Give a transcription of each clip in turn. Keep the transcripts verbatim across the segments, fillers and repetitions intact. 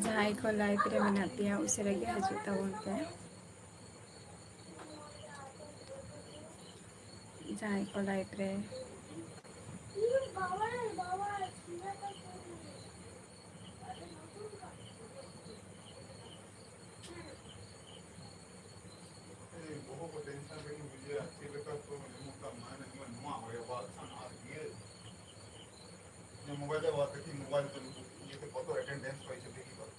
ᱡᱟᱦᱟᱸᱭ ᱠᱚ live ᱨᱮ ᱢᱮᱱᱟᱜ ᱯᱮᱭᱟ, ᱩᱥᱟᱹᱨᱟ ᱜᱮ ᱦᱤᱡᱩᱜ ᱛᱟᱵᱚᱱ ᱯᱮ᱾ ᱡᱟᱦᱟᱸᱭ ᱠᱚ live ᱨᱮ᱾ ᱢᱳᱵᱟᱭᱤᱞ ᱨᱮ ᱵᱟᱫ ᱫᱮᱠᱷᱤ, ᱢᱳᱵᱟᱭᱤᱞ ᱪᱟᱹᱞᱩ ᱠᱚ, ᱤᱭᱟᱹᱛᱮ ᱠᱚᱛᱚ ᱮᱴᱮᱱᱰᱮᱱᱥ ᱦᱚᱭᱮᱥᱮ ᱫᱮᱠᱷᱤ ᱠᱚᱛᱚ᱾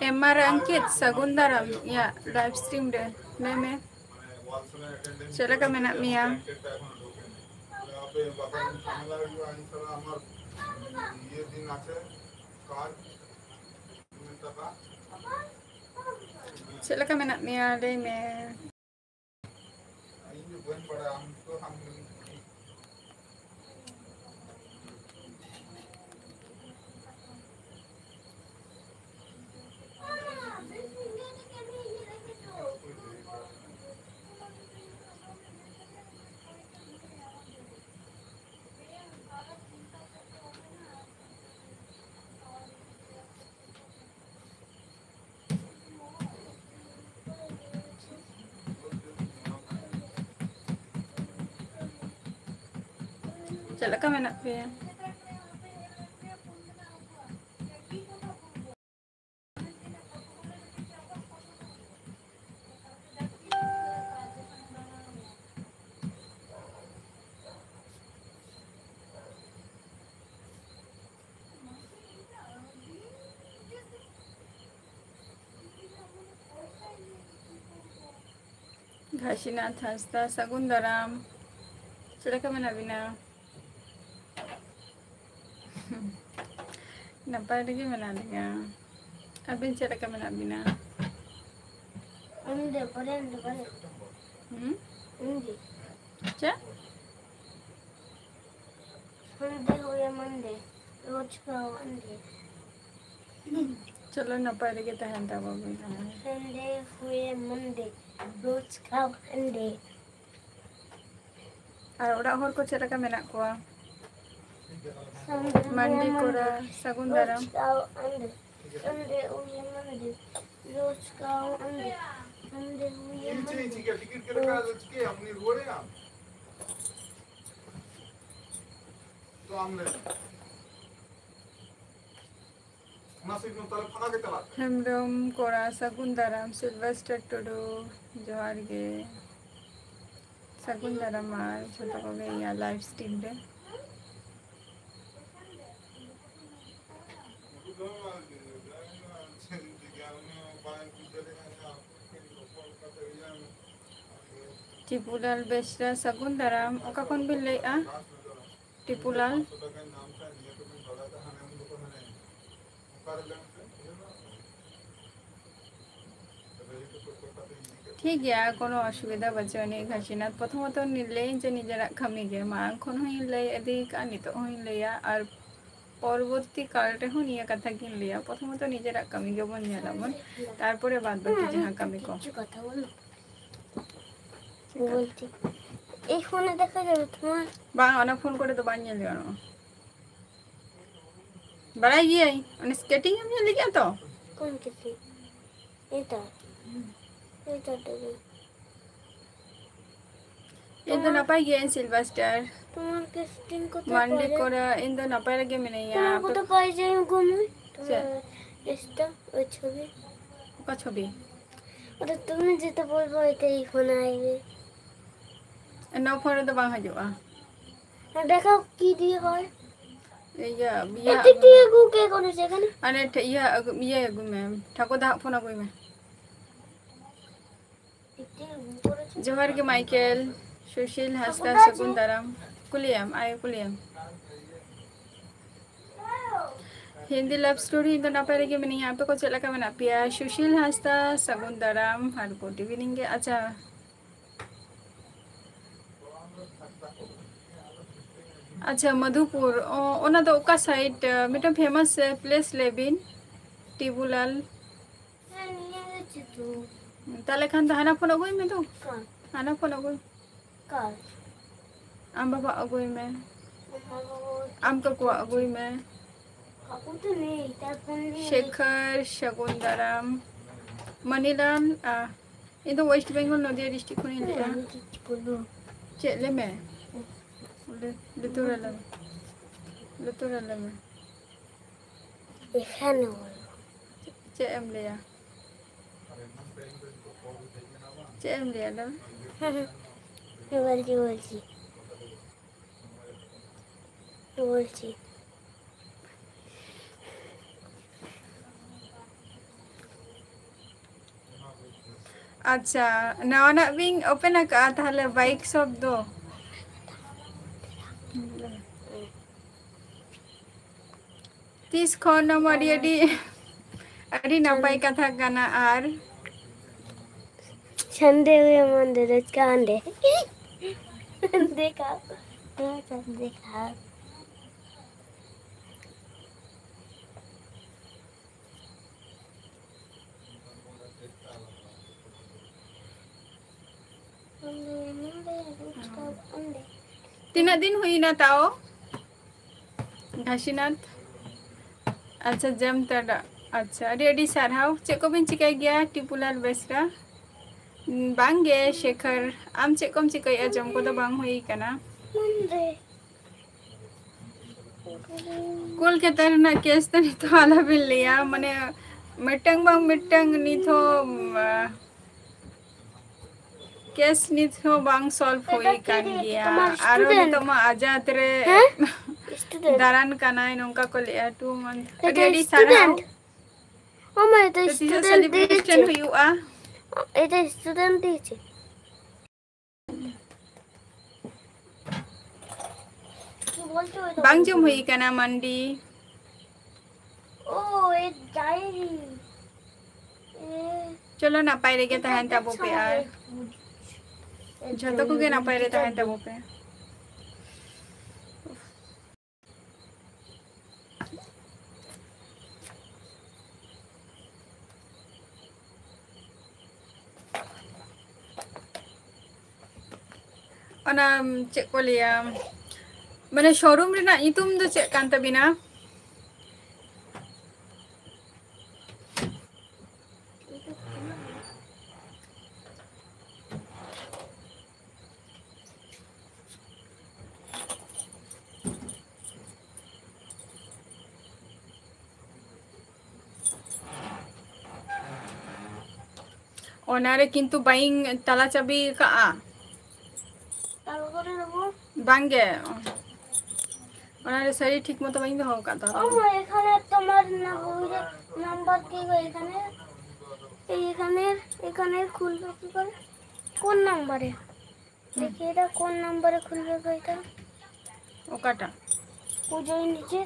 ᱮᱢ ᱟᱨ ᱟᱝᱠᱤᱛ, ᱥᱟᱹᱜᱩᱱ ᱫᱟᱨᱟᱢ ᱤᱧᱟᱹᱜ live stream ᱨᱮ᱾ ᱞᱟᱹᱭ ᱢᱮ, ᱪᱮᱫ ᱞᱮᱠᱟ ᱢᱮᱱᱟᱜ ᱢᱮᱭᱟ? ᱪᱮᱫ ᱞᱮᱠᱟ ᱢᱮᱱᱟᱜ ᱢᱮᱭᱟ? ᱞᱟᱹᱭ ᱢᱮ᱾ ᱪᱮᱫ ᱞᱮᱠᱟ ᱢᱮᱱᱟᱜ ᱯᱮᱭᱟ? ᱜᱷᱟᱥᱤᱱᱟᱛᱷ ᱦᱟᱸᱥᱫᱟ, ᱥᱟᱹᱜᱩᱱ ᱫᱟᱨᱟᱢ᱾ ᱪᱮᱫ ᱞᱮᱠᱟ ᱢᱮᱱᱟᱜ ᱵᱤᱱᱟ? ᱱᱟᱯᱟᱭ ᱨᱮᱜᱮ ᱢᱮᱱᱟᱜ ᱞᱤᱧᱟ᱾ ᱟᱹᱵᱤᱱ ᱪᱮᱫ ᱞᱮᱠᱟ ᱢᱮᱱᱟᱜ ᱵᱤᱱᱟ? ᱚᱸᱰᱮ ᱵᱚᱞᱮ, ᱚᱸᱰᱮ ᱵᱚᱞᱮ᱾ ᱦᱩᱸ? ᱚᱸᱰᱮ᱾ ᱪᱮᱫ? ᱚᱸᱰᱮ ᱦᱩᱭᱮ ᱢᱚᱱᱰᱮ, ᱨᱳᱡᱽ ᱠᱟᱣ ᱚᱸᱰᱮ᱾ ᱪᱚᱞᱚ, ᱱᱟᱯᱟᱭ ᱨᱮᱜᱮ ᱛᱟᱦᱮᱱ ᱛᱟᱵᱚᱱ ᱵᱤᱱ᱾ ᱚᱸᱰᱮ ᱦᱩᱭᱮ ᱢᱚᱱᱰᱮ, ᱨᱳᱡᱽ ᱠᱟᱣ ᱚᱸᱰᱮ᱾ ᱟᱨ ᱚᱲᱟᱜ ᱦᱚᱲ ᱠᱚ ᱪᱮᱫ ᱞᱮᱠᱟ ᱢᱮᱱᱟᱜ ᱠᱚᱣᱟ? ᱢᱟᱱᱰᱤ ᱠᱚᱨᱟ, ᱥᱟᱹᱜᱩᱱ ᱫᱟᱨᱟᱢ᱾ ᱨᱳᱡᱽ ᱠᱟᱣ ᱚᱸᱰᱮ, ᱚᱸᱰᱮ ᱦᱩᱭᱮ ᱢᱚᱱᱰᱮ, ᱨᱳᱡᱽ ᱠᱟᱣ ᱚᱸᱰᱮ, ᱚᱸᱰᱮ ᱦᱩᱭᱮ ᱢᱚᱱᱰᱮ᱾ ᱦᱮᱢᱵᱨᱚᱢ ᱠᱚᱲᱟ, ᱥᱟᱹᱜᱩᱱ ᱫᱟᱨᱟᱢ᱾ ᱥᱤᱞᱵᱷᱮᱥᱴᱟᱨ ᱴᱩᱰᱩ, ᱡᱚᱦᱟᱨ ᱜᱮ᱾ ᱥᱟᱹᱜᱩᱱ ᱫᱟᱨᱟᱢ ᱟᱨ ᱡᱷᱚᱛᱚ ᱠᱚᱜᱮ ᱤᱧᱟᱹᱜ ᱞᱟᱭᱤᱵᱷ ᱥᱴᱨᱤᱢ ᱨᱮ᱾ ᱴᱤᱯᱩᱞᱟᱞ ᱵᱮᱥᱨᱟ, ᱥᱟᱹᱜᱩᱱ ᱫᱟᱨᱟᱢ᱾ ᱚᱠᱟ ᱠᱷᱚᱱ ᱵᱤᱱ ᱞᱟᱹᱭᱮᱫᱼᱟ, ᱴᱤᱯᱩᱞᱟᱞ? ᱴᱷᱤᱠ ᱜᱮᱭᱟ, ᱠᱳᱱᱳ ᱚᱥᱩᱵᱤᱫᱷᱟ ᱵᱟᱹᱪᱩᱜ ᱟᱹᱱᱤᱡ ᱜᱷᱟᱥᱤᱱᱟᱛᱷ᱾ ᱯᱨᱚᱛᱷᱚᱢᱚᱛᱚ ᱞᱟᱹᱭᱟᱹᱧ ᱡᱮ ᱱᱤᱡᱮᱨᱟᱜ ᱠᱟᱹᱢᱤ ᱜᱮ, ᱢᱟᱲᱟᱝ ᱠᱷᱚᱱ ᱦᱚᱸᱧ ᱞᱟᱹᱭ ᱤᱫᱤ ᱠᱟᱜᱼᱟ, ᱱᱤᱛᱚᱜ ᱦᱚᱸᱧ ᱞᱟᱹᱭᱟ, ᱟᱨ ᱯᱚᱨᱚᱵᱚᱨᱛᱤ ᱠᱟᱞ ᱨᱮᱦᱚᱸ ᱱᱤᱭᱟᱹ ᱠᱟᱛᱷᱟ ᱜᱤᱧ ᱞᱟᱹᱭᱟ, ᱯᱨᱚᱛᱷᱚᱢᱚᱛᱚ ᱱᱤᱡᱮᱨᱟᱜ ᱠᱟᱹᱢᱤ ᱜᱮᱵᱚᱱ ᱧᱮᱞ ᱟᱵᱚᱱ, ᱛᱟᱨᱯᱚᱨᱮ ᱵᱟᱫ ᱵᱟᱹᱠᱤ ᱡᱟᱦᱟᱸ ᱠᱟᱹᱢᱤ ᱠᱚ᱾ কিছু কথা বলো। বলছি, এই ফোনে দেখা যাবে তোমার? ᱵᱟᱝ, ᱚᱱᱟ ᱯᱷᱳᱱ ᱠᱚᱨᱮ ᱫᱚ ᱵᱟᱝ ᱧᱮᱞ ᱜᱟᱱᱚᱜᱼᱟ᱾ ᱵᱟᱲᱟᱭ ᱜᱤᱭᱟᱹᱧ, ᱚᱱᱮ ᱥᱠᱮᱴᱤᱝ ᱮᱢ ᱧᱮᱞ ᱞᱮᱫᱼᱟ ᱛᱚ? কোন স্কেটিং? এটা? এটা দেবে। ᱤᱧ ᱫᱚ ᱱᱟᱯᱟᱭ ᱜᱤᱭᱟᱹᱧ, ᱥᱤᱞᱵᱷᱟᱥᱴᱟᱨ᱾ তোমার স্কেটিং কোথায় মান্ডি পাওয়া যায়? করা, ᱤᱧ ᱫᱚ ᱱᱟᱯᱟᱭ ᱨᱮᱜᱮ ᱢᱤᱱᱟᱹᱧᱟ᱾ তোমার কোথায় পাওয়া যায় গো? ᱪᱮᱫ? এসটা, ওই ছবি। ᱚᱠᱟ ᱪᱷᱚᱵᱤ? ওটা তুমি যেটা বলবো, ওইটাই ফোনে আসবে। ᱱᱚᱣᱟ ᱯᱷᱳᱱ ᱨᱮᱫᱚ ᱵᱟᱝ ᱦᱤᱡᱩᱜᱼᱟ᱾ দেখাও কি দিয়ে হয়। ᱤᱭᱟᱹ, ᱤᱭᱟᱹ, এটি দিয়ে আগুন কে করেছে এখানে? ᱟᱨ ᱱᱮ ᱴᱷᱮ-, ᱤᱭᱟᱹ ᱟᱹᱜᱩ, ᱤᱭᱟᱹ ᱟᱹᱜᱩᱭ ᱢᱮ, ᱴᱷᱟᱹᱠᱩᱨ ᱫᱟ ᱦᱟᱜ ᱯᱷᱳᱱ ᱟᱹᱜᱩᱭ ᱢᱮ᱾ ᱡᱚᱦᱟᱨ ᱜᱮ ᱢᱟᱭᱠᱮᱞ, ᱥᱩᱥᱤᱞ ᱦᱟᱸᱥᱫᱟ, ᱥᱟᱹᱜᱩᱱ ᱫᱟᱨᱟᱢ᱾ ᱠᱩᱞᱤᱭᱟᱢ, ᱟᱭᱳ ᱠᱩᱞᱤᱭᱟᱢ᱾ ᱦᱤᱱᱫᱤ love story, ᱤᱧ ᱫᱚ ᱱᱟᱯᱟᱭ ᱨᱮᱜᱮ ᱢᱤᱱᱟᱹᱧᱟ᱾ ᱟᱯᱮ ᱠᱚ ᱪᱮᱫ ᱞᱮᱠᱟ ᱢᱮᱱᱟᱜ ᱯᱮᱭᱟ? ᱥᱩᱥᱤᱞ ᱦᱟᱸᱥᱫᱟ, ᱥᱟᱹᱜᱩᱱ ᱫᱟᱨᱟᱢ, ᱟᱨ good evening ᱜᱮ᱾ ᱟᱪᱪᱷᱟ, ᱟᱪᱪᱷᱟ, ᱢᱚᱫᱷᱩᱯᱩᱨ, ᱚ, ᱚᱱᱟ ᱫᱚ ᱚᱠᱟ side? ᱢᱤᱫᱴᱟᱝ famous place ᱞᱟᱹᱭ ᱵᱤᱱ, ᱴᱤᱵᱩᱞᱟᱞ᱾ ᱦᱮᱸ, ᱱᱤᱭᱟᱹ ᱜᱮ ᱪᱤᱛᱩ᱾ ᱛᱟᱦᱞᱮ ᱠᱷᱟᱱ ᱫᱚ ᱦᱟᱱᱟ phone ᱟᱹᱜᱩᱭ ᱢᱮ ᱫᱚ᱾ ᱦᱮᱸ᱾ ᱦᱟᱱᱟ phone ᱟᱹᱜᱩᱭ᱾ ᱠᱟᱨ? ᱟᱢ ᱵᱟᱵᱟ ᱟᱹᱜᱩᱭ ᱢᱮ᱾ ᱟᱢ ᱵᱟᱵᱟ ᱟᱢ ᱠᱟᱠᱩᱣᱟᱜ ᱟᱹᱜᱩᱭ ᱢᱮ᱾ ᱠᱟᱠᱩ ᱫᱚ ᱱᱮᱭ, ᱛᱟᱨ phone ᱫᱤᱭᱮ ᱥᱮᱠᱷᱚᱨ, ᱥᱟᱹᱜᱩᱱ ᱫᱟᱨᱟᱢ, ᱢᱟᱹᱱᱤᱞᱟᱞ, ᱟ, ᱤᱧ ᱫᱚ West Bengal ᱱᱚᱫᱤᱭᱟ district ᱠᱷᱚᱱᱤᱧ ᱞᱟᱹᱭᱮᱜᱼᱟ᱾ ᱦᱮᱸ, ᱪᱮᱫ ᱠᱚ ᱞᱟᱹᱭᱟ? ᱪᱮᱫ ᱞᱟᱹᱭ ᱢᱮ? ᱞᱩ-, ᱞᱩᱛᱩᱨ ᱨᱮ ᱞᱟᱹᱭ ᱢᱮ᱾ ᱞᱩᱛᱩᱨ ᱨᱮ ᱞᱟᱹᱭ ᱢᱮ᱾ ᱮᱠᱷᱟᱱ ᱦᱚᱲ᱾ ᱪᱮᱫ ᱮᱢ ᱞᱟᱹᱭᱟ? ᱪᱮᱫ ᱮᱢ ᱞᱟᱹᱭᱟ, ᱞᱟᱹᱭ ᱢᱮ? ᱵᱚᱞᱪᱤ, ᱵᱚᱞᱪᱤ᱾ ᱵᱚᱞᱪᱤ᱾ ᱟᱪᱪᱷᱟ, ᱱᱟᱣᱟᱱᱟᱜ ᱵᱤᱱ open ᱟᱠᱟᱫᱼᱟ ᱛᱟᱦᱞᱮ bike shop ᱫᱚ? ᱛᱤᱥ ᱠᱷᱚᱱ? ᱱᱚᱣᱟ ᱢᱟ ᱟᱹᱰᱤ, ᱟᱹᱰᱤ, ᱟᱹᱰᱤ ᱱᱟᱯᱟᱭ ᱠᱟᱛᱷᱟ ᱠᱟᱱᱟ᱾ ᱟᱨ Sunday ᱦᱩᱭᱩᱜ ᱢᱚᱱᱫᱤᱨ ᱨᱮ ᱪᱤᱠᱟ ᱚᱸᱰᱮ? ᱫᱮᱠᱷᱟ, ᱫᱮᱠᱷᱟ᱾ ᱛᱤᱱᱟᱹᱜ ᱫᱤᱱ ᱦᱩᱭᱱᱟ ᱛᱟᱣ? ᱜᱷᱟᱥᱤᱱᱟᱛᱷ᱾ ᱟᱪᱪᱷᱟ, ᱡᱟᱢᱛᱟᱲᱟ᱾ ᱟᱪᱪᱷᱟ, ᱟᱹᱰᱤ ᱟᱹᱰᱤ ᱥᱟᱨᱦᱟᱣ᱾ ᱪᱮᱫ ᱠᱚᱵᱤᱱ ᱪᱤᱠᱟᱹᱭ ᱜᱮᱭᱟ ᱴᱤᱯᱩᱞᱟᱞ ᱵᱮᱥᱨᱟ? ᱵᱟᱝᱜᱮ ᱥᱮᱠᱷᱚᱨ, ᱟᱢ ᱪᱮᱫ ᱠᱚᱢ ᱪᱤᱠᱟᱹᱭᱮᱫᱼᱟ? ᱡᱚᱢ ᱠᱚᱫᱚ ᱵᱟᱝ ᱦᱩᱭ ᱠᱟᱱᱟ᱾ ᱠᱳᱞᱠᱟᱛᱟ ᱨᱮᱱᱟᱜ case ᱫᱚ ᱱᱤᱛᱚᱜ ᱟᱞᱚᱵᱤᱱ ᱞᱟᱹᱭᱟ, ᱢᱟᱱᱮ ᱢᱤᱫᱴᱟᱝ ᱵᱟᱝ ᱢᱤᱫᱴᱟᱝ ᱱᱤᱛ ᱦᱚᱸ, ᱩᱢ, ᱟ, case ᱱᱤᱛ ᱦᱚᱸ ᱵᱟᱝ solve ᱦᱩᱭ ᱟᱠᱟᱱ ᱜᱮᱭᱟ᱾ ᱟᱨᱚ student? ᱱᱤᱛᱚᱜ ᱢᱟ ᱟᱡᱟᱫ ᱨᱮ ᱦᱮᱸ? Student? ᱫᱟᱬᱟᱱ ᱠᱟᱱᱟᱭ, ᱱᱚᱝᱠᱟ ᱠᱚ ᱞᱟᱹᱭᱟ᱾ Two month᱾ ᱟᱹᱰᱤ ᱟᱹᱰᱤ ᱥᱟᱨᱦᱟᱣ᱾ ᱚ ᱢᱟ, ᱮᱴᱟ ᱛᱚ student ᱛᱤᱥᱚᱜ ᱫᱚ celebration ᱪᱮᱫ? ᱦᱩᱭᱩᱜᱼᱟ? ᱮᱴᱟ student ᱫᱚ ᱪᱮᱫ? ᱵᱟᱝ ᱡᱚᱢ ᱦᱩᱭ ᱠᱟᱱᱟ ᱢᱟᱱᱰᱤ᱾ ᱳ, ᱮ ᱰᱟᱭᱨᱤ। ᱮ, ᱪᱚᱞᱚ, ᱱᱟᱯᱟᱭ ᱨᱮᱜᱮ ᱛᱟᱦᱮᱱ ᱛᱟᱵᱚ ᱯᱮ ᱟᱨ ᱡᱷᱚᱛᱚ ᱠᱚᱜᱮ ᱱᱟᱯᱟᱭ ᱨᱮ ᱛᱟᱦᱮᱱ ᱛᱟᱵᱚ ᱯᱮ᱾ ᱚᱱᱟ, ᱪᱮᱫ ᱠᱚ ᱞᱟᱹᱭᱟ, ᱢᱟᱱᱮ, ᱥᱳᱨᱩᱢ ᱨᱮᱱᱟᱜ ᱧᱩᱛᱩᱢ ᱫᱚ ᱪᱮᱫ ᱠᱟᱱ ᱛᱟᱵᱤᱱᱟ? ᱚᱱᱟᱨᱮ ᱠᱤᱱᱛᱩ ᱵᱟᱹᱧ ᱛᱟᱞᱟ ᱪᱟᱹᱵᱤ ᱟᱠᱟᱫᱼᱟ᱾ ᱛᱟᱞᱟ ᱠᱚᱨᱮ ᱫᱚ ᱵᱚ- ᱵᱟᱝᱜᱮ, ᱚᱱᱟᱨᱮ ᱥᱟᱹᱲᱤ ᱴᱷᱤᱠ ᱢᱚᱛᱚ ᱵᱟᱹᱧ ᱫᱚᱦᱚ ᱟᱠᱟᱫ ᱛᱟᱞᱟ᱾ ᱚ, ᱮᱠᱷᱟᱱᱮ তোমার নাম্বার কি গো এখানে? এই এখানে, এখানে খুলবে কি করে? কোন নাম্বারে? হুম। দেখি এটা কোন নাম্বারে খুলবে গো এটা? ᱚᱠᱟᱴᱟᱜ? ᱯᱩᱡᱟᱹᱭ ᱱᱤᱪᱮ᱾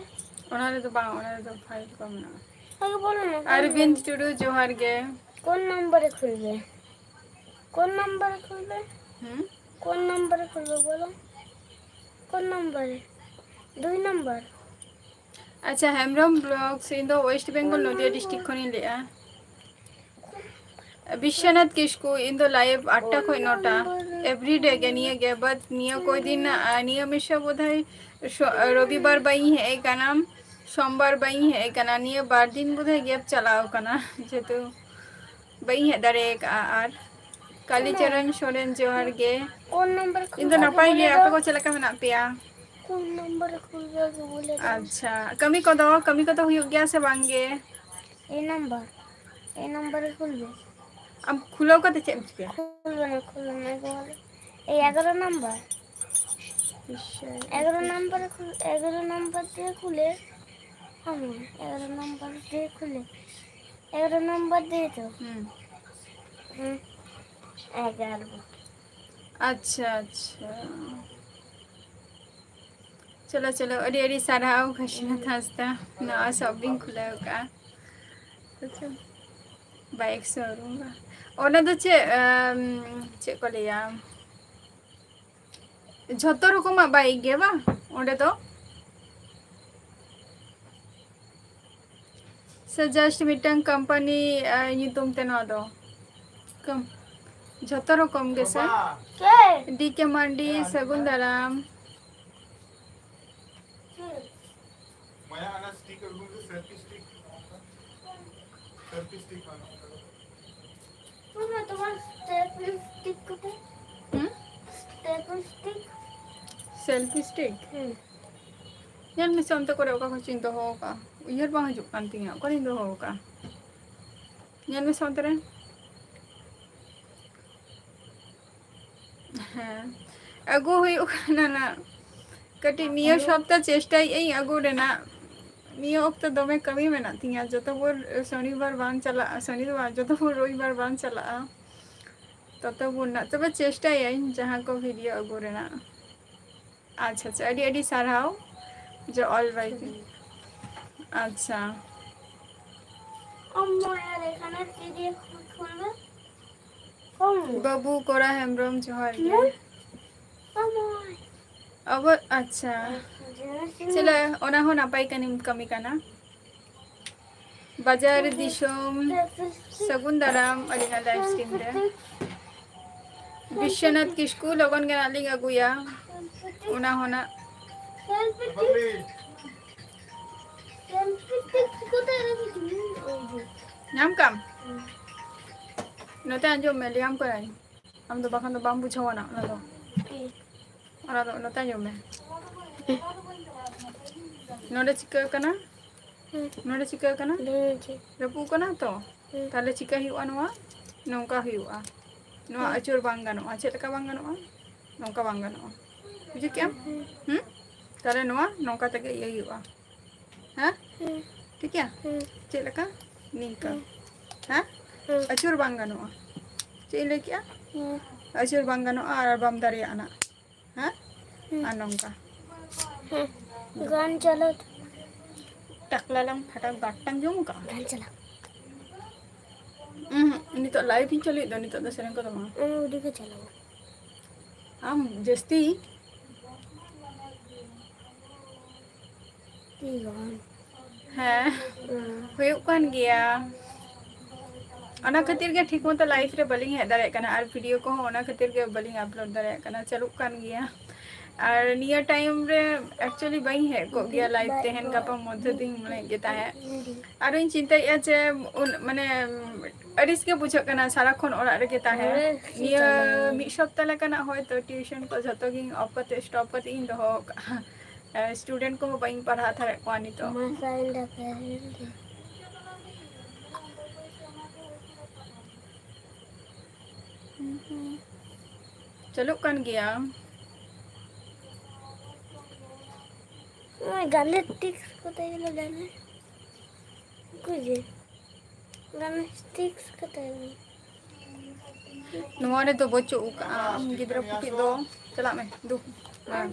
ᱚᱱᱟ ᱨᱮᱫᱚ ᱵᱟᱝ, ᱚᱱᱟ ᱨᱮᱫᱚ ᱯᱷᱟᱭᱤᱞ ᱠᱚ ᱢᱮᱱᱟᱜᱼᱟ᱾ ᱟᱜᱮ ᱵᱚᱞᱚ ᱱᱟ, ᱠᱚᱱ ᱟᱨᱵᱤᱱᱫ ᱱᱟᱢᱵᱟᱨ? ᱴᱩᱰᱩ, ᱡᱚᱦᱟᱨ ᱜᱮ᱾ ᱠᱚᱱ ᱱᱟᱢᱵᱟᱨᱮ ᱠᱷᱩᱞᱵᱮ? ᱠᱚᱱ ᱱᱟᱢᱵᱟᱨᱮ ᱠᱷᱩᱞᱵᱮ? ᱦᱩᱸ? ᱠᱚᱱ ᱱᱟᱢᱵᱟᱨᱮ ᱠᱷᱩᱞᱵᱮ ᱵᱚᱞᱚ? ᱠᱚᱱ ᱱᱟᱢᱵᱟᱨᱮ? ᱫᱩᱭ ᱱᱟᱢᱵᱟᱨ? ᱟᱪᱪᱷᱟ, ᱦᱮᱢᱵᱨᱚᱢ ᱵᱞᱚᱜᱥ, ᱤᱧ ᱫᱚ ᱳᱭᱮᱥᱴ ᱵᱮᱝᱜᱚᱞ ᱱᱚᱫᱤᱭᱟ ᱰᱤᱥᱴᱨᱤᱠᱴ ᱠᱷᱚᱱᱤᱧ ᱞᱟᱹᱭᱮᱫᱼᱟ᱾ ᱵᱤᱥᱥᱚᱱᱟᱛᱷ ᱠᱤᱥᱠᱩ, ᱤᱧ ᱫᱚ ᱞᱟᱭᱤᱵᱷ ᱟᱴᱴᱟ ᱠᱷᱚᱱ ᱱᱚᱴᱟ, ᱮᱵᱷᱨᱤᱰᱮ ᱜᱮ ᱱᱤᱭᱟᱹ ᱜᱮ, but ᱱᱤᱭᱟᱹ ᱠᱚᱭ ᱫᱤᱱ, ᱟᱨ ᱱᱤᱭᱟᱹ ᱢᱤᱥᱟ ᱵᱳᱫᱷᱚᱭ ᱥᱚ-, ᱨᱚᱵᱤᱵᱟᱨ ᱵᱟᱹᱧ ᱦᱮᱡ ᱟᱠᱟᱱᱟ, ᱥᱳᱢᱵᱟᱨ ᱵᱟᱹᱧ ᱦᱮᱡ ᱟᱠᱟᱱᱟ, ᱱᱤᱭᱟᱹ ᱵᱟᱨ ᱫᱤᱱ ᱵᱳᱫᱷᱚᱭ ᱜᱮᱯ ᱪᱟᱞᱟᱣ ᱟᱠᱟᱱᱟ, ᱡᱮᱦᱮᱛᱩ ᱵᱟᱹᱧ ᱦᱮᱡ ᱫᱟᱲᱮ ᱟᱠᱟᱫᱼᱟ᱾ ᱟᱨ ᱠᱟᱞᱤᱪᱚᱨᱚᱱ ᱥᱚᱨᱮᱱ, ᱡᱚᱦᱟᱨ ᱜᱮ᱾ ᱠᱚᱱ ᱱᱟᱢᱵᱟᱨ ᱤᱧ ᱫᱚ ᱠᱷᱩᱞ ᱱᱟᱯᱟᱭ ᱜᱮ, ᱵᱚᱞᱮ ᱟᱯᱮ ᱫᱚ? ᱠᱚ ᱪᱮᱫ ᱞᱮᱠᱟ ᱢᱮᱱᱟᱜ ᱯᱮᱭᱟ? ᱠᱚᱱ ᱱᱟᱢᱵᱟᱨ ᱠᱷᱩᱞ ᱵᱚᱞᱮ ᱫᱚ? ᱟᱪᱪᱷᱟ, ᱠᱟᱹᱢᱤ ᱠᱚᱫᱚ, ᱠᱟᱹᱢᱤ ᱠᱚᱫᱚ ᱦᱩᱭᱩᱜ ᱜᱮᱭᱟ ᱥᱮ ᱵᱟᱝ ᱜᱮ? ᱮ ᱱᱟᱢᱵᱟᱨ, ᱮ ᱱᱟᱢᱵᱟᱨ ᱨᱮ ᱠᱷᱩᱞ ᱵᱮ᱾ ᱟᱢ ᱠᱷᱩᱞᱟᱹᱣ ᱠᱟᱛᱮ ᱪᱮᱫ ᱮᱢ ᱪᱤᱠᱟᱹᱭᱟ? ᱠᱷᱩᱞ ᱵᱮ ᱱᱟ, ᱠᱷᱩᱞ ᱵᱮ ᱱᱟ, ᱮ ᱮᱜᱟᱨᱚ ᱱᱟᱢᱵᱟᱨ᱾ ᱤᱥ, ᱮᱜᱟᱨᱚ ᱱᱟᱢᱵᱟᱨ ᱨᱮ ᱠᱷᱩᱞ, ᱮᱜᱟᱨᱚ ᱱᱟᱢᱵᱟᱨ ᱫᱤᱭᱮ ᱠᱷᱩᱞᱮ᱾ ᱦᱟᱢ, ᱮᱜᱟᱨᱚ ᱱᱟᱢᱵᱟᱨ ᱫᱤᱭᱮ ᱠᱷᱩᱞᱮ᱾ ᱮᱜᱟᱨᱚ ᱱᱟᱢᱵᱟᱨ ᱫᱤᱭᱮ ᱛᱚ᱾ ᱦᱩᱸ᱾ ᱦᱩᱸ, ᱮᱜᱟᱨᱚ᱾ ᱟᱪᱪᱷᱟ, ᱟᱪᱪᱷᱟ᱾ ᱪᱚᱞᱚ ᱪᱚᱞᱚ, ᱟᱹᱰᱤ ᱟᱹᱰᱤ ᱥᱟᱨᱦᱟᱣ ᱠᱟᱹᱥᱤᱱᱟᱛᱷ ᱦᱟᱸᱥᱫᱟ, ᱱᱟᱣᱟ shop ᱵᱤᱱ ᱠᱷᱩᱞᱟᱹᱣ ᱠᱟᱜᱼᱟ᱾ ᱟᱪᱪᱷᱟ, bike showroom ᱵᱟ? ᱚᱱᱟ ᱫᱚ ᱪᱮᱫ, ᱟᱢ, ᱪᱮᱫ ᱠᱚ ᱞᱟᱹᱭᱟ, ᱡᱷᱚᱛᱚ ᱨᱚᱠᱚᱢᱟᱜ bike ᱜᱮ ᱵᱟᱝ ᱚᱸᱰᱮ ᱫᱚ? ᱥᱮ just ᱢᱤᱫᱴᱟᱝ company, ᱟ, ᱧᱩᱛᱩᱢ ᱛᱮ ᱱᱚᱣᱟ ᱫᱚ? ᱠᱚᱢ-, ᱡᱷᱚᱛᱚ ᱨᱚᱠᱚᱢ ᱜᱮ ᱥᱮ? ᱵᱟᱵᱟ᱾ ᱪᱮᱫ? ᱰᱤ ᱠᱮ ᱢᱟᱱᱰᱤ, ᱥᱟᱹᱜᱩᱱ ᱫᱟᱨᱟᱢ᱾ ᱪᱮᱫ? ᱢᱟᱭᱟ, ᱚᱱᱟ stick ᱟᱹᱜᱩ ᱢᱮ, selfie stick᱾ Selfie stick ᱵᱟᱹᱱᱩᱜ ᱟᱠᱟᱫᱟ᱾ ᱢᱟᱢᱟ, ᱛᱚᱢᱟᱨ selfie stick ᱠᱚᱛᱮ? ᱦᱩᱸ? Selfie stick? Selfie stick? ᱦᱩᱸ᱾ ᱧᱮᱞ ᱢᱮᱥᱮ ᱚᱱᱛᱮ ᱠᱚᱨᱮ ᱚᱠᱟ ᱠᱚᱪᱚᱧ ᱫᱚᱦᱚ ᱟᱠᱟᱫᱼᱟ, ᱩᱭᱦᱟᱹᱨ ᱵᱟᱝ ᱦᱤᱡᱩᱜ ᱠᱟᱱ ᱛᱤᱧᱟᱹ, ᱚᱠᱟᱨᱤᱧ ᱫᱚᱦᱚ ᱟᱠᱟᱫᱼᱟ᱾ ᱧᱮᱞ ᱢᱮᱥᱮ ᱚᱱᱛᱮ ᱨᱮ᱾ ᱦᱮᱸ, ᱟᱹᱜᱩ ᱦᱩᱭᱩᱜ ᱠᱟᱱᱟ ᱱᱟᱜ᱾ ᱠᱟᱹᱴᱤᱡ ᱱᱤᱭᱟᱹ ᱥᱚᱯᱛᱟ ᱪᱮᱥᱴᱟᱭᱮᱫ ᱟᱹᱧ ᱟᱹᱜᱩ ᱨᱮᱱᱟᱜ᱾ ᱱᱤᱭᱟᱹ ᱚᱠᱛᱚ ᱫᱚᱢᱮ ᱠᱟᱹᱢᱤ ᱢᱮᱱᱟᱜ ᱛᱤᱧᱟᱹ, ᱡᱚᱛᱚ ᱵᱷᱳᱨ ᱥᱚᱱᱤᱵᱟᱨ ᱵᱟᱝ ᱪᱟᱞᱟᱜᱼᱟ, ᱥᱚᱱᱤ ᱫᱚ ᱵᱟᱝ, ᱡᱚᱛᱚ ᱵᱷᱳᱨ ᱨᱚᱵᱤᱵᱟᱨ ᱵᱟᱝ ᱪᱟᱞᱟᱜᱼᱟ, ᱛᱚᱛᱚ ᱵᱷᱳᱨ ᱱᱟᱜ᱾ ᱛᱚᱵᱮ ᱪᱮᱥᱴᱟᱭᱟᱹᱧ ᱡᱟᱦᱟᱸ ᱠᱚ video ᱟᱹᱜᱩ ᱨᱮᱱᱟᱜ᱾ ᱟᱪᱪᱷᱟ, ᱟᱪᱪᱷᱟ, ᱟᱹᱰᱤ ᱟᱹᱰᱤ ᱥᱟᱨᱦᱟᱣ ᱡᱮ all by ᱛᱮ᱾ ᱟᱪᱪᱷᱟ᱾ ᱟᱢ ᱢᱟ ᱟᱨ ᱮᱠᱷᱟᱱᱮ ᱯᱤ ᱰᱤ ᱮᱯᱷ ᱠᱷᱩᱞ ᱢᱮ᱾ ᱠᱚᱢ᱾ ᱵᱟᱹᱵᱩ ᱠᱚᱲᱟ ᱦᱮᱢᱵᱨᱚᱢ, ᱡᱚᱦᱟᱨ ᱜᱮ᱾ ᱦᱮᱸ? ᱟᱢ ᱢᱟ᱾ ᱟᱵᱚ, ᱟᱪᱪᱷᱟ᱾ ᱡᱮᱱᱮᱥᱤ ᱪᱮᱞᱮ, ᱚᱱᱟ ᱦᱚᱸ ᱱᱟᱯᱟᱭ ᱠᱟᱹᱢᱤ, ᱠᱟᱹᱢᱤ ᱠᱟᱱᱟ᱾ ᱵᱟᱡᱟᱨ ᱫᱤᱥᱚᱢ, ᱥᱟᱹᱜᱩᱱ ᱫᱟᱨᱟᱢ ᱟᱹᱞᱤᱧᱟᱜ live stream ᱨᱮ᱾ ᱵᱤᱥᱥᱚᱱᱟᱛᱷ ᱠᱤᱥᱠᱩ, ᱞᱚᱜᱚᱱ ᱜᱮ ᱱᱟᱜ ᱞᱤᱧ ᱟᱹᱜᱩᱭᱟ᱾ ᱚᱱᱟ ᱦᱚᱸ ᱱᱟᱜ᱾ ᱧᱟᱢ ᱠᱟᱢ? ᱱᱚᱛᱮ ᱟᱸᱡᱚᱢ ᱢᱮ, ᱞᱟᱹᱭᱟᱢ ᱠᱟᱹᱱᱟᱹᱧ᱾ ᱟᱢ ᱫᱚ ᱵᱟᱠᱷᱟᱱ ᱫᱚ ᱵᱟᱢ ᱵᱩᱡᱷᱟᱹᱣᱟ ᱱᱟᱜ ᱚᱱᱟ ᱫᱚ᱾ ᱚᱱᱟ ᱫᱚ ᱱᱚᱛᱮ ᱟᱸᱡᱚᱢ ᱢᱮ᱾ ᱱᱚᱰᱮ ᱪᱤᱠᱟᱹ ᱠᱟᱱᱟ? ᱦᱩᱸ᱾ ᱱᱚᱰᱮ ᱪᱤᱠᱟᱹ ᱠᱟᱱᱟ? ᱦᱩᱸ, ᱴᱷᱤᱠ᱾ ᱨᱟᱹᱯᱩᱫ ᱠᱟᱱᱟ ᱛᱚ? ᱦᱩᱸ᱾ ᱛᱟᱦᱞᱮ ᱪᱤᱠᱟᱹ ᱦᱩᱭᱩᱜᱼᱟ ᱱᱚᱣᱟ? ᱱᱚᱝᱠᱟ ᱦᱩᱭᱩᱜᱼᱟ᱾ ᱱᱚᱣᱟ ᱦᱩᱸ᱾ ᱟᱹᱪᱩᱨ ᱵᱟᱝ ᱜᱟᱱᱚᱜᱼᱟ᱾ ᱪᱮᱫ ᱞᱮᱠᱟ ᱵᱟᱝ ᱜᱟᱱᱚᱜᱼᱟ? ᱱᱚᱝᱠᱟ ᱵᱟᱝ ᱜᱟᱱᱚᱜᱼᱟ᱾ ᱵᱩᱡᱷᱟᱹᱣ ᱠᱮᱜᱼᱟᱢ? ᱦᱩᱸ᱾ ᱦᱩᱸ? ᱛᱟᱦᱞᱮ ᱱᱚᱣᱟ ᱱᱚᱝᱠᱟ ᱛᱮᱜᱮ ᱤᱭᱟᱹ ᱦᱩᱭᱩᱜᱼᱟ᱾ ᱦᱮᱸ? ᱦᱩᱸ᱾ ᱴᱷᱤᱠ ᱜᱮᱭᱟ? ᱦᱩᱸ᱾ ᱪᱮᱫ ᱞᱮᱠᱟ? ᱱᱤᱝᱠᱟ᱾ ᱦᱩᱸ᱾ ᱦᱮᱸ? ᱦᱩᱸ᱾ ᱟᱹᱪᱩᱨ ᱵᱟᱝ ᱜᱟᱱᱚᱜᱼᱟ᱾ ᱪᱮᱫ ᱤᱧ ᱞᱟᱹᱭ ᱠᱮᱜᱼᱟ? ᱦᱩᱸ᱾ ᱟᱹᱪᱩᱨ ᱵᱟᱝ ᱜᱟᱱᱚᱜᱼᱟ ᱟᱨ ᱵᱟᱢ ᱫᱟᱲᱮᱭᱟᱜᱼᱟ ᱱᱟᱜ᱾ ᱦᱮᱸ? ᱦᱩᱸ᱾ ᱟᱨ ᱱᱚᱝᱠᱟ᱾ ᱦᱮᱸ, ᱜᱟᱱ ᱪᱟᱞᱟᱣ᱾ ᱴᱟᱠᱞᱟ ᱞᱟᱝ ᱯᱷᱟᱴᱟ ᱵᱟᱴᱟᱝ ᱡᱚᱢ ᱠᱟᱜᱼᱟ᱾ ᱜᱟᱱ ᱪᱟᱞᱟᱣ᱾ ᱩᱸᱦᱩᱸ, ᱱᱤᱛᱚᱜ live ᱤᱧ ᱪᱟᱹᱞᱩᱭᱮᱫ ᱫᱚ, ᱱᱤᱛᱚᱜ ᱫᱚ ᱥᱮᱨᱮᱧ ᱠᱚᱫᱚ ᱵᱟᱝ᱾ ᱩᱸ, ᱟᱹᱰᱤ ᱜᱮ ᱪᱟᱞᱟᱣ᱾ ᱟᱢ ᱡᱟᱹᱥᱛᱤ᱾ ᱛᱤ ᱜᱟᱱ᱾ ᱦᱮᱸ, ᱦᱩᱸ᱾ ᱦᱩᱭᱩᱜ ᱠᱟᱱ ᱜᱮᱭᱟ᱾ ᱚᱱᱟ ᱠᱷᱟᱹᱛᱤᱨ ᱜᱮ ᱴᱷᱤᱠ ᱢᱚᱛᱚ live ᱨᱮ ᱵᱟᱹᱞᱤᱧ ᱦᱮᱡ ᱫᱟᱲᱮᱭᱟᱜ ᱠᱟᱱᱟ, ᱟᱨ video ᱠᱚᱦᱚᱸ ᱚᱱᱟ ᱠᱷᱟᱹᱛᱤᱨ ᱜᱮ ᱵᱟᱹᱞᱤᱧ upload ᱫᱟᱲᱮᱭᱟᱜ ᱠᱟᱱᱟ᱾ ᱪᱟᱹᱞᱩᱜ ᱠᱟᱱ ᱜᱮᱭᱟ᱾ ᱟᱨ ᱱᱤᱭᱟᱹ time ᱨᱮ actually ᱵᱟᱹᱧ ᱦᱮᱡ ᱠᱚᱜ ᱜᱮᱭᱟ live, ᱛᱮᱦᱮᱧ ᱜᱟᱯᱟ ᱢᱚᱫᱽᱫᱷᱮ ᱫᱩᱧ ᱢᱚᱱᱮᱭᱮᱫ ᱜᱮ ᱛᱟᱦᱮᱸᱫ᱾ ᱟᱨᱚᱧ ᱪᱤᱱᱛᱟᱹᱭᱮᱫᱼᱟ ᱡᱮ ᱩᱱ-, ᱢᱟᱱᱮ ᱟᱹᱲᱤᱥ ᱜᱮ ᱵᱩᱡᱷᱟᱹᱜ ᱠᱟᱱᱟ ᱥᱟᱨᱟᱠᱷᱚᱱ ᱚᱲᱟᱜ ᱨᱮᱜᱮ ᱛᱟᱦᱮᱸ᱾ ᱦᱮᱸ, ᱱᱤᱭᱟᱹ ᱪᱟᱞᱟᱣ᱾ ᱢᱤᱫ ᱥᱚᱯᱛᱟ ᱞᱮᱠᱟᱱᱟᱜ ᱦᱚᱭᱛᱚ tuition ᱠᱚ ᱡᱷᱚᱛᱚ ᱜᱤᱧ off ᱠᱟᱛᱮ, stop ᱠᱟᱛᱮ ᱤᱧ ᱫᱚᱦᱚ ᱟᱠᱟᱫᱼᱟ᱾ ᱮ, student ᱠᱚᱦᱚᱸ ᱵᱟᱹᱧ ᱯᱟᱲᱦᱟᱣ ᱦᱟᱛᱟᱲᱮᱫ ᱠᱚᱣᱟ ᱱᱤᱛᱚᱜ᱾ ᱢᱟᱥᱟ ᱤᱧ ᱫᱚ ᱯᱷᱮᱞ ᱜᱮ᱾ ᱪᱟᱹᱞᱩᱜ ᱠᱟᱱ ᱜᱮᱭᱟ᱾ ᱱᱚᱜᱼᱚᱭ ᱜᱟᱱᱮ ᱴᱤᱠᱥ ᱠᱚᱛᱮ ᱜᱮᱞᱮ ᱜᱟᱱᱟ᱾ ᱩᱱᱠᱩ ᱡᱮ ᱜᱟᱱᱮ ᱴᱤᱠᱥ ᱠᱚᱛᱮ ᱜᱮ᱾ ᱱᱚᱣᱟ ᱨᱮᱫᱚ ᱵᱟᱹᱪᱩᱜ ᱟᱠᱟᱜᱼᱟ ᱜᱤᱫᱽᱨᱟᱹ ᱯᱩᱛᱷᱤ ᱫᱚ᱾ ᱪᱟᱞᱟᱜ ᱢᱮ, ᱫᱩ᱾ ᱦᱮᱸ᱾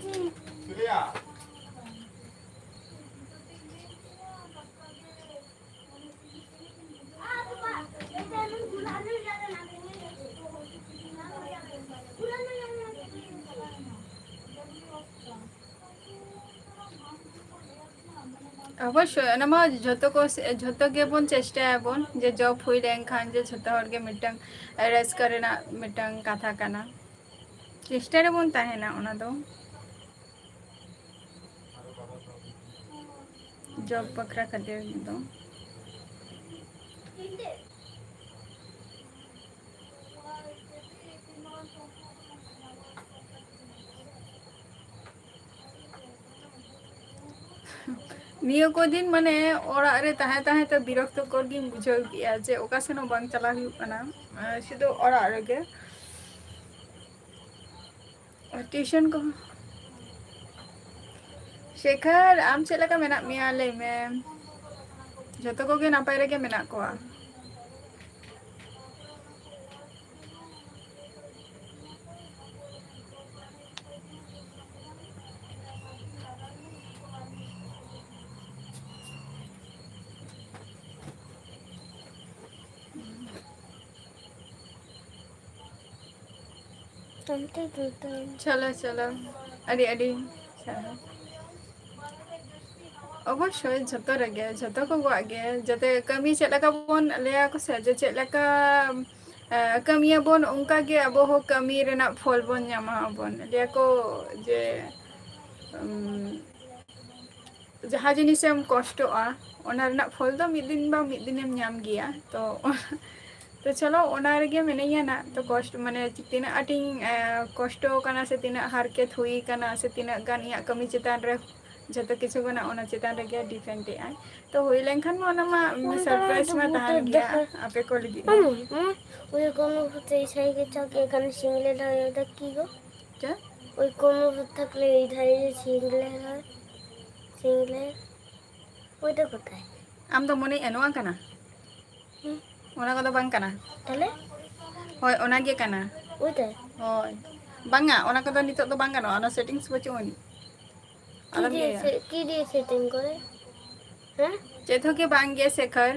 ᱚᱵᱚᱥᱥᱳᱭ, ᱚᱱᱟ ᱢᱟ ᱡᱷᱚᱛᱚ ᱠᱚ, ᱡᱷᱚᱛᱚ ᱜᱮᱵᱚᱱ ᱪᱮᱥᱴᱟᱭᱟᱵᱚᱱ ᱡᱮ job ᱦᱩᱭ ᱞᱮᱱᱠᱷᱟᱱ ᱡᱮ ᱡᱷᱚᱛᱚ ᱦᱚᱲ ᱜᱮ ᱢᱤᱫᱴᱟᱝ ᱨᱟᱹᱥᱠᱟᱹ ᱨᱮᱱᱟᱜ ᱢᱤᱫᱴᱟᱝ ᱠᱟᱛᱷᱟ ᱠᱟᱱᱟ᱾ ᱪᱮᱥᱴᱟ ᱨᱮᱵᱚᱱ ᱛᱟᱦᱮᱱᱟ ᱚᱱᱟ ᱫᱚ᱾ Job ᱵᱟᱠᱷᱨᱟ ᱠᱷᱟᱹᱛᱤᱨ ᱫᱚ᱾ ᱱᱤᱭᱟᱹ ᱠᱚ ᱫᱤᱱ ᱢᱟᱱᱮ ᱚᱲᱟᱜ ᱨᱮ ᱛᱟᱦᱮᱸ ᱛᱟᱦᱮᱸ ᱛᱮ ᱵᱤᱨᱚᱠᱛᱚ ᱠᱚᱨ ᱜᱤᱧ ᱵᱩᱡᱷᱟᱹᱣ ᱠᱮᱜᱼᱟ ᱡᱮ ᱚᱠᱟ ᱥᱮᱱ ᱦᱚᱸ ᱵᱟᱝ ᱪᱟᱞᱟᱣ ᱦᱩᱭᱩᱜ ᱠᱟᱱᱟ, ᱟᱨ ᱥᱩᱫᱷᱩ ᱚᱲᱟᱜ ᱨᱮᱜᱮ᱾ ᱟᱨ tuition ᱠᱚᱦᱚᱸ᱾ ᱥᱮᱠᱷᱟᱨ, ᱟᱢ ᱪᱮᱫ ᱞᱮᱠᱟ ᱢᱮᱱᱟᱜ ᱢᱮᱭᱟ ᱞᱟᱹᱭ ᱢᱮ? ᱡᱷᱚᱛᱚ ᱠᱚᱜᱮ ᱱᱟᱯᱟᱭ ᱨᱮᱜᱮ ᱢᱮᱱᱟᱜ ᱠᱚᱣᱟ᱾ ᱪᱚᱞᱚ, ᱪᱚᱞᱚ, ᱟᱹᱰᱤ ᱟᱹᱰᱤ ᱥᱟᱨᱦᱟᱣ᱾ ᱚᱵᱚᱥᱥᱳᱭ, ᱡᱷᱚᱛᱚ ᱨᱮᱜᱮ, ᱡᱷᱚᱛᱚ ᱠᱚᱣᱟᱜ ᱜᱮ, ᱡᱟᱛᱮ ᱠᱟᱹᱢᱤ ᱪᱮᱫ ᱞᱮᱠᱟ ᱵᱚᱱ ᱞᱟᱹᱭᱟ ᱠᱚ ᱥᱮ, ᱡᱮ ᱪᱮᱫ ᱞᱮᱠᱟ, ᱮ, ᱠᱟᱹᱢᱤᱭᱟᱵᱚᱱ, ᱚᱱᱠᱟ ᱜᱮ ᱟᱵᱚ ᱦᱚᱸ ᱠᱟᱹᱢᱤ ᱨᱮᱱᱟᱜ ᱯᱷᱚᱞ ᱵᱚᱱ ᱧᱟᱢᱟ ᱟᱵᱚᱱ᱾ ᱞᱟᱹᱭᱟ ᱠᱚ ᱡᱮ, ᱩᱢ, ᱡᱟᱦᱟᱸ ᱡᱤᱱᱤᱥᱮᱢ ᱠᱚᱥᱴᱚᱜᱼᱟ, ᱚᱱᱟ ᱨᱮᱱᱟᱜ ᱯᱷᱚᱞ ᱫᱚ ᱢᱤᱫ ᱫᱤᱱ ᱵᱟᱝ ᱢᱤᱫ ᱫᱤᱱᱮᱢ ᱧᱟᱢ ᱜᱮᱭᱟ᱾ ᱛᱚ, ᱛᱚ ᱪᱚᱞᱚ, ᱚᱱᱟ ᱨᱮᱜᱮ ᱢᱤᱱᱟᱹᱧᱟ ᱱᱟᱜ᱾ ᱛᱚ ᱠᱚᱥᱴ-, ᱢᱟᱱᱮ ᱛᱤᱱᱟᱹᱜ ᱟᱸᱴᱤᱧ, ᱮ, ᱠᱚᱥᱴᱚ ᱟᱠᱟᱱᱟ ᱥᱮ ᱛᱤᱱᱟᱹᱜ ᱦᱟᱨᱠᱮᱛ ᱦᱩᱭ ᱟᱠᱟᱱᱟ ᱥᱮ ᱛᱤᱱᱟᱹᱜ ᱜᱟᱱ ᱤᱧᱟᱹᱜ ᱠᱟᱹᱢᱤ ᱪᱮᱛᱟᱱ ᱨᱮ ᱡᱷᱚᱛᱚ ᱠᱤᱪᱷᱩ ᱜᱮ ᱱᱟᱜ ᱚᱱᱟ ᱪᱮᱛᱟᱱ ᱨᱮᱜᱮ depend ᱮᱫ ᱟᱭ᱾ ᱛᱚ ᱦᱩᱭ ᱞᱮᱱᱠᱷᱟᱱ ᱢᱟ ᱚᱱᱟ ᱢᱟ ᱚᱱᱟ surprise ᱢᱟ ᱫᱚ ᱛᱟᱦᱮᱱ ᱜᱮᱭᱟ ᱫᱚᱨᱠᱟᱨ᱾ ᱟᱯᱮ ᱠᱚ ᱞᱟᱹᱜᱤᱫ ᱦᱚᱸ᱾ ᱦᱩᱸ, ᱦᱩᱸ᱾ ওই কোনো সেই সাইকেল চালিয়ে এখানে সিঙ্গেলে ধরে ওটা কি গো? ᱪᱮᱫ? ওই কোনো থাকলে এই ধারে যে সিঙ্গেলে হয়, সিঙ্গেলে ওইটা কোথায়? ᱟᱢ ᱫᱚ ᱢᱚᱱᱮᱭᱮᱫᱼᱟ ᱱᱚᱣᱟ ᱠᱟᱱᱟ? ᱦᱩᱸ᱾ ᱚᱱᱟ ᱠᱚᱫᱚ ᱵᱟᱝ ᱠᱟᱱᱟ᱾ ᱛᱟᱦᱞᱮ? ᱦᱳᱭ, ᱚᱱᱟ ᱜᱮ ᱠᱟᱱᱟ᱾ ᱳᱭᱴᱟ? ᱦᱳᱭ᱾ ᱵᱟᱝᱟ, ᱚᱱᱟ ᱠᱚᱫᱚ ᱱᱤᱛᱚᱜ ᱫᱚ ᱵᱟᱝ ᱜᱟᱱᱚᱜᱼᱟ, ᱚᱱᱟ settings ᱵᱟᱹᱪᱩᱜ ᱟᱹᱱᱤᱡ᱾ ᱟᱞᱚᱢ ᱤᱭᱟᱹᱭᱟ᱾ ᱪᱮᱫ ᱫᱤᱭᱮ setting ᱠᱚᱨᱮ? ᱦᱮᱸ? ᱪᱮᱫ ᱦᱚᱸ ᱜᱮ ᱵᱟᱝ ᱜᱮ, ᱥᱮᱠᱷᱚᱨ᱾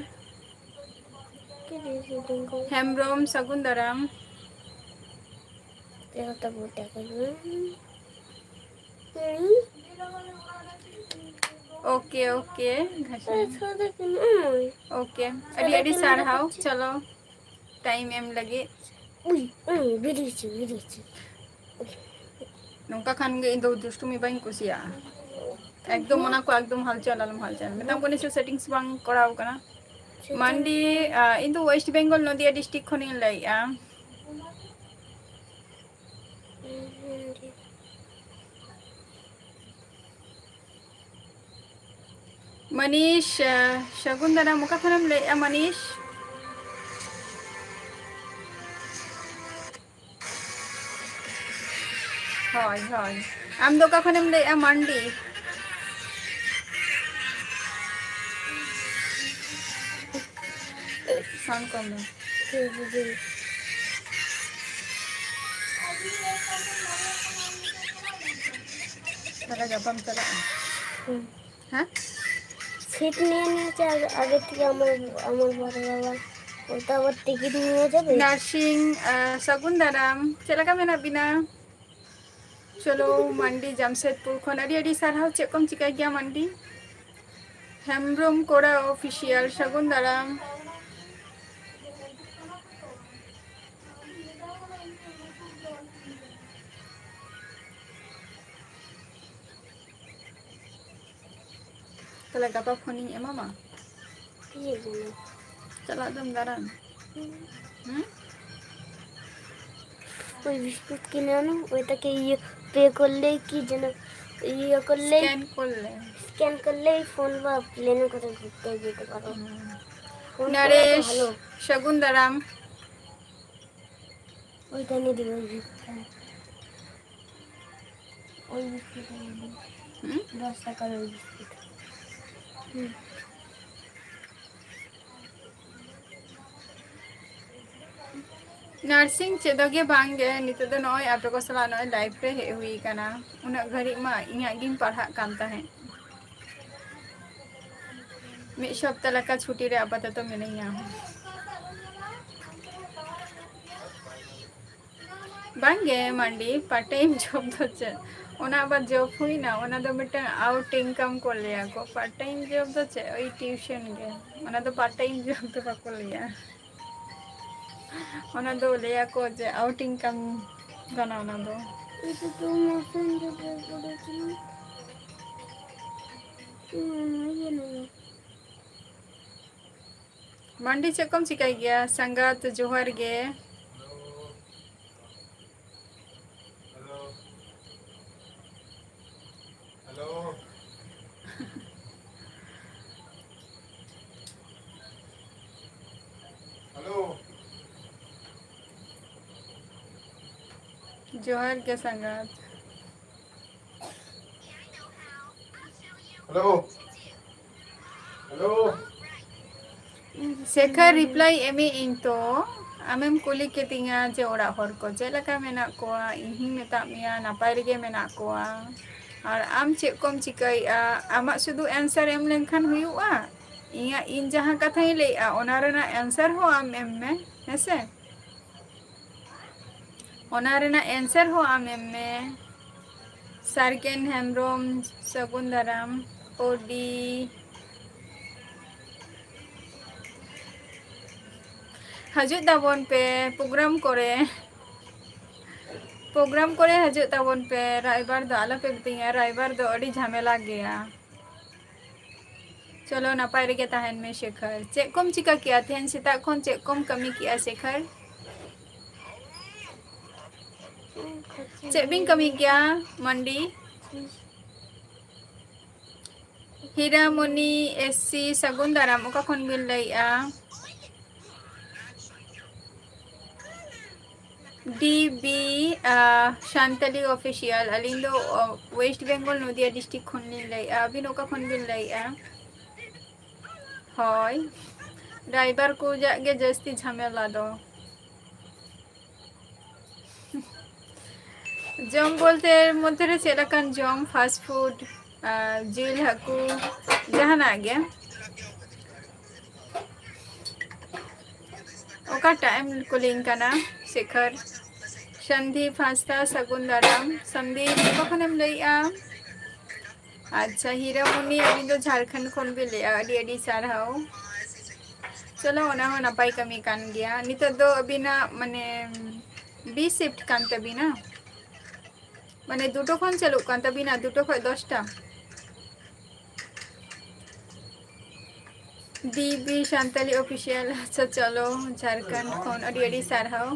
ᱪᱮᱫ ᱫᱤᱭᱮ setting ᱠᱚᱨᱮ? ᱦᱮᱢᱵᱨᱚᱢ, ᱥᱟᱹᱜᱩᱱ ᱫᱟᱨᱟᱢ᱾ ᱛᱮᱦᱚᱸ ᱛᱚ ᱵᱩᱴᱟᱹ ᱠᱟᱱᱟ᱾ OK, OK, ᱜᱷᱟᱥ᱾ ᱟᱨ ᱛᱷᱚᱲᱟ ᱫᱚ ᱵᱟᱹᱱᱩᱜᱼᱟ᱾ OK, ᱟᱹᱰᱤ ᱟᱹᱰᱤ ᱥᱟᱨᱦᱟᱣ᱾ ᱪᱚᱞᱚ, time ᱮᱢ ᱞᱟᱹᱜᱤᱫ᱾ ᱩᱭ, ᱩᱭ, ᱵᱤᱨᱤᱪᱤ, ᱵᱤᱨᱤᱪᱤ᱾ ᱱᱚᱝᱠᱟ ᱠᱷᱟᱱ ᱜᱮ ᱤᱧ ᱫᱚ ᱫᱩᱥᱴᱩᱢᱤ ᱵᱟᱹᱧ ᱠᱩᱥᱤᱭᱟᱜᱼᱟ᱾ ᱮᱠᱫᱚᱢ ᱚᱱᱟ ᱠᱚ ᱮᱠᱫᱚᱢ ᱦᱟᱞᱪᱟᱞ ᱟᱞᱚᱢ ᱦᱟᱞᱪᱟᱞ᱾ ᱢᱮᱛᱟᱢ ᱠᱟᱹᱱᱟᱹᱧ ᱥᱮ settings ᱵᱟᱝ ᱠᱚᱨᱟᱣ ᱠᱟᱱᱟ᱾ ᱢᱟᱱᱰᱤ, ᱟ, ᱤᱧ ᱫᱚ West Bengal, ᱱᱚᱫᱤᱭᱟ district ᱠᱷᱚᱱᱤᱧ ᱞᱟᱹᱭᱮᱫᱼᱟ᱾ ᱢᱟᱱᱤᱥ, ᱟ, ᱥᱟᱹᱜᱩᱱ ᱫᱟᱨᱟᱢ, ᱚᱠᱟ ᱠᱷᱚᱱᱮᱢ ᱞᱟᱹᱭᱮᱫᱼᱟ ᱢᱟᱱᱤᱥ? ᱦᱳᱭ, ᱦᱳᱭ᱾ ᱟᱢ ᱫᱚ ᱚᱠᱟ ᱠᱷᱚᱱᱮᱢ ᱞᱟᱹᱭᱮᱫᱼᱟ? ᱢᱟᱱᱰᱤ᱾ Sound ᱠᱚᱢ ᱢᱮ᱾ ᱛᱟᱦᱞᱮ ᱜᱟᱯᱟᱢ ᱪᱟᱞᱟᱜᱼᱟ? ᱦᱩᱸ᱾ ᱦᱮᱸ? ᱥᱤᱴ ᱱᱤᱭᱮ ᱱᱤᱭᱮ ᱪᱮ ᱟᱜᱮ, ᱟᱜᱮ ᱛᱮᱜᱮ ᱟᱢᱟᱞ, ᱟᱢᱟᱞ ᱵᱟᱨᱟ ᱵᱟᱵᱟ᱾ ᱚᱱᱠᱟ ᱵᱚ ᱛᱤᱠᱤᱱ ᱧᱩ ᱪᱟᱵᱟᱭᱟ᱾ ᱱᱟᱨᱥᱤᱝ, ᱟᱸ, ᱥᱟᱹᱜᱩᱱ ᱫᱟᱨᱟᱢ᱾ ᱪᱮᱫ ᱞᱮᱠᱟ ᱢᱮᱱᱟᱜ ᱵᱤᱱᱟ? ᱪᱚᱞᱚ ᱢᱟᱱᱰᱤ ᱡᱟᱢᱥᱮᱫᱽᱯᱩᱨ ᱠᱷᱚᱱ ᱟᱹᱰᱤ ᱟᱹᱰᱤ ᱥᱟᱨᱦᱟᱣ᱾ ᱪᱮᱫ ᱠᱚᱢ ᱪᱤᱠᱟᱹᱭ ᱜᱮᱭᱟ ᱢᱟᱱᱰᱤ? ᱦᱮᱢᱵᱨᱚᱢ ᱠᱚᱲᱟ ᱚᱯᱷᱤᱥᱤᱭᱟᱞ, ᱥᱟᱹᱜᱩᱱ ᱫᱟᱨᱟᱢ᱾ ᱛᱟᱦᱞᱮ ᱜᱟᱯᱟ ᱯᱷᱳᱱᱤᱧ ᱮᱢᱟᱢᱟ? ᱪᱮᱫ ᱡᱚᱢᱟ? ᱪᱟᱞᱟᱜ ᱫᱚᱢ ᱫᱟᱬᱟᱱ? ᱦᱩᱸ᱾ ᱦᱩᱸ? ᱳᱭ ᱵᱤᱥᱠᱩᱴ ᱠᱤᱱ ᱟᱱᱟ, ᱳᱭ ᱛᱟᱠᱮ ᱤᱭᱟᱹ ᱯᱮ ᱠᱚᱨᱞᱮ ᱠᱤ ᱡᱮᱱᱚ ᱤᱭᱟᱹ ᱠᱚᱨᱞᱮ, ᱥᱠᱮᱱ ᱠᱚᱨᱞᱮ᱾ ᱥᱠᱮᱱ ᱠᱚᱨᱞᱮ ᱯᱷᱳᱱ ᱵᱟ ᱯᱞᱮᱱ ᱠᱚᱨᱮ ᱜᱷᱩᱨᱛᱮ ᱡᱮᱛᱮ ᱯᱟᱨᱚ᱾ ᱦᱩᱸ᱾ ᱯᱷᱳᱱ ᱠᱚᱨᱮ ᱱᱚᱨᱮᱥ, ᱦᱮᱞᱳ᱾ ᱥᱟᱹᱜᱩᱱ ᱫᱟᱨᱟᱢ᱾ ᱳᱭ ᱛᱟᱱᱤ ᱫᱤ ᱳᱭ ᱵᱤᱥᱠᱩᱴ ᱠᱟᱱᱟ᱾ ᱳᱭ ᱵᱤᱥᱠᱩᱴ ᱟᱱᱟ ᱫᱤ᱾ ᱦᱩᱸ? ᱫᱚᱥ ᱴᱟᱠᱟ ᱳᱭ ᱵᱤᱥᱠᱩᱴ᱾ ᱦᱩᱸ᱾ ᱱᱟᱨᱥᱤᱝ ᱪᱮᱫ ᱜᱮ ᱵᱟᱝ ᱜᱮ, ᱱᱤᱛᱚᱜ ᱫᱚ ᱱᱚᱜᱼᱚᱭ ᱟᱯᱮ ᱠᱚ ᱥᱟᱞᱟᱜ ᱱᱚᱜᱼᱚᱭ ᱞᱟᱭᱤᱵᱷ ᱨᱮ ᱦᱮᱡ ᱦᱩᱭ ᱟᱠᱟᱱᱟ᱾ ᱩᱱᱟᱹᱜ ᱜᱷᱟᱹᱲᱤᱡ ᱢᱟ ᱤᱧᱟᱹᱜ ᱜᱤᱧ ᱯᱟᱲᱦᱟᱜ ᱠᱟᱱ ᱛᱟᱦᱮᱸᱫ᱾ ᱢᱤᱫ ᱥᱚᱯᱛᱟ ᱞᱮᱠᱟ ᱪᱷᱩᱴᱤ ᱨᱮ ᱟᱯᱟᱛᱚᱛᱚ ᱢᱤᱱᱟᱹᱧᱟ᱾ ᱵᱟᱝᱜᱮ ᱢᱟᱱᱰᱤ, part time job ᱫᱚ ᱪᱮᱫ? ᱚᱱᱟ ᱟᱵᱟᱨ job ᱦᱩᱭᱱᱟ, ᱚᱱᱟ ᱫᱚ ᱢᱤᱫᱴᱟᱝ out income ᱠᱚ ᱞᱟᱹᱭᱟ ᱠᱚ᱾ Part time job ᱫᱚ ᱪᱮᱫ? ᱳᱭ tuition ᱜᱮ, ᱚᱱᱟ ᱫᱚ part time job ᱫᱚ ᱵᱟᱠᱚ ᱞᱟᱹᱭᱟ᱾ ᱚᱱᱟ ᱫᱚ ᱞᱟᱹᱭᱟ ᱠᱚ ᱡᱮ out income ᱠᱟᱱᱟ ᱚᱱᱟ ᱫᱚ᱾ এটা তো আমার ফ্রেন্ডের বলে ছিল। হুম, ইয়ে নেই। ᱢᱟᱱᱰᱤ, ᱪᱮᱫ ᱠᱚᱢ ᱪᱤᱠᱟᱹᱭ ᱜᱮᱭᱟ? ᱥᱟᱸᱜᱟᱛ, ᱡᱚᱦᱟᱨ ᱜᱮ᱾ ᱦᱮᱞᱳ᱾ ᱦᱮᱞᱳ᱾ ᱦᱮᱞᱳ᱾ ᱡᱚᱦᱟᱨ ᱜᱮ ᱥᱟᱸᱜᱟᱛ᱾ ᱦᱮᱞᱳ᱾ ᱦᱮᱞᱳ᱾ ᱥᱮᱠᱷᱟᱨ, reply ᱮᱢᱮᱜ ᱟᱹᱧ ᱛᱚ, ᱟᱢᱮᱢ ᱠᱩᱞᱤ ᱠᱤᱫᱤᱧᱟ ᱡᱮ ᱚᱲᱟᱜ ᱦᱚᱲ ᱠᱚ ᱪᱮᱫ ᱞᱮᱠᱟ ᱢᱮᱱᱟᱜ ᱠᱚᱣᱟ? ᱤᱧ ᱦᱚᱸᱧ ᱢᱮᱛᱟᱜ ᱢᱮᱭᱟ ᱱᱟᱯᱟᱭ ᱨᱮᱜᱮ ᱢᱮᱱᱟᱜ ᱠᱚᱣᱟ᱾ ᱟᱨ ᱟᱢ ᱪᱮᱫ ᱠᱚᱢ ᱪᱤᱠᱟᱹᱭᱮᱫᱼᱟ? ᱟᱢᱟᱜ ᱥᱩᱫᱷᱩ answer ᱮᱢ ᱞᱮᱱᱠᱷᱟᱱ ᱦᱩᱭᱩᱜᱼᱟ? ᱤᱧᱟᱹᱜ, ᱤᱧ ᱡᱟᱦᱟᱸ ᱠᱟᱛᱷᱟᱧ ᱞᱟᱹᱭᱮᱜᱼᱟ, ᱚᱱᱟ ᱨᱮᱱᱟᱜ answer ᱦᱚᱸ ᱟᱢ ᱮᱢ ᱢᱮ, ᱦᱮᱸᱥᱮ? ᱚᱱᱟ ᱨᱮᱱᱟᱜ answer ᱦᱚᱸ ᱟᱢ ᱮᱢ ᱢᱮ᱾ ᱥᱟᱨᱠᱮᱱ ᱦᱮᱢᱵᱨᱚᱢ, ᱥᱟᱹᱜᱩᱱ ᱫᱟᱨᱟᱢ᱾ ᱳᱰᱤ, ᱦᱤᱡᱩᱜ ᱛᱟᱵᱚᱱ ᱯᱮ program ᱠᱚᱨᱮ᱾ Program ᱠᱚᱨᱮ ᱦᱤᱡᱩᱜ ᱛᱟᱵᱚᱱ ᱯᱮ᱾ ᱨᱟᱭᱵᱟᱨ ᱫᱚ ᱟᱞᱚᱯᱮ ᱢᱤᱛᱟᱹᱧᱟ, ᱨᱟᱭᱵᱟᱨ ᱫᱚ ᱟᱹᱰᱤ ᱡᱷᱟᱢᱮᱞᱟ ᱜᱮᱭᱟ᱾ ᱪᱚᱞᱚ, ᱱᱟᱯᱟᱭ ᱨᱮᱜᱮ ᱛᱟᱦᱮᱱ ᱢᱮ ᱥᱮᱠᱷᱚᱨ᱾ ᱪᱮᱫ ᱠᱚᱢ ᱪᱤᱠᱟ ᱠᱮᱜᱼᱟ ᱛᱮᱦᱮᱧ ᱥᱮᱛᱟᱜ ᱠᱷᱚᱱ? ᱪᱮᱫ ᱠᱚᱢ ᱠᱟᱹᱢᱤ ᱠᱮᱜᱼᱟ ᱥᱮᱠᱷᱚᱨ? ᱪᱮᱫ ᱵᱤᱱ ᱠᱟᱹᱢᱤ ᱠᱮᱜᱼᱟ ᱢᱟᱱᱰᱤ? ᱦᱤᱨᱟᱢᱚᱱᱤ SC, ᱥᱟᱹᱜᱩᱱ ᱫᱟᱨᱟᱢ᱾ ᱚᱠᱟ ᱠᱷᱚᱱ ᱵᱤᱱ ᱞᱟᱹᱭᱮᱜᱼᱟ? DB, ᱟᱸ, ᱥᱟᱱᱛᱟᱞᱤ Official᱾ ᱟᱹᱞᱤᱧ ᱫᱚ, ᱚ, West Bengal, ᱱᱚᱫᱤᱭᱟ district ᱠᱷᱚᱱ ᱞᱤᱧ ᱞᱟᱹᱭᱮᱜᱼᱟ᱾ ᱟᱹᱵᱤᱱ ᱚᱠᱟ ᱠᱷᱚᱱ ᱵᱤᱱ ᱞᱟᱹᱭᱮᱜᱼᱟ? ᱦᱳᱭ, driver ᱠᱚᱣᱟᱜ ᱜᱮ ᱡᱟᱹᱥᱛᱤ ᱡᱷᱟᱢᱮᱞᱟ ᱫᱚ᱾ ᱡᱚᱢ ᱵᱚᱞᱛᱮ ᱢᱚᱫᱽᱫᱷᱮ ᱨᱮ ᱪᱮᱫ ᱞᱮᱠᱟᱱ ᱡᱚᱢ, fast food, ᱟᱨ ᱡᱤᱞ, ᱦᱟᱹᱠᱩ, ᱡᱟᱦᱟᱱᱟᱜ ᱜᱮ? ᱚᱠᱟᱴᱟᱜ ᱮᱢ ᱠᱩᱞᱤᱧ ᱠᱟᱱᱟ ᱥᱮᱠᱷᱚᱨ? ᱥᱚᱱᱫᱤᱯ ᱦᱟᱸᱥᱫᱟ, ᱥᱟᱹᱜᱩᱱ ᱫᱟᱨᱟᱢ᱾ ᱥᱚᱱᱫᱤᱯ, ᱚᱠᱟ ᱠᱷᱚᱱᱮᱢ ᱞᱟᱹᱭᱮᱜᱼᱟ? ᱟᱪᱪᱷᱟ, ᱦᱤᱨᱟᱢᱚᱱᱤ, ᱟᱹᱵᱤᱱ ᱫᱚ ᱡᱷᱟᱲᱠᱷᱚᱸᱰ ᱠᱷᱚᱱ ᱵᱤᱱ ᱞᱟᱹᱭᱮᱜᱼᱟ, ᱟᱹᱰᱤ ᱟᱹᱰᱤ ᱥᱟᱨᱦᱟᱣ᱾ ᱪᱚᱞᱚ, ᱚᱱᱟ ᱦᱚᱸ ᱱᱟᱯᱟᱭ ᱠᱟᱹᱢᱤ ᱠᱟᱱ ᱜᱮᱭᱟ᱾ ᱱᱤᱛᱚᱜ ᱫᱚ ᱟᱹᱵᱤᱱᱟᱜ, ᱢᱟᱱᱮ, B shift ᱠᱟᱱ ᱛᱟᱹᱵᱤᱱᱟ, ᱢᱟᱱᱮ, ᱫᱩᱴᱳ ᱠᱷᱚᱱ ᱪᱟᱹᱞᱩᱜ ᱠᱟᱱ ᱛᱟᱹᱵᱤᱱᱟ, ᱫᱩᱴᱳ ᱠᱷᱚᱱ ᱫᱚᱥᱴᱟ᱾ DB Santali Official, ᱟᱪᱪᱷᱟ, ᱪᱚᱞᱚ, ᱡᱷᱟᱲᱠᱷᱚᱸᱰ ᱠᱷᱚᱱ ᱟᱹᱰᱤ ᱟᱹᱰᱤ ᱥᱟᱨᱦᱟᱣ᱾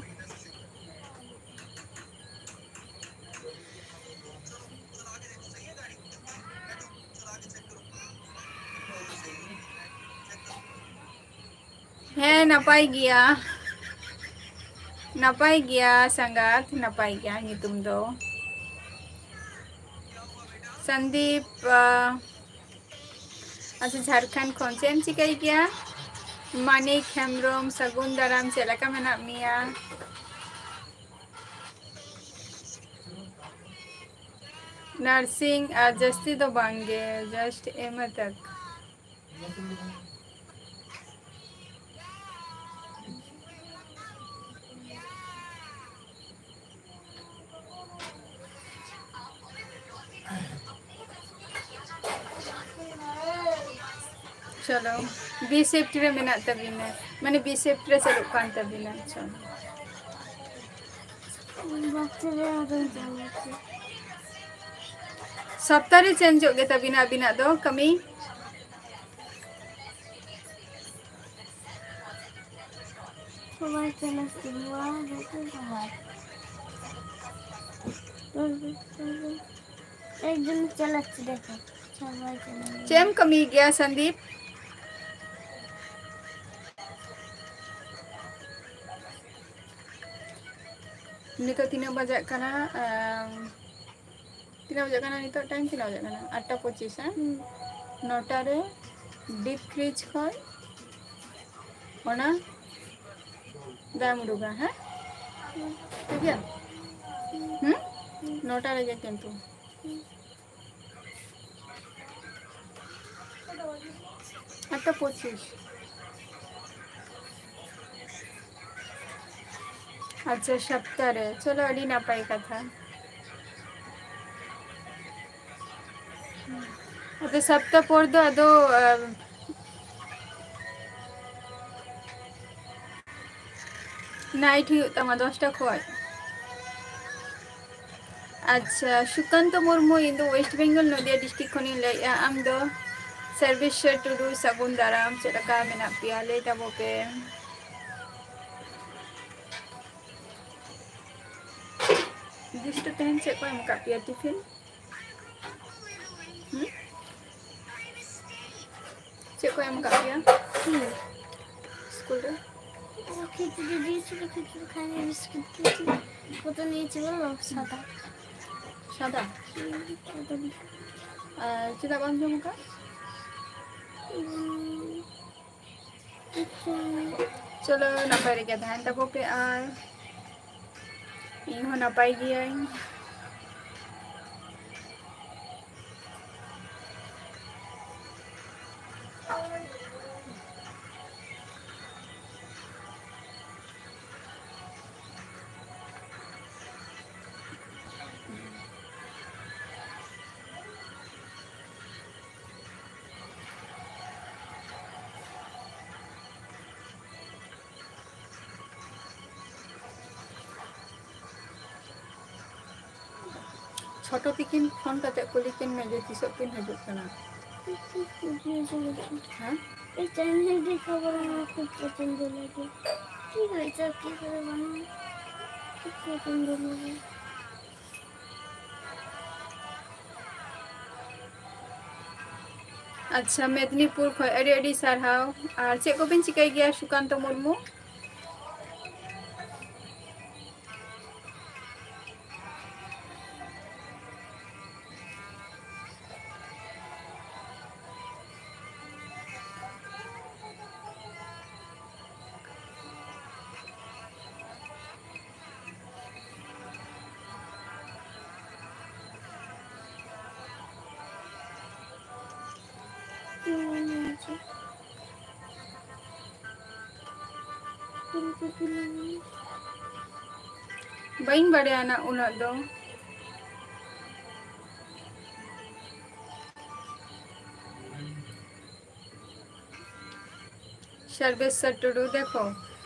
ᱦᱮᱸ, ᱱᱟᱯᱟᱭ ᱜᱮᱭᱟ᱾ ᱱᱟᱯᱟᱭ ᱜᱮᱭᱟ ᱥᱟᱸᱜᱟᱛ, ᱱᱟᱯᱟᱭ ᱜᱮᱭᱟ᱾ ᱧᱩᱛᱩᱢ ᱫᱚ ᱥᱚᱱᱫᱤᱯ, ᱟᱸ, ᱟᱪᱪᱷᱟ, ᱡᱷᱟᱲᱠᱷᱚᱸᱰ ᱠᱷᱚᱱ᱾ ᱪᱮᱫ ᱮᱢ ᱪᱤᱠᱟᱹᱭ ᱜᱮᱭᱟ? ᱢᱟᱱᱤᱠ ᱦᱮᱢᱵᱨᱚᱢ, ᱥᱟᱹᱜᱩᱱ ᱫᱟᱨᱟᱢ, ᱪᱮᱫ ᱞᱮᱠᱟ ᱢᱮᱱᱟᱜ ᱢᱮᱭᱟ? Nursing, ᱟᱨ ᱡᱟᱹᱥᱛᱤ ᱫᱚ ᱵᱟᱝ ᱜᱮ, just M.A. ᱛᱟᱠ᱾ ᱪᱚᱞᱚ, ᱵᱤ ᱥᱮᱯᱴ ᱨᱮ ᱢᱮᱱᱟᱜ ᱛᱟᱵᱤᱱᱟ, ᱢᱟᱱᱮ ᱵᱤ ᱥᱮᱯᱴ ᱨᱮ ᱪᱟᱹᱞᱩᱜ ᱠᱟᱱ ᱛᱟᱵᱤᱱᱟ᱾ ᱪᱚᱞᱚ, ᱥᱚᱯᱛᱟ ᱨᱮ ᱪᱮᱧᱡᱚᱜ ᱜᱮ ᱛᱟᱵᱤᱱᱟ ᱟᱹᱵᱤᱱᱟᱜ ᱫᱚ ᱠᱟᱹᱢᱤ᱾ সবাই চলে আসছে, বাবা, দেখো সবাই। একজন চালাচ্ছে, দেখো, সবাই চলে আসছে। ᱪᱮᱫ ᱮᱢ ᱠᱟᱹᱢᱤ ᱜᱮᱭᱟ, ᱥᱚᱱᱫᱤᱯ? ᱱᱤᱛᱚᱜ ᱛᱤᱱᱟᱹᱜ ᱵᱟᱡᱟᱜ ᱠᱟᱱᱟ? ᱟᱢ, ᱛᱤᱱᱟᱹᱜ ᱵᱟᱡᱟᱜ ᱠᱟᱱᱟ ᱱᱤᱛᱚᱜ? ᱴᱟᱭᱤᱢ ᱛᱤᱱᱟᱹᱜ ᱵᱟᱡᱟᱜ ᱠᱟᱱᱟ? ᱟᱴᱴᱟ ᱯᱚᱸᱪᱤᱥ, ᱦᱮᱸ? ᱦᱩᱸ᱾ ᱱᱚᱴᱟ ᱨᱮ ᱰᱤᱯ ᱯᱷᱨᱤᱡᱽ ᱠᱷᱚᱱ ᱚᱱᱟ ᱫᱟᱜ ᱮᱢ ᱩᱰᱩᱠᱟ, ᱦᱮᱸ? ᱦᱩᱸ᱾ ᱴᱷᱤᱠ ᱜᱮᱭᱟ? ᱦᱩᱸ? ᱦᱩᱸ᱾ ᱱᱚᱴᱟ ᱨᱮᱜᱮ ᱠᱤᱱᱛᱩ᱾ ᱦᱩᱸ᱾ ᱟᱴᱴᱟ ᱯᱚᱸᱪᱤᱥ᱾ ᱟᱪᱪᱷᱟ, ᱥᱟᱯᱛᱟ ᱨᱮ᱾ ᱪᱚᱞᱚ, ᱟᱹᱰᱤ ᱱᱟᱯᱟᱭ ᱠᱟᱛᱷᱟ᱾ ᱟᱫᱚ ᱥᱟᱯᱛᱟ ᱯᱚᱨ ᱫᱚ ᱟᱫᱚ, ᱟᱢ, ᱱᱟᱭᱤᱴ ᱦᱩᱭᱩᱜ ᱛᱟᱢᱟ ᱫᱚᱥᱴᱟ ᱠᱷᱚᱡ᱾ ᱟᱪᱪᱷᱟ, ᱥᱩᱠᱟᱱᱛᱚ ᱢᱩᱨᱢᱩ, ᱤᱧ ᱫᱚ ᱳᱭᱮᱥᱴ ᱵᱮᱝᱜᱚᱞ ᱱᱚᱫᱤᱭᱟ ᱰᱤᱥᱴᱨᱤᱠᱴ ᱠᱷᱚᱱᱤᱧ ᱞᱟᱹᱭᱮᱫᱼᱟ᱾ ᱟᱢ ᱫᱚ? ᱥᱚᱨᱵᱮᱥᱣᱚᱨ ᱴᱩᱰᱩ, ᱥᱟᱹᱜᱩᱱ ᱫᱟᱨᱟᱢ, ᱪᱮᱫ ᱞᱮᱠᱟ ᱢᱮᱱᱟᱜ ᱯᱮᱭᱟ? ᱞᱟᱹᱭ ᱛᱟᱵᱚ ᱯᱮ᱾ ᱫᱩᱥᱴᱚ, ᱛᱮᱦᱮᱧ ᱪᱮᱫ ᱠᱚ ᱮᱢ ᱟᱠᱟᱫ ᱯᱮᱭᱟ ᱴᱤᱯᱷᱤᱱ? ᱦᱩᱸ? ᱪᱮᱫ ᱠᱚ ᱮᱢ ᱟᱠᱟᱫ ᱯᱮᱭᱟ? ᱦᱩᱸ᱾ ᱥᱠᱩᱞ ᱨᱮ? ও খিচুড়ি দিয়েছিল, খিচুড়ি খাইনি, বিস্কুট খেয়েছি। ওটা নিয়েছিল সাদা। সাদা? হুম, ওটা দিয়ে। ᱟᱨ ᱪᱮᱫᱟᱜ ᱵᱟᱢ ᱡᱚᱢ ᱟᱠᱟᱫ? ᱩᱸ, ᱟᱪᱪᱷᱟ᱾ ᱪᱚᱞᱚ, ᱱᱟᱯᱟᱭ ᱨᱮᱜᱮ ᱛᱟᱦᱮᱱ ᱛᱟᱵᱚ ᱯᱮ ᱟᱨ ᱤᱧ ᱦᱚᱸ ᱱᱟᱯᱟᱭ ᱜᱤᱭᱟᱹᱧ᱾ ᱪᱷᱳᱴᱳ ᱛᱤᱠᱤᱱ ᱯᱷᱳᱱ ᱠᱟᱛᱮ ᱠᱩᱞᱤ ᱠᱤᱱ ᱢᱮ ᱡᱮ ᱛᱤᱥᱚᱜ ᱠᱤᱱ ᱦᱤᱡᱩᱜ ᱠᱟᱱᱟ᱾ ᱦᱮᱸ? ये चैनल भी खबर है, खुद को तुम बोलोगे। ठीक है, सब की खबर है, खुद को तुम बोलोगे। ᱟᱪᱪᱷᱟ, ᱢᱮᱫᱽᱱᱤᱯᱩᱨ ᱠᱷᱚᱱ ᱟᱹᱰᱤ ᱟᱹᱰᱤ ᱥᱟᱨᱦᱟᱣ᱾ ᱟᱨ ᱪᱮᱫ ᱠᱚᱵᱤᱱ ᱪᱤᱠᱟᱹᱭ ᱜᱮᱭᱟ, ᱥᱩᱠᱟᱱᱛᱚ ᱢᱩᱨᱢᱩ? ᱵᱟᱹᱧ ᱵᱟᱲᱟᱭᱟ ᱱᱟ ᱩᱱᱟᱹᱜ ᱫᱚ᱾ ᱥᱚᱨᱵᱮᱥᱥᱚᱨ ᱴᱩᱰᱩ, ᱫᱮᱠᱷᱚ,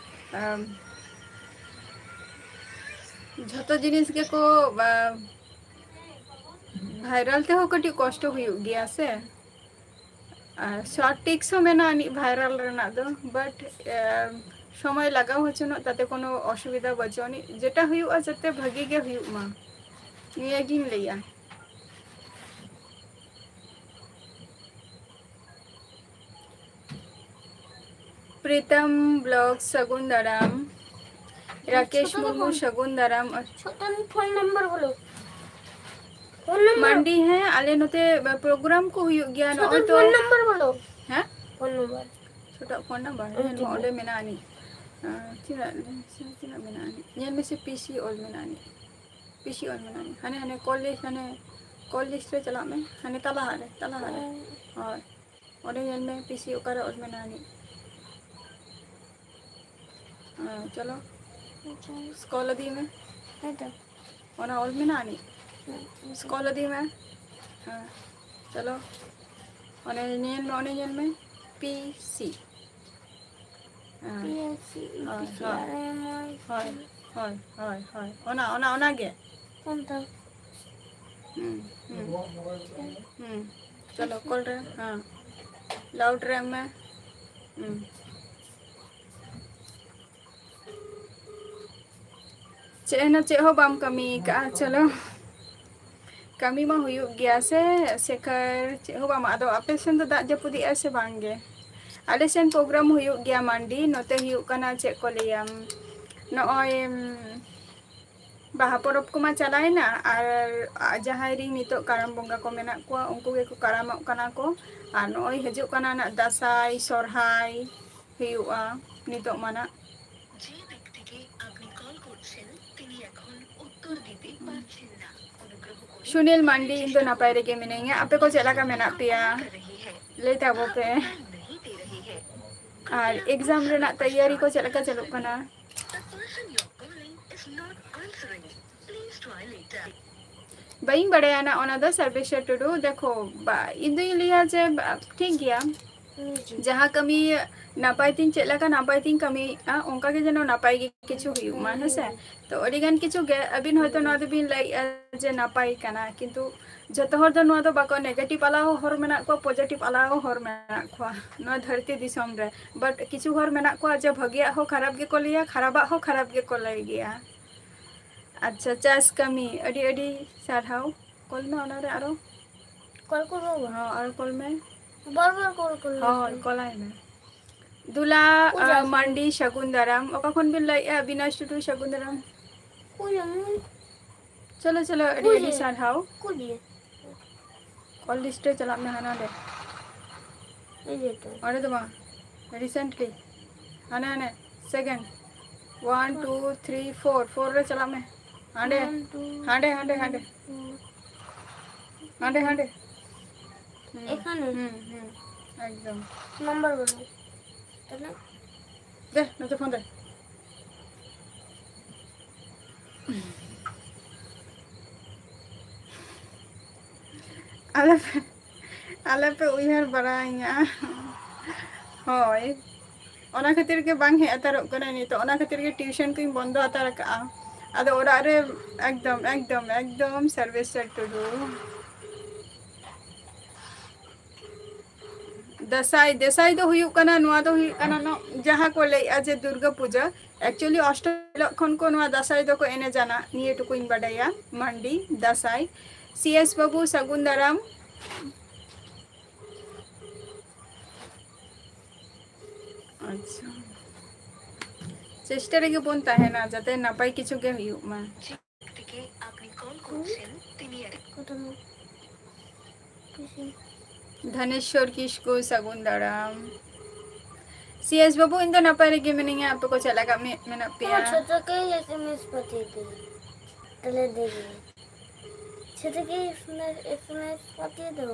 ᱟᱢ, ᱡᱷᱚᱛᱚ ᱡᱤᱱᱤᱥ ᱜᱮᱠᱚ, ᱟ, viral ᱛᱮᱦᱚᱸ ᱠᱟᱹᱴᱤᱡ ᱠᱚᱥᱴᱚ ᱦᱩᱭᱩᱜ ᱜᱮᱭᱟ ᱥᱮ᱾ ᱟᱨ short tricks ᱦᱚᱸ ᱢᱮᱱᱟᱜᱼᱟ ᱟᱹᱱᱤᱡ viral ᱨᱮᱱᱟᱜ ᱫᱚ, but, ᱮ, ᱥᱚᱢᱚᱭ ᱞᱟᱜᱟᱣ ᱦᱚᱪᱚᱱᱚᱜ, ᱛᱟᱛᱮ ᱠᱳᱱᱳ ᱚᱥᱩᱵᱤᱫᱷᱟ ᱵᱟᱹᱪᱩᱜ ᱟᱹᱱᱤᱡ᱾ ᱡᱮᱴᱟ ᱦᱩᱭᱩᱜᱼᱟ, ᱡᱟᱛᱮ ᱵᱷᱟᱹᱜᱤ ᱜᱮ ᱦᱩᱭᱩᱜ ᱢᱟ, ᱱᱤᱭᱟᱹᱜᱤᱧ ᱞᱟᱹᱭᱟ᱾ ᱯᱨᱤᱛᱟᱢ ᱵᱞᱚᱜ, ᱥᱟᱹᱜᱩᱱ ᱫᱟᱨᱟᱢ᱾ ᱨᱟᱠᱮᱥ ᱢᱩᱨᱢᱩ, ᱥᱟᱹᱜᱩᱱ ᱫᱟᱨᱟᱢ᱾ ᱪᱷᱳᱴᱚᱱ ᱯᱷᱳᱱ ᱱᱟᱢᱵᱟᱨ ᱵᱚᱞᱚ᱾ Phone number. ᱢᱟᱱᱰᱤ, ᱦᱮᱸ, ᱟᱞᱮ ᱱᱚᱛᱮ ᱯᱨᱳᱜᱨᱟᱢ ᱠᱚ ᱦᱩᱭᱩᱜ ᱜᱮᱭᱟ᱾ ᱱᱚᱜᱼᱚᱭ ᱛᱚ ᱯᱷᱳᱱ ᱱᱟᱢᱵᱟᱨ ᱵᱚᱞᱚ᱾ ᱦᱮᱸ? Phone number. ᱪᱷᱳᱴᱚ ᱯᱷᱳᱱ ᱱᱟᱢᱵᱟᱨ, ᱦᱮᱸ, ᱱᱚᱣᱟ ᱚᱸᱰᱮ ᱢᱮᱱᱟᱜᱼᱟ ᱟᱹᱱᱤᱡ᱾ ᱟᱸ, ᱛᱤᱱᱟᱹᱜ, ᱛᱤᱱᱟᱹᱜ ᱢᱮᱱᱟᱜᱼᱟ ᱟᱹᱱᱤᱡ? ᱧᱮᱞ ᱢᱮᱥᱮ, ᱯᱤ ᱥᱤ ᱚᱞ ᱢᱮᱱᱟᱜᱼᱟ ᱟᱹᱱᱤᱡ᱾ ᱯᱤ ᱥᱤ ᱚᱞ ᱢᱮᱱᱟᱜᱼᱟ ᱟᱹᱱᱤᱡ᱾ ᱦᱟᱱᱮ, ᱦᱟᱱᱮ ᱠᱚᱞ ᱞᱤᱥᱴ, ᱦᱟᱱᱮ ᱠᱚᱞ ᱞᱤᱥᱴ ᱨᱮ ᱪᱟᱞᱟᱜ ᱢᱮ᱾ ᱦᱟᱱᱮ ᱛᱟᱞᱟ ᱦᱟᱜ ᱨᱮ, ᱛᱟᱞᱟ ᱦᱟᱜ ᱨᱮ᱾ ᱦᱳᱭ᱾ ᱚᱸᱰᱮ ᱧᱮᱞ ᱢᱮ, ᱯᱤᱥᱤ ᱚᱠᱟᱨᱮ ᱚᱞ ᱢᱮᱱᱟᱜᱼᱟ ᱟᱹᱱᱤᱡ᱾ ᱦᱮᱸ, ᱪᱚᱞᱚ᱾ ᱟᱪᱪᱷᱟ᱾ ᱥᱠᱨᱚᱞ ᱤᱫᱤ ᱢᱮ᱾ ᱦᱮᱸ ᱛᱚ᱾ ᱚᱱᱟ ᱚᱞ ᱢᱮᱱᱟᱜᱼᱟ ᱟᱹᱱᱤᱡ᱾ ᱦᱮᱸ, ᱦᱮᱸ᱾ ᱥᱠᱨᱚᱞ ᱤᱫᱤ ᱢᱮ᱾ ᱦᱮᱸ, ᱪᱚᱞᱚ᱾ ᱚᱱᱮ ᱧᱮᱞ ᱢᱮ, ᱚᱱᱮ ᱧᱮᱞ ᱢᱮ, ᱯᱤᱥᱤ᱾ ᱦᱮᱸ᱾ ᱯᱤ ᱮᱥ ᱥᱤ, ᱦᱳᱭ, ᱯᱤ ᱥᱤ ᱦᱳᱭ᱾ ᱟᱨ ᱮᱢ ᱟᱨ ᱦᱳᱭ, ᱦᱳᱭ, ᱦᱳᱭ, ᱦᱳᱭ᱾ ᱚᱱᱟ, ᱚᱱᱟ, ᱚᱱᱟ ᱜᱮ᱾ ᱚᱱᱛᱚ᱾ ᱦᱩᱸ, ᱦᱩᱸ᱾ ᱦᱩᱸ᱾ ᱪᱚᱞᱚ, ᱠᱚᱞ ᱨᱮ, ᱦᱮᱸ᱾ ᱞᱟᱣᱩᱰ ᱨᱮ ᱮᱢ ᱢᱮ᱾ ᱦᱩᱸ᱾ ᱪᱮᱫ ᱦᱚᱸ, ᱪᱮᱫ ᱦᱚᱸ ᱵᱟᱢ ᱠᱟᱹᱢᱤ ᱠᱟᱜᱼᱟ? ᱪᱚᱞᱚ, ᱠᱟᱹᱢᱤ ᱢᱟ ᱦᱩᱭᱩᱜ ᱜᱮᱭᱟ ᱥᱮ, ᱥᱮᱠᱷᱟᱨ, ᱪᱮᱫ ᱦᱚᱸ ᱵᱟᱢ᱾ ᱟᱫᱚ ᱟᱯᱮ ᱥᱮᱱ ᱫᱚ ᱫᱟᱜ ᱡᱟᱹᱯᱩᱫᱮᱜᱼᱟ ᱥᱮ ᱵᱟᱝ ᱜᱮ? ᱟᱞᱮ ᱥᱮᱱ ᱯᱨᱳᱜᱨᱟᱢ ᱦᱩᱭᱩᱜ ᱜᱮᱭᱟ ᱢᱟᱱᱰᱤ, ᱱᱚᱛᱮ ᱦᱩᱭᱩᱜ ᱠᱟᱱᱟ, ᱪᱮᱫ ᱠᱚ ᱞᱟᱹᱭᱟ, ᱱᱚᱜᱼᱚᱭ, ᱩᱢ, ᱵᱟᱦᱟ ᱯᱚᱨᱚᱵᱽ ᱠᱚᱢᱟ ᱪᱟᱞᱟᱣᱮᱱᱟ, ᱟᱨ ᱡᱟᱦᱟᱸᱭ ᱨᱤᱱ ᱱᱤᱛᱚᱜ ᱠᱟᱨᱟᱢ ᱵᱚᱸᱜᱟ ᱠᱚ ᱢᱮᱱᱟᱜ ᱠᱚᱣᱟ, ᱩᱱᱠᱩ ᱜᱮᱠᱚ ᱠᱟᱨᱟᱢᱚᱜ ᱠᱟᱱᱟ ᱠᱚ᱾ ᱟᱨ ᱱᱚᱜᱼᱚᱭ ᱦᱤᱡᱩᱜ ᱠᱟᱱᱟ ᱱᱟᱜ ᱫᱟᱸᱥᱟᱭ, ᱥᱚᱨᱦᱟᱭ ᱦᱩᱭᱩᱜᱼᱟ ᱱᱤᱛᱚᱜ ᱢᱟ ᱱᱟᱜ᱾ যে ব্যক্তিকে আপনি কল করছেন, তিনি এখন উত্তর দিতে পারছেন না। অনুগ্রহ করে সুনীল মান্ডি, ᱤᱧ ᱫᱚ ᱱᱟᱯᱟᱭ ᱨᱮᱜᱮ ᱢᱤᱱᱟᱹᱧᱟ᱾ ᱟᱯᱮ ᱠᱚ ᱪᱮᱫ ᱞᱮᱠᱟ ᱢᱮᱱᱟᱜ ᱯᱮᱭᱟ? ᱞᱟᱹᱭ ᱛᱟᱵᱚ ᱯᱮ᱾ ᱟᱨ ᱮᱠᱡᱟᱢ ᱨᱮᱱᱟᱜ ᱛᱮᱭᱟᱨᱤ ᱠᱚ ᱪᱮᱫ ᱞᱮᱠᱟ ᱪᱟᱹᱞᱩᱜ ᱠᱟᱱᱟ? The person you're calling is not answering. Please try later. ᱵᱟᱹᱧ ᱵᱟᱲᱟᱭᱟ ᱱᱟ, ᱚᱱᱟ ᱫᱚ ᱥᱚᱨᱵᱮᱥᱥᱚᱨ ᱴᱩᱰᱩ᱾ ᱫᱮᱠᱷᱳ, ᱵᱟ-, ᱤᱧ ᱫᱩᱧ ᱞᱟᱹᱭᱟ ᱡᱮ, ᱵᱟ-, ᱴᱷᱤᱠ ᱜᱮᱭᱟ᱾ ᱦᱩᱸ᱾ ᱡᱟᱦᱟᱸ ᱠᱟᱹᱢᱤ ᱱᱟᱯᱟᱭ ᱛᱤᱧ ᱪᱮᱫ ᱞᱮᱠᱟ ᱱᱟᱯᱟᱭ ᱛᱤᱧ ᱠᱟᱹᱢᱤᱭᱮᱫᱼᱟ, ᱚᱱᱠᱟ ᱜᱮ ᱡᱮᱱᱚ ᱱᱟᱯᱟᱭ ᱜᱮ ᱠᱤᱪᱷᱩ ᱦᱩᱭᱩᱜ ᱢᱟ, ᱦᱮᱸ ᱥᱮ? ᱛᱚ, ᱟᱹᱰᱤ ᱜᱟᱱ ᱠᱤᱪᱷᱩ ᱜᱮ ᱟᱹᱵᱤᱱ ᱦᱚᱭᱛᱳ ᱱᱚᱣᱟ ᱫᱚᱵᱤᱱ ᱞᱟᱹᱭᱮᱫᱼᱟ ᱡᱮ ᱱᱟᱯᱟᱭ ᱠᱟᱱᱟ, ᱠᱤᱱᱛᱩ ᱡᱚᱛᱚ ᱦᱚᱲ ᱫᱚ ᱱᱚᱣᱟ ᱫᱚ ᱵᱟᱠᱚ, negative ᱟᱞᱟ ᱦᱚᱸ ᱦᱚᱲ ᱢᱮᱱᱟᱜ ᱠᱚᱣᱟ, positive ᱟᱞᱟ ᱦᱚᱸ ᱦᱚᱲ ᱢᱮᱱᱟᱜ ᱠᱚᱣᱟ ᱱᱚᱣᱟ ᱫᱷᱟᱹᱨᱛᱤ ᱫᱤᱥᱚᱢ ᱨᱮ᱾ But ᱠᱤᱪᱷᱩ ᱦᱚᱲ ᱢᱮᱱᱟᱜ ᱠᱚᱣᱟ ᱡᱮ ᱵᱷᱟᱹᱜᱤᱭᱟᱜ ᱦᱚᱸ ᱠᱷᱟᱨᱟᱯ ᱜᱮᱠᱚ ᱞᱟᱹᱭᱟ, ᱠᱷᱟᱨᱟᱯᱟᱜ ᱦᱚᱸ ᱠᱷᱟᱨᱟᱯ ᱜᱮᱠᱚ ᱞᱟᱹᱭ ᱜᱮᱭᱟ᱾ ᱟᱪᱪᱷᱟ, ᱪᱟᱥ ᱠᱟᱹᱢᱤ, ᱟᱹᱰᱤ ᱟᱹᱰᱤ ᱥᱟᱨᱦᱟᱣ᱾ ᱠᱚᱞ ᱢᱮ ᱚᱱᱟᱨᱮ ᱟᱨᱚ᱾ ᱠᱚᱞ ᱠᱚ ᱵᱟᱵᱟ᱾ ᱦᱚᱸ, ᱟᱨᱚ ᱠᱚᱞ ᱢᱮ᱾ ᱵᱟᱨ ᱵᱟᱨ ᱠᱚᱞ ᱠᱚ ᱦᱚᱸ, ᱞᱟᱹᱜᱤᱫ᱾ ᱠᱚᱞᱟᱭ ᱢᱮ᱾ ᱫᱩᱞᱟ, ᱚᱠᱚᱭ ᱟᱨ ᱡᱟᱹᱥᱛᱤ? ᱢᱟᱱᱰᱤ ᱥᱟᱹᱜᱩᱱ ᱫᱟᱨᱟᱢ᱾ ᱚᱠᱟ ᱠᱷᱚᱱ ᱵᱤᱱ ᱞᱟᱹᱭᱮᱫᱼᱟ? ᱵᱤᱱᱟᱥ ᱴᱩᱰᱩ, ᱥᱟᱹᱜᱩᱱ ᱫᱟᱨᱟᱢ᱾ ᱚᱠᱚᱭ ᱡᱟᱹᱥᱛᱤ? ᱪᱚᱞᱚ, ᱪᱚᱞᱚ, ᱟᱹᱰᱤ ᱚᱠᱚᱭ ᱟᱹᱰᱤ ᱡᱟᱹᱥᱛᱤ? ᱥᱟᱨᱦᱟᱣ᱾ ᱚᱠᱚᱭ ᱡᱟᱹᱥᱛᱤ? ᱠᱚᱞ ᱞᱤᱥᱴ ᱨᱮ ᱪᱟᱞᱟᱜ ᱢᱮ, ᱦᱟᱱᱟ ᱱᱚᱰᱮ᱾ ᱚᱸᱰᱮ ᱫᱚ ᱵᱟᱝ, recently᱾ ᱦᱟᱱᱮ ᱦᱟᱱᱮ, second᱾ One, two, three, four᱾ Four ᱨᱮ ᱪᱟᱞᱟᱜ ᱢᱮ᱾ ᱦᱟᱸᱰᱮ᱾ One, two, ᱦᱟᱸᱰᱮ, ᱦᱟᱸᱰᱮ, ᱦᱟᱸᱰᱮ᱾ Three, four᱾ ᱦᱟᱸᱰᱮ, ᱦᱟᱸᱰᱮ᱾ ᱦᱩᱸ, ᱮᱠᱷᱟᱱᱮ? ᱦᱩᱸ, ᱦᱩᱸ᱾ ᱮᱠᱫᱚᱢ᱾ ᱱᱟᱢᱵᱟᱨ ᱵᱟᱹᱱᱩᱜ᱾ ᱛᱟᱦᱞᱮ? ᱫᱮ, ᱱᱚᱛᱮ ᱯᱷᱳᱱ ᱫᱮ᱾ ᱟᱞᱮ ᱯᱮ, ᱟᱞᱮ ᱯᱮ ᱩᱭᱦᱟᱹᱨ ᱵᱟᱲᱟᱭᱤᱧᱟ᱾ ᱦᱳᱭ, ᱚᱱᱟ ᱠᱷᱟᱹᱛᱤᱨ ᱜᱮ ᱵᱟᱝ ᱦᱮᱡ ᱦᱟᱛᱟᱲᱚᱜ ᱠᱟᱱᱟ ᱱᱤᱛᱚᱜ, ᱚᱱᱟ ᱠᱷᱟᱹᱛᱤᱨ ᱜᱮ ᱴᱤᱭᱩᱥᱚᱱ ᱠᱚᱧ ᱵᱚᱱᱫᱚ ᱦᱟᱛᱟᱲ ᱠᱟᱜᱼᱟ᱾ ᱟᱫᱚ ᱚᱲᱟᱜ ᱨᱮ ᱮᱠᱫᱚᱢ, ᱮᱠᱫᱚᱢ, ᱮᱠᱫᱚᱢ ᱥᱟᱨᱵᱷᱮᱥᱥᱚᱨ ᱴᱩᱰᱩ᱾ ᱫᱟᱸᱥᱟᱭ, ᱫᱟᱸᱥᱟᱭ ᱫᱚ ᱦᱩᱭᱩᱜ ᱠᱟᱱᱟ, ᱱᱚᱣᱟ ᱫᱚ ᱦᱩᱭᱩᱜ ᱠᱟᱱᱟ ᱱᱚ-, ᱡᱟᱦᱟᱸ ᱠᱚ ᱞᱟᱹᱭᱮᱜᱼᱟ ᱡᱮ ᱫᱩᱨᱜᱟᱹ ᱯᱩᱡᱟᱹ, actually ᱚᱥᱴᱚᱢᱤ ᱦᱤᱞᱳᱜ ᱠᱷᱚᱱ ᱠᱚ ᱱᱚᱣᱟ ᱫᱟᱸᱥᱟᱭ ᱫᱚᱠᱚ ᱮᱱᱮᱡᱟᱱᱟ, ᱱᱤᱭᱟᱹ ᱴᱩᱠᱩᱧ ᱵᱟᱰᱟᱭᱟ᱾ ᱢᱟᱱᱰᱤ ᱫᱟᱸᱥᱟᱭ, ᱥᱤ ᱮᱥ ᱵᱟᱹᱵᱩ, ᱥᱟᱹᱜᱩᱱ ᱫᱟᱨᱟᱢ᱾ ᱟᱪᱪᱷᱟ, ᱪᱮᱥᱴᱟ ᱨᱮᱜᱮ ᱵᱚᱱ ᱛᱟᱦᱮᱱᱟ ᱡᱟᱛᱮ ᱱᱟᱯᱟᱭ ᱠᱤᱪᱷᱩ ᱜᱮ ᱦᱩᱭᱩᱜ ᱢᱟ᱾ ᱫᱷᱟᱱᱮᱥᱣᱚᱨ ᱠᱤᱥᱠᱩ, ᱥᱟᱹᱜᱩᱱ ᱫᱟᱨᱟᱢ᱾ ᱥᱤ ᱮᱥ ᱵᱟᱹᱵᱩ, ᱤᱧ ᱫᱚ ᱱᱟᱯᱟᱭ ᱨᱮᱜᱮ ᱢᱤᱱᱟᱹᱧᱟ, ᱟᱯᱮ ᱠᱚ ᱪᱮᱫ ᱞᱮᱠᱟ ᱢᱮ-, ᱢᱮᱱᱟᱜ ᱯᱮᱭᱟ? ᱟᱢᱟᱜ ᱪᱷᱳᱴᱳ ᱠᱮ ᱮᱥ ᱮᱢ ᱮᱥ ᱯᱟᱹᱴᱤ ᱫᱮ᱾ ᱛᱟᱦᱞᱮ ᱫᱮ᱾ ᱪᱷᱳᱴᱳ ᱠᱮ S M S, S M S ᱯᱟᱹᱴᱤ ᱫᱚ᱾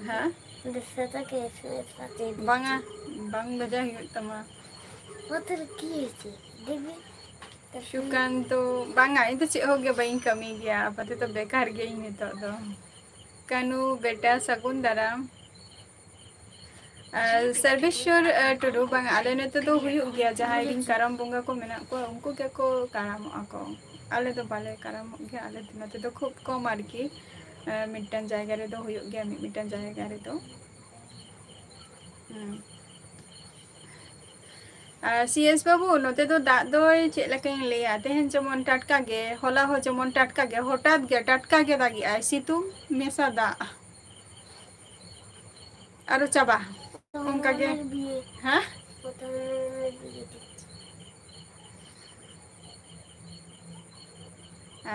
ᱦᱮᱸ? ᱫᱮ ᱪᱷᱳᱴᱳ ᱠᱮ ᱮᱥ ᱮᱢ ᱮᱥ ᱯᱟᱹᱴᱤ ᱫᱮ᱾ ᱵᱟᱝᱟ, ᱵᱟᱝ ᱵᱷᱮᱡᱟ ᱦᱩᱭᱩᱜ ᱛᱟᱢᱟ᱾ ᱦᱚᱸ, ᱛᱟᱦᱞᱮ ᱠᱤ ᱦᱚᱭᱮᱪᱷᱮ? ᱫᱮᱵᱤ᱾ ᱥᱩᱠᱟᱱᱛᱚ, ᱵᱟᱝᱟ, ᱤᱧ ᱫᱚ ᱪᱮᱫ ᱦᱚᱸ ᱜᱮ ᱵᱟᱹᱧ ᱠᱟᱹᱢᱤ ᱜᱮᱭᱟ, ᱟᱯᱟᱛᱚᱛᱚ ᱵᱮᱠᱟᱨ ᱜᱮᱭᱟᱹᱧ ᱱᱤᱛᱚᱜ ᱫᱚ᱾ ᱠᱟᱹᱱᱩ ᱵᱮᱴᱟ, ᱥᱟᱹᱜᱩᱱ ᱫᱟᱨᱟᱢ᱾ ᱟᱨ ᱥᱚᱨᱵᱮᱥᱣᱚᱨ, ᱟᱨ, ᱴᱩᱰᱩ, ᱵᱟᱝᱟ, ᱟᱞᱮ ᱱᱚᱛᱮ ᱫᱚ ᱦᱩᱭᱩᱜ ᱜᱮᱭᱟ, ᱡᱟᱦᱟᱸᱭ ᱨᱮᱱ ᱠᱟᱨᱟᱢ ᱵᱚᱸᱜᱟ ᱠᱚ ᱢᱮᱱᱟᱜ ᱠᱚᱣᱟ, ᱩᱱᱠᱩ ᱜᱮᱠᱚ ᱠᱟᱨᱟᱢᱚᱜᱼᱟ ᱠᱚ᱾ ᱟᱞᱮ ᱫᱚ ᱵᱟᱞᱮ ᱠᱟᱨᱟᱢᱚᱜ ᱜᱮᱭᱟ, ᱟᱞᱮ ᱫᱚ ᱱᱚᱛᱮ ᱫᱚ ᱠᱷᱩᱵ ᱠᱚᱢ ᱟᱨᱠᱤ᱾ ᱟᱨ ᱢᱤᱫᱴᱟᱝ ᱡᱟᱭᱜᱟ ᱨᱮᱫᱚ ᱦᱩᱭᱩᱜ ᱜᱮᱭᱟ, ᱢᱤᱫ ᱢᱤᱫᱴᱟᱝ ᱡᱟᱭᱜᱟ ᱨᱮᱫᱚ᱾ ᱦᱩᱸ᱾ ᱟᱨ ᱥᱤ ᱮᱥ ᱵᱟᱹᱵᱩ, ᱱᱚᱛᱮ ᱫᱚ ᱫᱟᱜ ᱫᱚᱭ ᱪᱮᱫ ᱞᱮᱠᱟᱧ ᱞᱟᱹᱭᱟ, ᱛᱮᱦᱮᱧ ᱡᱮᱢᱚᱱ ᱴᱟᱴᱠᱟ ᱜᱮ, ᱦᱚᱞᱟ ᱦᱚᱸ ᱡᱮᱢᱚᱱ ᱴᱟᱴᱠᱟ ᱜᱮ, ᱦᱚᱴᱟᱛ ᱜᱮ ᱴᱟᱴᱠᱟ ᱜᱮ ᱫᱟᱜᱮᱜᱼᱟᱭ, ᱥᱤᱛᱩᱝ ᱢᱮᱥᱟ ᱫᱟᱜ, ᱟᱨᱚ ᱪᱟᱵᱟ, ᱚᱱᱠᱟ ᱜᱮ᱾ ᱦᱮᱸ?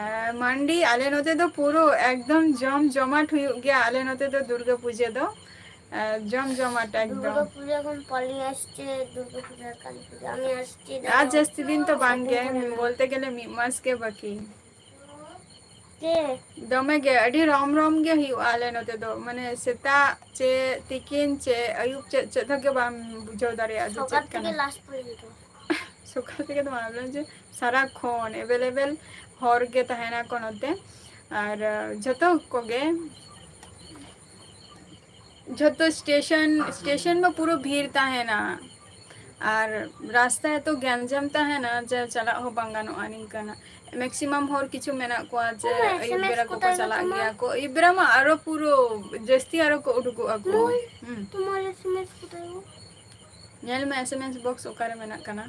ᱟᱨ ᱢᱟᱱᱰᱤ, ᱟᱞᱮ ᱱᱚᱛᱮ ᱫᱚ ᱯᱩᱨᱟᱹ ᱮᱠᱫᱚᱢ ᱡᱚᱢ ᱡᱚᱢᱟᱴ ᱦᱩᱭᱩᱜ ᱜᱮᱭᱟ, ᱟᱞᱮ ᱱᱚᱛᱮ ᱫᱚ ᱫᱩᱨᱜᱟᱹ ᱯᱩᱡᱟᱹ ᱫᱚ, ᱟᱨ ᱡᱚᱢ ᱡᱚᱢᱟᱴ ᱮᱠᱫᱚᱢ᱾ ᱫᱩᱨᱜᱟᱹ ᱯᱩᱡᱟᱹ ᱠᱷᱚᱱ ᱯᱟᱞᱮ ᱟᱥᱪᱮ, ᱫᱩᱨᱜᱟᱹ ᱯᱩᱡᱟᱹ, ᱠᱟᱞᱤ ᱯᱩᱡᱟᱹ, ᱟᱢᱮ ᱟᱥᱪᱮ, ᱟᱨ ᱡᱟᱹᱥᱛᱤ ᱫᱤᱱ ᱛᱚ ᱵᱟᱝ ᱜᱮ, ᱥᱟᱵᱚᱱ ᱯᱩᱡᱟᱹ᱾ ᱵᱚᱞᱛᱮ ᱜᱮᱞᱮ ᱢᱤᱫ ᱢᱟᱥ ᱜᱮ ᱵᱟᱹᱠᱤ᱾ ᱫᱚᱢᱮ ᱜᱮ, ᱟᱹᱰᱤ ᱨᱚᱢ ᱨᱚᱢ ᱜᱮ ᱦᱩᱭᱩᱜᱼᱟ ᱟᱞᱮ ᱱᱚᱛᱮ ᱫᱚ, ᱢᱟᱱᱮ ᱥᱮᱛᱟᱜ ᱪᱮᱫ ᱛᱤᱠᱤᱱ ᱪᱮᱫ ᱟᱹᱭᱩᱵ ᱪᱮᱫ ᱪᱮᱫ ᱦᱚᱸ ᱜᱮ ᱵᱟᱢ ᱵᱩᱡᱷᱟᱹᱣ ᱫᱟᱲᱮᱭᱟᱜᱼᱟ ᱡᱮ ᱪᱮᱫ ᱠᱟᱱᱟ᱾ ᱞᱟᱥᱴ ᱯᱚᱨᱡᱚᱱᱛᱚ᱾ ᱥᱚᱠᱟᱞ ᱛᱮᱜᱮ ᱫᱚ ᱵᱟᱝ, ᱡᱮ ᱥᱟᱨᱟᱠᱷᱚᱱ ᱮᱵᱮᱞᱮᱵᱮᱞ ᱦᱚᱲ ᱜᱮ ᱛᱟᱦᱮᱱᱟ ᱠᱚ ᱱᱚᱛᱮ᱾ ᱟᱨ ᱡᱷᱚᱛᱚ ᱠᱚᱜᱮ, ᱡᱷᱚᱛᱚ ᱥᱴᱮᱥᱚᱱ ᱥᱴᱮᱥᱚᱱ ᱢᱟ ᱯᱩᱨᱟᱹ ᱵᱷᱤᱲ ᱛᱟᱦᱮᱱᱟ᱾ ᱟᱨ ᱨᱟᱥᱛᱟ ᱮᱛᱚ ᱜᱮᱧᱡᱟᱢ ᱛᱟᱦᱮᱱᱟ ᱡᱮ ᱪᱟᱞᱟᱜ ᱦᱚᱸ ᱵᱟᱝ ᱜᱟᱱᱚᱜᱼᱟ ᱱᱤᱝᱠᱟᱹᱱᱟᱜ᱾ ᱢᱮᱠᱥᱤᱢᱟᱢ ᱦᱚᱲ ᱠᱤᱪᱷᱩ ᱢᱮᱱᱟᱜ ᱠᱚᱣᱟ ᱡᱮ ᱟᱹᱭᱩᱵ ᱵᱮᱲᱟ ᱠᱚᱠᱚ ᱪᱟᱞᱟᱜ ᱜᱮᱭᱟ ᱠᱚ᱾ ᱟᱹᱭᱩᱵ ᱵᱮᱲᱟ ᱢᱟ ᱟᱨᱚ ᱯᱩᱨᱟᱹ ᱡᱟᱹᱥᱛᱤ ᱟᱨᱚ ᱠᱚ ᱩᱰᱩᱠᱚᱜᱼᱟ ᱠᱚ᱾ ᱦᱩᱸ᱾ ᱧᱮᱞ ᱢᱮ ᱮᱥ ᱮᱢ ᱮᱥ ᱵᱚᱠᱥ ᱚᱠᱟᱨᱮ ᱢᱮᱱᱟᱜ ᱠᱟᱱᱟ᱾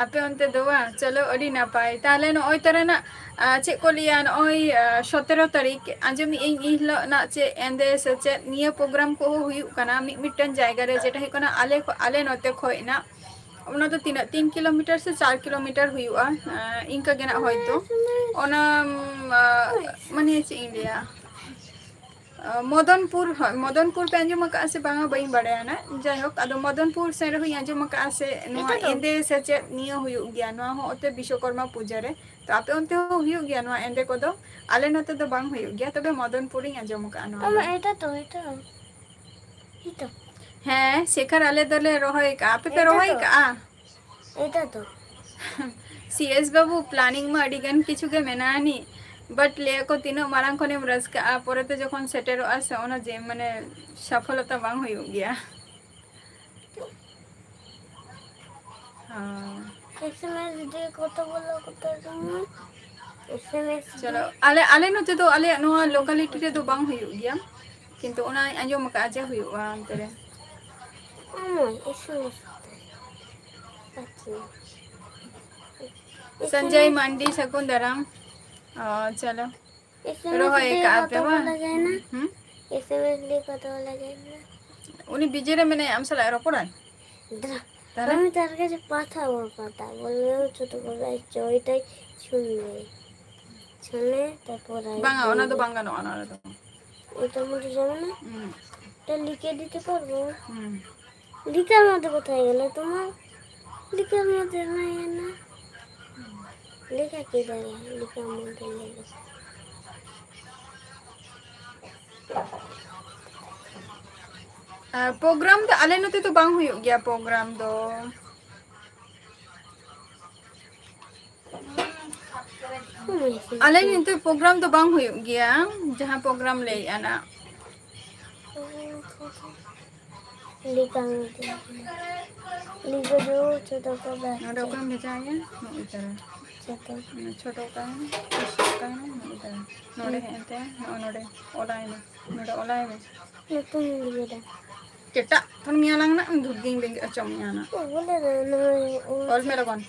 ᱟᱯᱮ ᱚᱱᱛᱮ ᱫᱚ ᱵᱟᱝ? ᱪᱚᱞᱚ, ᱟᱹᱰᱤ ᱱᱟᱯᱟᱭ᱾ ᱛᱟᱦᱞᱮ ᱱᱚᱜᱼᱚᱭ ᱛᱚᱨᱟᱱᱟᱜ, ᱟ, ᱪᱮᱫ ᱠᱚ ᱞᱟᱹᱭᱟ, ᱱᱚᱜᱼᱚᱭ, ᱟ, ᱥᱚᱛᱮᱨᱚ ᱛᱟᱹᱨᱤᱠᱷ ᱟᱸᱡᱚᱢᱮᱫ ᱟᱹᱧ, ᱤᱱ ᱦᱤᱞᱳᱜ ᱱᱟᱜ ᱪᱮᱫ ᱮᱸᱫᱮ ᱥᱮ ᱪᱮᱫ ᱱᱤᱭᱟᱹ ᱯᱨᱳᱜᱨᱟᱢ ᱠᱚ ᱦᱩᱭᱩᱜ ᱠᱟᱱᱟ ᱢᱤᱫ ᱢᱤᱫᱴᱮᱱ ᱡᱟᱭᱜᱟ ᱨᱮ, ᱡᱮᱴᱟ ᱦᱩᱭᱩᱜ ᱠᱟᱱᱟ ᱟᱞᱮ ᱠᱷᱚ-, ᱟᱞᱮ ᱱᱚᱛᱮ ᱠᱷᱚᱡ ᱱᱟᱜ᱾ ᱚᱱᱟ ᱫᱚ ᱛᱤᱱᱟᱹᱜ, ᱛᱤᱱ ᱠᱤᱞᱳᱢᱤᱴᱟᱨ ᱥᱮ ᱪᱟᱨ ᱠᱤᱞᱳᱢᱤᱴᱟᱨ ᱦᱩᱭᱩᱜᱼᱟ, ᱟ, ᱤᱱᱠᱟᱹ ᱜᱮ ᱱᱟᱜ ᱦᱚᱭᱛᱳ᱾ ᱚᱱᱟ, ᱩᱢ, ᱟ, ᱢᱟᱱᱮ ᱪᱮᱫ ᱤᱧ ᱞᱟᱹᱭᱟ, ᱢᱚᱫᱚᱱᱯᱩᱨ, ᱦᱳᱭ, ᱢᱚᱫᱚᱱᱯᱩᱨ ᱯᱮ ᱟᱸᱡᱚᱢ ᱟᱠᱟᱫᱼᱟ ᱥᱮ ᱵᱟᱝᱟ, ᱵᱟᱹᱧ ᱵᱟᱲᱟᱭᱟ ᱱᱟᱜ᱾ ᱡᱟᱭᱦᱳᱠ, ᱟᱫᱚ ᱢᱚᱫᱚᱱᱯᱩᱨ ᱥᱮᱫ ᱨᱮᱦᱚᱸᱧ ᱟᱸᱡᱚᱢ ᱟᱠᱟᱫᱼᱟ ᱥᱮ ᱱᱚᱣᱟ ᱮᱸᱫᱮ ᱥᱮ ᱪᱮᱫ ᱱᱤᱭᱟᱹ ᱦᱩᱭᱩᱜ ᱜᱮᱭᱟ, ᱱᱚᱣᱟ ᱦᱚᱸ ᱚᱛᱮ ᱵᱤᱥᱥᱚᱠᱚᱨᱢᱟ ᱯᱩᱡᱟᱹ ᱨᱮ᱾ ᱛᱚ ᱟᱯᱮ ᱚᱱᱛᱮ ᱦᱚᱸ ᱦᱩᱭᱩᱜ ᱜᱮᱭᱟ ᱱᱚᱣᱟ ᱮᱸᱫᱮ ᱠᱚᱫᱚ? ᱟᱞᱮ ᱱᱚᱛᱮ ᱫᱚ ᱵᱟᱝ ᱦᱩᱭᱩᱜ ᱜᱮᱭᱟ, ᱛᱚᱵᱮ ᱢᱚᱫᱚᱱᱯᱩᱨᱤᱧ ᱟᱸᱡᱚᱢ ᱟᱠᱟᱫᱼᱟ ᱱᱚᱣᱟ ᱫᱚ᱾ ᱮᱴᱟ ᱛᱚ, ᱮᱴᱟ᱾ ᱦᱮᱸ, ᱥᱮᱠᱷᱟᱨ, ᱟᱞᱮ ᱫᱚᱞᱮ ᱨᱚᱦᱚᱭ ᱟᱠᱟᱫᱼᱟ᱾ ᱟᱯᱮ ᱯᱮ ᱨᱚᱦᱚᱭ ᱟᱠᱟᱫᱼᱟ? ᱮᱴᱟ ᱛᱚ᱾ ᱥᱤ ᱮᱥ ᱵᱟᱹᱵᱩ, planning ᱢᱟ ᱟᱹᱰᱤ ᱜᱟᱱ ᱠᱤᱪᱷᱩ ᱜᱮ ᱢᱮᱱᱟᱜ ᱟᱹᱱᱤᱡ, but ᱞᱟᱹᱭ ᱟᱠᱚ ᱛᱤᱱᱟᱹᱜ ᱢᱟᱨᱟᱝ ᱠᱷᱚᱱᱮᱢ ᱨᱟᱹᱥᱠᱟᱹᱜᱼᱟ, ᱯᱚᱨᱮᱛᱮ ᱡᱚᱠᱷᱚᱱ ᱥᱮᱴᱮᱨᱚᱜᱼᱟ ᱥᱮ, ᱚᱱᱟ ᱡᱮ, ᱢᱟᱱᱮ, ᱥᱟᱯᱷᱚᱞᱚᱛᱟ ᱵᱟᱝ ᱦᱩᱭᱩᱜ ᱜᱮᱭᱟ᱾ ᱦᱚᱸ᱾ ᱮᱥ ᱮᱢ ᱮᱥ ᱰᱮ ᱠᱚᱛᱚ ᱵᱚᱞᱚ ᱠᱚᱛᱚ ᱡᱮᱢᱚᱱ ᱮᱥ ᱮᱢ ᱮᱥ ᱪᱚᱞᱚ, ᱟᱞᱮ, ᱟᱞᱮ ᱱᱚᱛᱮ ᱫᱚ, ᱟᱞᱮᱭᱟᱜ ᱱᱚᱣᱟ locality ᱨᱮᱫᱚ ᱵᱟᱝ ᱦᱩᱭᱩᱜ ᱜᱮᱭᱟ, ᱠᱤᱱᱛᱩ ᱚᱱᱟᱧ ᱟᱸᱡᱚᱢ ᱟᱠᱟᱫᱼᱟ ᱡᱮ ᱦᱩᱭᱩᱜᱼᱟ ᱚᱱᱛᱮ ᱨᱮ᱾ ᱚᱢᱚᱭ, ᱮᱥ ᱮᱢ ᱮᱥ ᱛᱮ᱾ ᱟᱪᱪᱷᱟ᱾ ᱥᱚᱧᱡᱚᱭ ᱢᱟᱱᱰᱤ, ᱥᱟᱹᱜᱩᱱ ᱫᱟᱨᱟᱢ᱾ ᱚ, ᱪᱚᱞᱚ᱾ ᱮᱥ ᱮᱢ ᱮᱥ ᱨᱚᱦᱚᱭ ᱰᱮ ᱟᱠᱟᱫᱼᱟ ᱯᱮ ᱠᱚᱛᱚ ᱵᱟᱝ? ᱵᱚᱞᱚ ᱡᱟᱭᱱᱟ᱾ ᱦᱩᱸ? ᱮᱥ ᱮᱢ ᱮᱥ ᱰᱮ ᱠᱚᱛᱚ ᱵᱚᱞᱚ ᱡᱟᱭᱱᱟ᱾ ᱩᱱᱤ ᱵᱤᱡᱤ ᱨᱮ ᱢᱮᱱᱟᱭᱟ, ᱟᱢ ᱥᱟᱞᱟᱜ ᱮ ᱨᱚᱯᱚᱲᱟ? ᱫᱟ-, ᱛᱟᱦᱞᱮ? ᱟᱢ ᱛᱟᱨ ᱠᱟᱪᱷᱮ ᱯᱟᱛᱷᱟ ᱵᱚᱞ ᱯᱟᱛᱟ ᱵᱚᱞ ᱪᱷᱳᱴᱳ ᱠᱚ ᱪᱚᱭᱴᱟᱭ ᱪᱷᱩᱱ ᱞᱮ᱾ ᱪᱷᱟᱱᱮ, ᱛᱟᱨᱯᱚᱨ ᱟᱭ ᱵᱟᱝᱟ, ᱚᱱᱟ ᱫᱚ ᱵᱚᱞ᱾ ᱵᱟᱝ ᱜᱟᱱᱚᱜᱼᱟ, ᱚᱱᱟ ᱨᱮᱫᱚ᱾ ᱮᱴᱟ ᱢᱚᱫᱽᱫᱷᱮ ᱡᱟᱵᱮ ᱱᱟ? ᱦᱩᱸ᱾ ᱛᱚ ᱞᱤᱠᱷᱮ ᱫᱤᱛᱮ ᱯᱟᱨᱵᱚ? ᱦᱩᱸ᱾ ᱞᱤᱠᱷᱟᱨ ᱢᱚᱫᱽᱫᱷᱮ ᱠᱚᱛᱷᱟᱭ ᱜᱮᱞᱮ ᱛᱚᱢᱟᱨ? ᱞᱮᱠᱟ ᱢᱚᱛᱚ ᱮᱢᱟᱭᱟᱱᱟ᱾ ᱞᱮᱠᱟ ᱠᱮᱫᱟᱭ, ᱞᱮᱠᱟ ᱢᱚᱛᱚ ᱞᱮᱠᱟ᱾ ᱟᱨ program ᱫᱚ ᱟᱞᱮ ᱱᱚᱛᱮ ᱫᱚ ᱵᱟᱝ ᱦᱩᱭᱩᱜ ᱜᱮᱭᱟ, program ᱫᱚ᱾ ᱟᱞᱮ ᱱᱚᱛᱮ program ᱫᱚ ᱵᱟᱝ ᱦᱩᱭᱩᱜ ᱜᱮᱭᱟ, ᱡᱟᱦᱟᱸ program ᱞᱟᱹᱭᱮᱫᱼᱟ ᱱᱟᱜ᱾ ᱞᱤᱠᱟ ᱢᱤᱫᱴᱮᱱ᱾ ᱞᱤᱠᱟ ᱫᱚ ᱪᱷᱳᱴᱳ ᱠᱚ ᱵᱮᱜᱽ ᱱᱚᱰᱮ ᱛᱮ᱾ ᱚᱠᱚᱭᱮᱢ ᱵᱷᱮᱡᱟᱭᱮᱭᱟ? ᱱᱚᱜᱼᱚᱭ ᱛᱟᱨᱟ᱾ ᱪᱷᱳᱴᱳ᱾ ᱚᱱᱟ ᱪᱷᱳᱴᱳ ᱠᱟᱭ ᱢᱮ, ᱯᱩᱥᱴᱟᱹᱣ ᱠᱟᱭ ᱢᱮ, ᱱᱚᱜᱼᱚᱭ ᱛᱟᱨᱟ᱾ ᱱᱚᱰᱮ ᱦᱩᱸ᱾ ᱦᱮᱡ ᱮᱱ ᱛᱟᱭᱟ, ᱱᱚᱜᱼᱚ ᱱᱚᱰᱮ ᱚᱞᱟᱭ ᱢᱮ᱾ ᱱᱚᱰᱮ ᱚᱞᱟᱭ ᱢᱮ᱾ ᱱᱚᱛᱮᱧ ᱞᱤᱠᱟ ᱫᱟ᱾ ᱪᱮᱴᱟᱜ ᱛᱷᱚᱱ ᱢᱮᱭᱟ ᱞᱟᱝ ᱱᱟᱜ, ᱫᱷᱩᱨᱜᱤᱧ ᱵᱮᱸᱜᱮᱫ ᱦᱚᱪᱚ ᱢᱮᱭᱟ ᱱᱟᱜ᱾ ᱚ, ᱵᱚᱞᱮ ᱫᱚ ᱱᱚᱜᱼᱚᱭ ᱚᱞ ᱚᱞ ᱢᱮ ᱞᱚᱜᱚᱱ᱾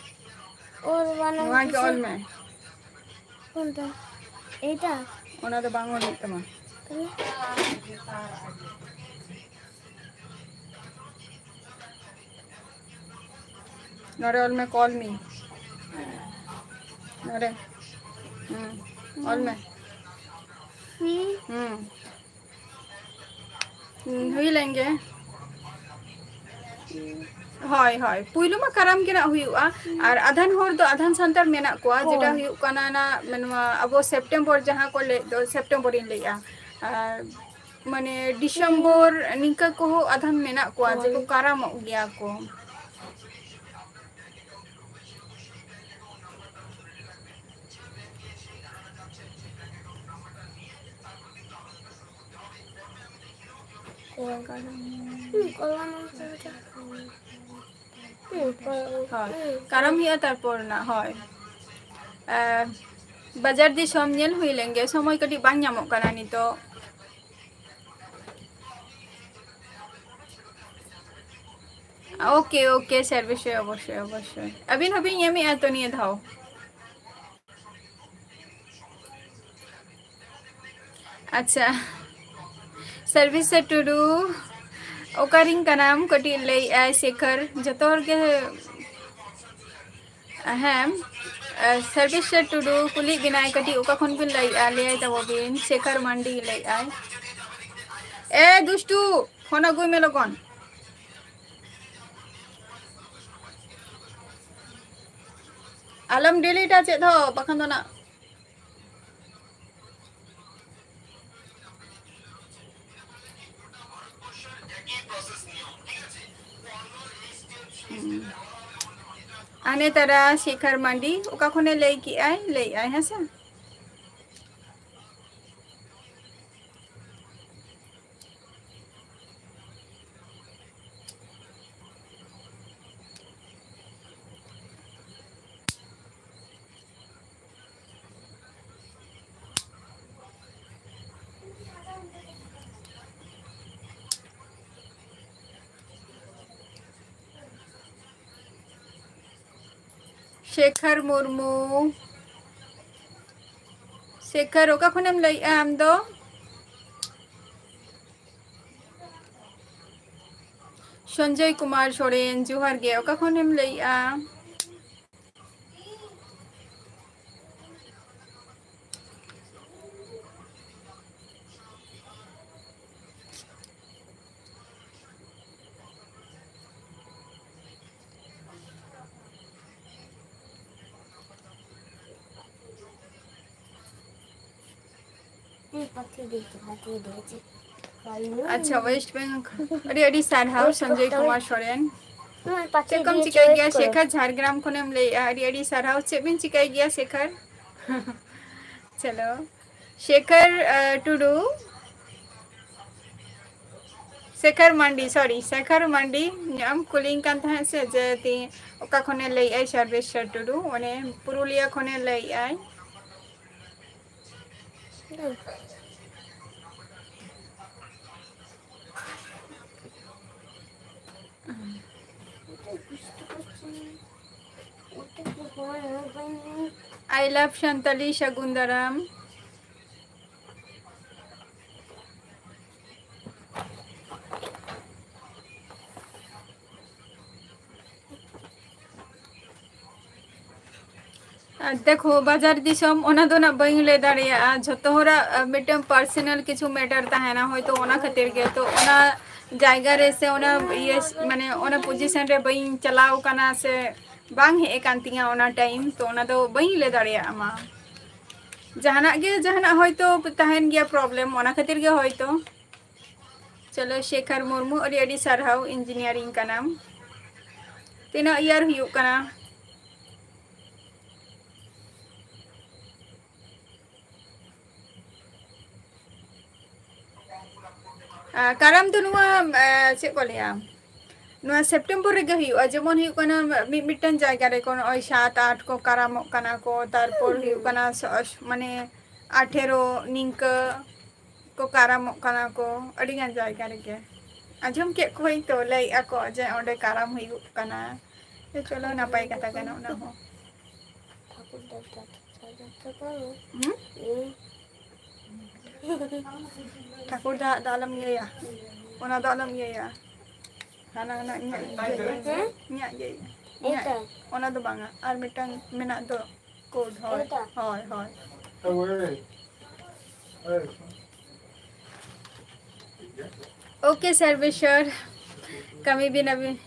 ᱚᱞ ᱵᱟᱱᱟᱢ ᱱᱚᱣᱟ ᱜᱮ ᱠᱤᱥᱟᱹ ᱚᱞ ᱢᱮ᱾ ᱚᱱᱛᱮ᱾ ᱮᱭᱴᱟ᱾ ᱚᱱᱟ ᱫᱚ ᱵᱟᱝ ᱚᱞ ᱦᱩᱭᱩᱜ ᱛᱟᱢᱟ᱾ ᱛᱚᱵᱮ? ᱱᱚᱰᱮ ᱚᱞ ᱢᱮ, call me᱾ ᱱᱚᱰᱮ᱾ ᱦᱩᱸ᱾ ᱚᱞ ᱢᱮ᱾ ᱦᱩᱸ᱾ ᱦᱩᱸ᱾ ᱦᱩᱸ, ᱦᱩᱭ ᱞᱮᱱ ᱜᱮ᱾ ᱦᱳᱭ, ᱦᱳᱭ, ᱯᱩᱭᱞᱩ ᱢᱟ ᱠᱟᱨᱟᱢ ᱜᱮ ᱱᱟᱜ ᱦᱩᱭᱩᱜᱼᱟ᱾ ᱟᱨ ᱟᱫᱷᱟᱱ ᱦᱚᱲ ᱫᱚ, ᱟᱫᱷᱟᱱ ᱥᱟᱱᱛᱟᱲ ᱢᱮᱱᱟᱜ ᱠᱚᱣᱟ, ᱡᱮᱴᱟ ᱦᱳᱭ᱾ ᱦᱩᱭᱩᱜ ᱠᱟᱱᱟ ᱱᱟᱜ, ᱱᱚᱣᱟ ᱟᱵᱚ September ᱡᱟᱦᱟᱸ ᱠᱚ ᱞᱟᱹᱭᱮᱫ ᱫᱚ, September ᱤᱧ ᱞᱟᱹᱭᱮᱫᱼᱟ, ᱟᱨ ᱢᱟᱱᱮ December ᱱᱤᱝᱠᱟᱹ ᱠᱚᱦᱚᱸ ᱟᱫᱷᱟᱱ ᱢᱮᱱᱟᱜ ᱠᱚᱣᱟ, ᱡᱮ ᱠᱚ ᱦᱳᱭ᱾ ᱠᱟᱨᱟᱢᱚᱜ ᱜᱮᱭᱟ ᱠᱚ᱾ ᱦᱳᱭ, ᱠᱟᱨᱟᱢ ᱦᱩᱭᱩᱜᱼᱟ ᱛᱟᱨᱯᱚᱨ ᱱᱟᱜ, ᱦᱳᱭ᱾ ᱮ, ᱵᱟᱡᱟᱨ ᱫᱤᱥᱚᱢ ᱧᱮᱞ ᱦᱩᱭ ᱞᱮᱱ ᱜᱮ, ᱥᱚᱢᱚᱭ ᱠᱟᱹᱴᱤᱡ ᱵᱟᱝ ᱧᱟᱢᱚᱜ ᱠᱟᱱᱟ ᱱᱤᱛᱚᱜ᱾ OK, OK, sir, ᱚᱵᱚᱥᱥᱳᱭ, ᱚᱵᱚᱥᱥᱳᱭ, ᱚᱵᱚᱥᱥᱳᱭ᱾ ᱟᱹᱵᱤᱱ ᱦᱚᱸᱵᱤᱱ ᱮᱢᱮᱜᱼᱟ ᱛᱚ ᱱᱤᱭᱟᱹ ᱫᱷᱟᱣ? ᱟᱪᱪᱷᱟ, ᱥᱟᱨᱵᱷᱤᱥᱮᱥ ᱴᱩᱰᱩ, ᱚᱠᱟᱨᱤᱧ ᱠᱟᱱᱟᱢ? ᱠᱟᱹᱴᱤᱡ ᱞᱟᱹᱭᱮᱜᱼᱟᱭ ᱥᱮᱠᱷᱚᱨ, ᱡᱚᱛᱚ ᱦᱚᱲ ᱜᱮ᱾ ᱦᱮᱸ, ᱥᱟᱨᱵᱷᱤᱥᱮᱥ ᱴᱩᱰᱩ ᱠᱩᱞᱤᱭᱮᱫ ᱵᱮᱱᱟᱭ ᱠᱟᱹᱴᱤᱡ, ᱚᱠᱟ ᱠᱷᱚᱱ ᱵᱤᱱ ᱞᱟᱹᱭᱮᱜᱼᱟ? ᱞᱟᱹᱭᱟᱭ ᱛᱟᱵᱚ ᱵᱤᱱ, ᱥᱮᱠᱷᱚᱨ ᱢᱟᱱᱰᱤ ᱞᱟᱹᱭᱮᱜᱼᱟᱭ᱾ ᱮ ᱫᱩᱥᱴᱩ, ᱯᱷᱳᱱ ᱟᱹᱜᱩᱭ ᱢᱮ ᱞᱚᱜᱚᱱ᱾ ᱟᱞᱚᱢ ᱰᱤᱞᱤᱴᱟ ᱪᱮᱫ ᱦᱚᱸ, ᱵᱟᱠᱷᱟᱱ ᱫᱚ ᱱᱟᱜ᱾ ᱦᱩᱸ᱾ ᱟᱱᱮ ᱛᱟᱨᱟ ᱥᱮᱠᱷᱟᱨ ᱢᱟᱱᱰᱤ ᱚᱠᱟ ᱠᱷᱚᱱᱮ ᱞᱟᱹᱭ ᱠᱮᱜᱼᱟᱭ, ᱞᱟᱹᱭᱮᱜᱼᱟᱭ, ᱦᱮᱸ ᱥᱮ? ᱥᱮᱠᱷᱟᱨ ᱢᱩᱨᱢᱩ᱾ ᱥᱮᱠᱷᱟᱨ, ᱚᱠᱟ ᱠᱷᱚᱱᱮᱢ ᱞᱟᱹᱭᱮᱜᱼᱟ ᱟᱢ ᱫᱚ? ᱥᱚᱧᱡᱚᱭ ᱠᱩᱢᱟᱨ ᱥᱚᱨᱮᱱ, ᱡᱚᱦᱟᱨ ᱜᱮ᱾ ᱚᱠᱟ ᱠᱷᱚᱱᱮᱢ ᱞᱟᱹᱭᱮᱜᱼᱟ? ᱟᱪᱪᱷᱟ, ᱳᱭᱮᱥᱴ ᱵᱮᱝᱜᱚᱞ᱾ ᱟᱹᱰᱤ ᱟᱹᱰᱤ ᱥᱟᱨᱦᱟᱣ, ᱥᱚᱧᱡᱚᱭ ᱠᱩᱢᱟᱨ ᱥᱚᱨᱮᱱ᱾ ᱪᱮᱫ ᱠᱚᱢ ᱪᱤᱠᱟᱹᱭ ᱜᱮᱭᱟ? ᱥᱮᱠᱷᱟᱨ, ᱡᱷᱟᱲᱜᱨᱟᱢ ᱠᱷᱚᱱᱮᱢ ᱞᱟᱹᱭᱮᱜᱼᱟ᱾ ᱟᱹᱰᱤ ᱟᱹᱰᱤ ᱥᱟᱨᱦᱟᱣ᱾ ᱪᱮᱫ ᱵᱤᱱ ᱪᱤᱠᱟᱹᱭ ᱜᱮᱭᱟ, ᱥᱮᱠᱷᱟᱨ? ᱪᱚᱞᱚ, ᱥᱮᱠᱷᱟᱨ, ᱟᱸ, ᱴᱩᱰᱩ᱾ ᱥᱮᱠᱷᱟᱨ ᱢᱟᱱᱰᱤ, ᱥᱚᱨᱤ, ᱥᱮᱠᱷᱟᱨ ᱢᱟᱱᱰᱤ᱾ ᱟᱢ ᱠᱩᱞᱤᱧ ᱠᱟᱱ ᱛᱟᱦᱮᱸᱫ ᱥᱮ ᱡᱮ ᱛᱤ-, ᱚᱠᱟ ᱠᱷᱚᱱᱮ ᱞᱟᱹᱭᱮᱜᱼᱟᱭ? ᱥᱚᱨᱵᱮᱥᱣᱚᱨ ᱴᱩᱰᱩ, ᱚᱱᱮ ᱯᱩᱨᱩᱞᱤᱭᱟᱹ ᱠᱷᱚᱱᱮ ᱞᱟᱹᱭᱮᱜᱼᱟᱭ᱾ I love ᱥᱟᱱᱛᱟᱞᱤ, ᱥᱟᱹᱜᱩᱱ ᱫᱟᱨᱟᱢ᱾ ᱟᱨ ᱫᱮᱠᱷᱳ, ᱵᱟᱡᱟᱨ ᱫᱤᱥᱚᱢ, ᱚᱱᱟ ᱫᱚ ᱱᱟᱜ ᱵᱟᱹᱧ ᱞᱟᱹᱭ ᱫᱟᱲᱮᱭᱟᱜᱼᱟ᱾ ᱡᱷᱚᱛᱚ ᱦᱚᱲᱟᱜ, ᱟ, ᱢᱤᱫᱴᱟᱝ personal ᱠᱤᱪᱷᱩ matter ᱛᱟᱦᱮᱱᱟ, ᱦᱚᱭᱛᱳ ᱚᱱᱟ ᱠᱷᱟᱹᱛᱤᱨ ᱜᱮ᱾ ᱛᱚ, ᱚᱱᱟ ᱡᱟᱭᱜᱟ ᱨᱮ ᱥᱮ ᱚᱱᱟ ᱤᱭᱟᱹ, ᱢᱟᱱᱮ, ᱚᱱᱟ position ᱨᱮ ᱵᱟᱹᱧ ᱪᱟᱞᱟᱣ ᱠᱟᱱᱟ ᱥᱮ ᱵᱟᱝ ᱦᱮᱡ ᱟᱠᱟᱱ ᱛᱤᱧᱟᱹ ᱚᱱᱟ time, ᱛᱚ ᱚᱱᱟ ᱫᱚ ᱵᱟᱹᱧ ᱞᱟᱹᱭ ᱫᱟᱲᱮᱭᱟᱜ ᱢᱟ᱾ ᱡᱟᱦᱟᱱᱟᱜ ᱜᱮ, ᱡᱟᱦᱟᱱᱟᱜ ᱦᱚᱭᱛᱳ ᱛᱟᱦᱮᱱ ᱜᱮᱭᱟ problem, ᱚᱱᱟ ᱠᱷᱟᱹᱛᱤᱨ ᱜᱮ ᱦᱚᱭᱛᱳ᱾ ᱪᱚᱞᱚ, ᱥᱮᱠᱷᱟᱨ ᱢᱩᱨᱢᱩ, ᱟᱹᱰᱤ ᱟᱹᱰᱤ ᱥᱟᱨᱦᱟᱣ, engineering ᱠᱟᱱᱟᱢ᱾ ᱛᱤᱱᱟᱹᱜ year ᱦᱩᱭᱩᱜ ᱠᱟᱱᱟ? ᱟᱨ ᱠᱟᱨᱟᱢ ᱫᱚ ᱱᱚᱣᱟ, ᱮ, ᱪᱮᱫ ᱠᱚ ᱞᱟᱹᱭᱟ, ᱱᱚᱣᱟ September ᱨᱮᱜᱮ ᱦᱩᱭᱩᱜᱼᱟ᱾ ᱡᱮᱢᱚᱱ ᱦᱩᱭᱩᱜ ᱠᱟᱱᱟ, ᱢᱤᱫ ᱢᱤᱫᱴᱟᱝ ᱡᱟᱭᱜᱟ ᱨᱮᱠᱚ ᱱᱚᱜᱼᱚᱭ ᱥᱟᱛ ᱟᱴ ᱠᱚ ᱠᱟᱨᱟᱢᱚᱜ ᱠᱟᱱᱟ ᱠᱚ, ᱛᱟᱨᱯᱚᱨ ᱦᱩᱭᱩᱜ ᱠᱟᱱᱟ ᱥᱚ-, ᱢᱟᱱᱮ ᱟᱴᱷᱮᱨᱚ ᱱᱤᱝᱠᱟᱹ ᱠᱚ ᱠᱟᱨᱟᱢᱚᱜ ᱠᱟᱱᱟ ᱠᱚ ᱟᱹᱰᱤ ᱜᱟᱱ ᱡᱟᱭᱜᱟ ᱨᱮᱜᱮ᱾ ᱟᱸᱡᱚᱢ ᱠᱮᱫ ᱠᱚᱣᱟᱧ ᱛᱚ, ᱞᱟᱹᱭᱮᱫᱼᱟ ᱠᱚ ᱡᱮ ᱚᱸᱰᱮ ᱠᱟᱨᱟᱢ ᱦᱩᱭᱩᱜ ᱠᱟᱱᱟ᱾ ᱛᱚ ᱪᱚᱞᱚ, ᱱᱟᱯᱟᱭ ᱠᱟᱛᱷᱟ ᱠᱟᱱᱟ ᱚᱱᱟ ᱦᱚᱸ᱾ ᱦᱩᱸ? ᱴᱷᱟᱹᱠᱩᱨ ᱫᱟᱜ ᱫᱚ ᱟᱞᱚᱢ ᱤᱭᱟᱹᱭᱟ, ᱚᱱᱟ ᱫᱚ ᱟᱞᱚᱢ ᱤᱭᱟᱹᱭᱟ᱾ ᱦᱟᱱᱟ, ᱦᱟᱱᱟ ᱤᱧᱟᱹᱜ ᱤᱭᱟᱹ, ᱦᱮᱸ? ᱤᱧᱟᱹᱜ ᱤᱭᱟᱹ, ᱤᱧᱟᱹᱜ, ᱮᱴᱟᱜ᱾ ᱚᱱᱟ ᱫᱚ ᱵᱟᱝᱟ, ᱟᱨ ᱢᱤᱫᱴᱟᱝ ᱢᱮᱱᱟᱜ ᱫᱚ code, ᱦᱳᱭ, ᱮᱴᱟᱜ᱾ ᱦᱳᱭ, ᱦᱳᱭ᱾ OK, ᱥᱟᱨᱵᱮᱥᱣᱚᱨ, ᱠᱟᱹᱢᱤ ᱵᱤᱱ ᱟᱹᱵᱤᱱ᱾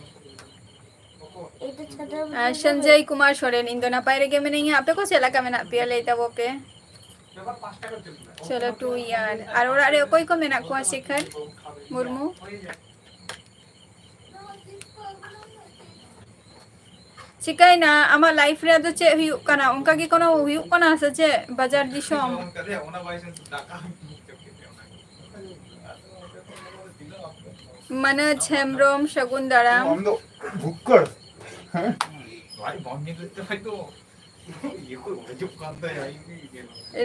ᱮᱭ ᱛᱚ ᱪᱷᱟᱛᱟ ᱟᱨ ᱵᱩᱴᱟᱹ ᱥᱚᱧᱡᱚᱭ ᱠᱩᱢᱟᱨ ᱥᱚᱨᱮᱱ, ᱤᱧ ᱫᱚ ᱱᱟᱯᱟᱭ ᱨᱮᱜᱮ ᱢᱤᱱᱟᱹᱧᱟ, ᱟᱯᱮ ᱠᱚ ᱪᱮᱫ ᱞᱮᱠᱟ ᱢᱮᱱᱟᱜ ᱯᱮᱭᱟ ᱞᱟᱹᱭ ᱛᱟᱵᱚ ᱯᱮ᱾ ᱪᱚᱞᱚ, two year᱾ ᱟᱨ ᱚᱲᱟᱜ ᱨᱮ ᱚᱠᱚᱭ ᱠᱚ ᱢᱮᱱᱟᱜ ᱠᱚᱣᱟ ᱥᱮᱠᱷᱟᱨ ᱢᱩᱨᱢᱩ? ᱪᱤᱠᱟᱹᱭᱱᱟ ᱟᱢᱟᱜ life ᱨᱮ ᱟᱫᱚ ᱪᱮᱫ ᱦᱩᱭᱩᱜ ᱠᱟᱱᱟ? ᱚᱱᱠᱟ ᱜᱮ ᱠᱳᱱᱳ ᱦᱩᱭᱩᱜ ᱠᱟᱱᱟ ᱥᱮ ᱪᱮᱫ ᱵᱟᱡᱟᱨ ᱫᱤᱥᱚᱢ? ᱢᱟᱱᱚᱡᱽ ᱦᱮᱢᱵᱨᱚᱢ, ᱥᱟᱹᱜᱩᱱ ᱫᱟᱨᱟᱢ᱾ ᱟᱢ ᱫᱚ ᱵᱷᱩᱠᱠᱚᱲ᱾ ᱦᱮᱸ?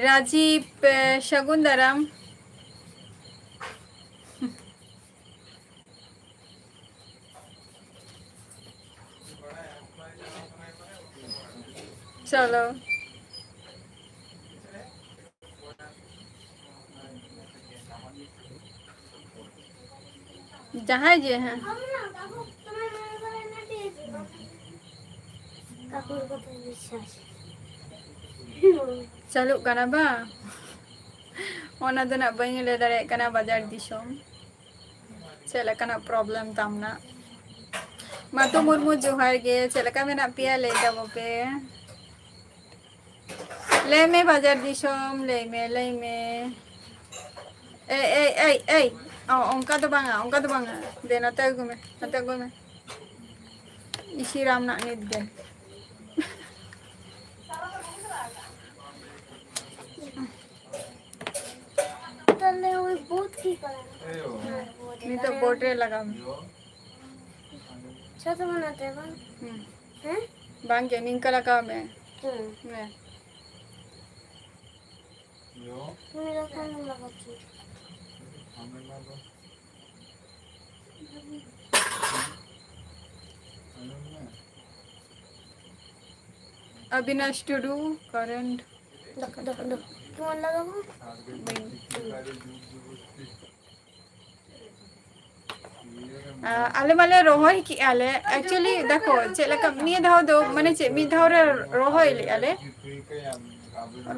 ᱨᱟᱡᱤᱵ, ᱮ, ᱥᱟᱹᱜᱩᱱ ᱫᱟᱨᱟᱢ᱾ ᱪᱚᱞᱚ᱾ ᱡᱟᱦᱟᱸᱭ ᱡᱮ, ᱦᱮᱸ᱾ ᱪᱟᱹᱞᱩᱜ ᱠᱟᱱᱟ ᱵᱟᱝ? ᱚᱱᱟ ᱫᱚ ᱱᱟᱜ ᱵᱟᱹᱧ ᱞᱟᱹᱭ ᱫᱟᱲᱮᱭᱟᱜ ᱠᱟᱱᱟ, ᱵᱟᱡᱟᱨ ᱫᱤᱥᱚᱢ᱾ ᱪᱮᱫ ᱞᱮᱠᱟᱱᱟᱜ problem ᱛᱟᱢ ᱱᱟᱜ? ᱢᱟᱛᱩ ᱢᱩᱨᱢᱩ, ᱡᱚᱦᱟᱨ ᱜᱮ᱾ ᱪᱮᱫ ᱞᱮᱠᱟ ᱢᱮᱱᱟᱜ ᱯᱮᱭᱟ? ᱞᱟᱹᱭ ᱛᱟᱵᱚ ᱯᱮ᱾ ᱞᱟᱹᱭ ᱢᱮ, ᱵᱟᱡᱟᱨ ᱫᱤᱥᱚᱢ, ᱞᱟᱹᱭ ᱢᱮ, ᱞᱟᱹᱭ ᱢᱮ᱾ ᱮᱭ, ᱮᱭ, ᱮᱭ, ᱮᱭ᱾ ᱚ, ᱚᱱᱠᱟ ᱫᱚ ᱵᱟᱝᱟ, ᱚᱱᱠᱟ ᱫᱚ ᱵᱟᱝᱟ᱾ ᱫᱮ, ᱱᱚᱛᱮ ᱟᱹᱜᱩ ᱢᱮ, ᱱᱚᱛᱮ ᱟᱹᱜᱩ ᱢᱮ᱾ ᱤᱥᱤ ᱨᱟᱢ ᱱᱟᱜ ᱱᱤᱛ ᱫᱮ᱾ ᱛᱟᱦᱞᱮ ᱳᱭ ᱵᱳᱨᱰ ᱴᱷᱤᱠ ᱟᱞᱮ᱾ ᱱᱤᱛᱚᱜ ᱵᱳᱨᱰ ᱨᱮ ᱞᱟᱜᱟᱣ ᱢᱮ᱾ ᱪᱷᱚ ᱛᱮ ᱵᱟᱝ ᱟᱛᱮ ᱵᱟᱝ? ᱦᱩᱸ᱾ ᱦᱮᱸ? ᱵᱟᱝ ᱜᱮ, ᱱᱤᱝᱠᱟᱹ ᱞᱟᱜᱟᱣ ᱢᱮ᱾ ᱦᱩᱸ᱾ ᱦᱮᱸ᱾ ᱩᱱᱤ ᱫᱚ ᱯᱷᱳᱱ ᱞᱟᱜᱟᱣ ᱠᱮᱫ᱾ ᱚᱵᱤᱱᱟᱥ ᱴᱩᱰᱩ, ᱠᱟᱨᱮᱱᱴ᱾ ᱫᱚ, ᱫᱚ, ᱫᱚ᱾ ᱯᱷᱳᱱ ᱞᱟᱜᱟᱣ ᱢᱮ᱾ ᱵᱟᱹᱧ᱾ ᱟ, ᱟᱞᱮ ᱢᱟᱞᱮ ᱨᱚᱦᱚᱭ ᱠᱮᱜᱼᱟ ᱞᱮ᱾ Actually, ᱫᱮᱠᱷᱚ, ᱪᱮᱫ ᱞᱮᱠᱟ ᱱᱤᱭᱟᱹ ᱫᱷᱟᱣ ᱫᱚ, ᱢᱟᱱᱮ ᱪᱮᱫ, ᱢᱤᱫ ᱫᱷᱟᱣ ᱨᱮ ᱨᱚᱦᱚᱭ ᱞᱮᱜᱼᱟ ᱞᱮ᱾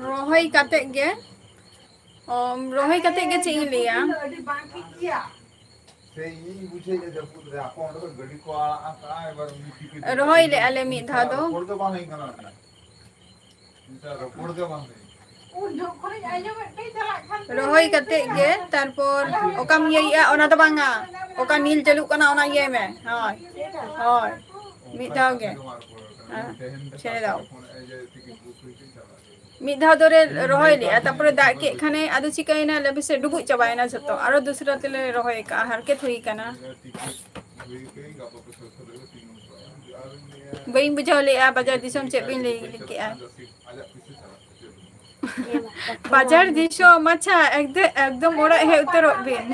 ᱨᱚᱦᱚᱭ ᱠᱟᱛᱮ ᱜᱮ, ᱚ, ᱨᱚᱦᱚᱭ ᱠᱟᱛᱮ ᱜᱮ ᱪᱮᱫ ᱤᱧ ᱞᱟᱹᱭᱟ? ᱨᱚᱦᱚᱭ ᱞᱮᱜᱼᱟ ᱞᱮ ᱢᱤᱫ ᱫᱷᱟᱣ ᱫᱚ᱾ ᱨᱚᱦᱚᱭ ᱠᱟᱛᱮ ᱜᱮ, ᱛᱟᱨᱯᱚᱨ ᱚᱠᱟᱢ ᱤᱭᱟᱹᱭᱮᱜᱼᱟ, ᱚᱱᱟ ᱫᱚ ᱵᱟᱝᱟ, ᱚᱠᱟ ᱱᱤᱞ ᱪᱟᱹᱞᱩᱜ ᱠᱟᱱᱟ, ᱚᱱᱟ ᱤᱭᱟᱹᱭ ᱢᱮ᱾ ᱦᱳᱭ, ᱦᱳᱭ, ᱢᱤᱫ ᱫᱷᱟᱣ ᱜᱮ᱾ ᱦᱮᱸ, ᱪᱷᱮᱲᱮ ᱫᱟᱣ᱾ ᱢᱤᱫ ᱫᱷᱟᱣ ᱫᱚᱨᱮ ᱨᱚᱦᱚᱭ ᱞᱮᱜᱼᱟ, ᱛᱟᱨᱯᱚᱨᱮ ᱫᱟᱜ ᱠᱮᱫ ᱠᱷᱟᱱᱮ, ᱟᱫᱚ ᱪᱤᱠᱟᱹᱭᱮᱱᱟ, ᱞᱟᱹᱭ ᱢᱮᱥᱮ, ᱰᱩᱵᱩᱡ ᱪᱟᱵᱟᱭᱮᱱᱟ ᱡᱷᱚᱛᱚ᱾ ᱟᱨᱚ ᱫᱩᱥᱨᱟ ᱛᱮᱞᱮ ᱨᱚᱦᱚᱭ ᱠᱟᱜᱼᱟ, ᱦᱟᱨᱠᱮᱛ ᱦᱩᱭ ᱠᱟᱱᱟ᱾ ᱵᱟᱹᱧ ᱵᱩᱡᱷᱟᱹᱣ ᱞᱮᱜᱼᱟ, ᱵᱟᱡᱟᱨ ᱫᱤᱥᱚᱢ ᱪᱮᱫ ᱵᱤᱱ ᱞᱟᱹᱭ ᱠᱮᱜᱼᱟ? ᱵᱟᱡᱟᱨ ᱫᱤᱥᱚᱢ, ᱟᱪᱪᱷᱟ, ᱮᱠᱫᱚ-, ᱮᱠᱫᱚᱢ ᱚᱲᱟᱜ ᱦᱮᱡ ᱩᱛᱟᱹᱨᱚᱜ ᱵᱤᱱ᱾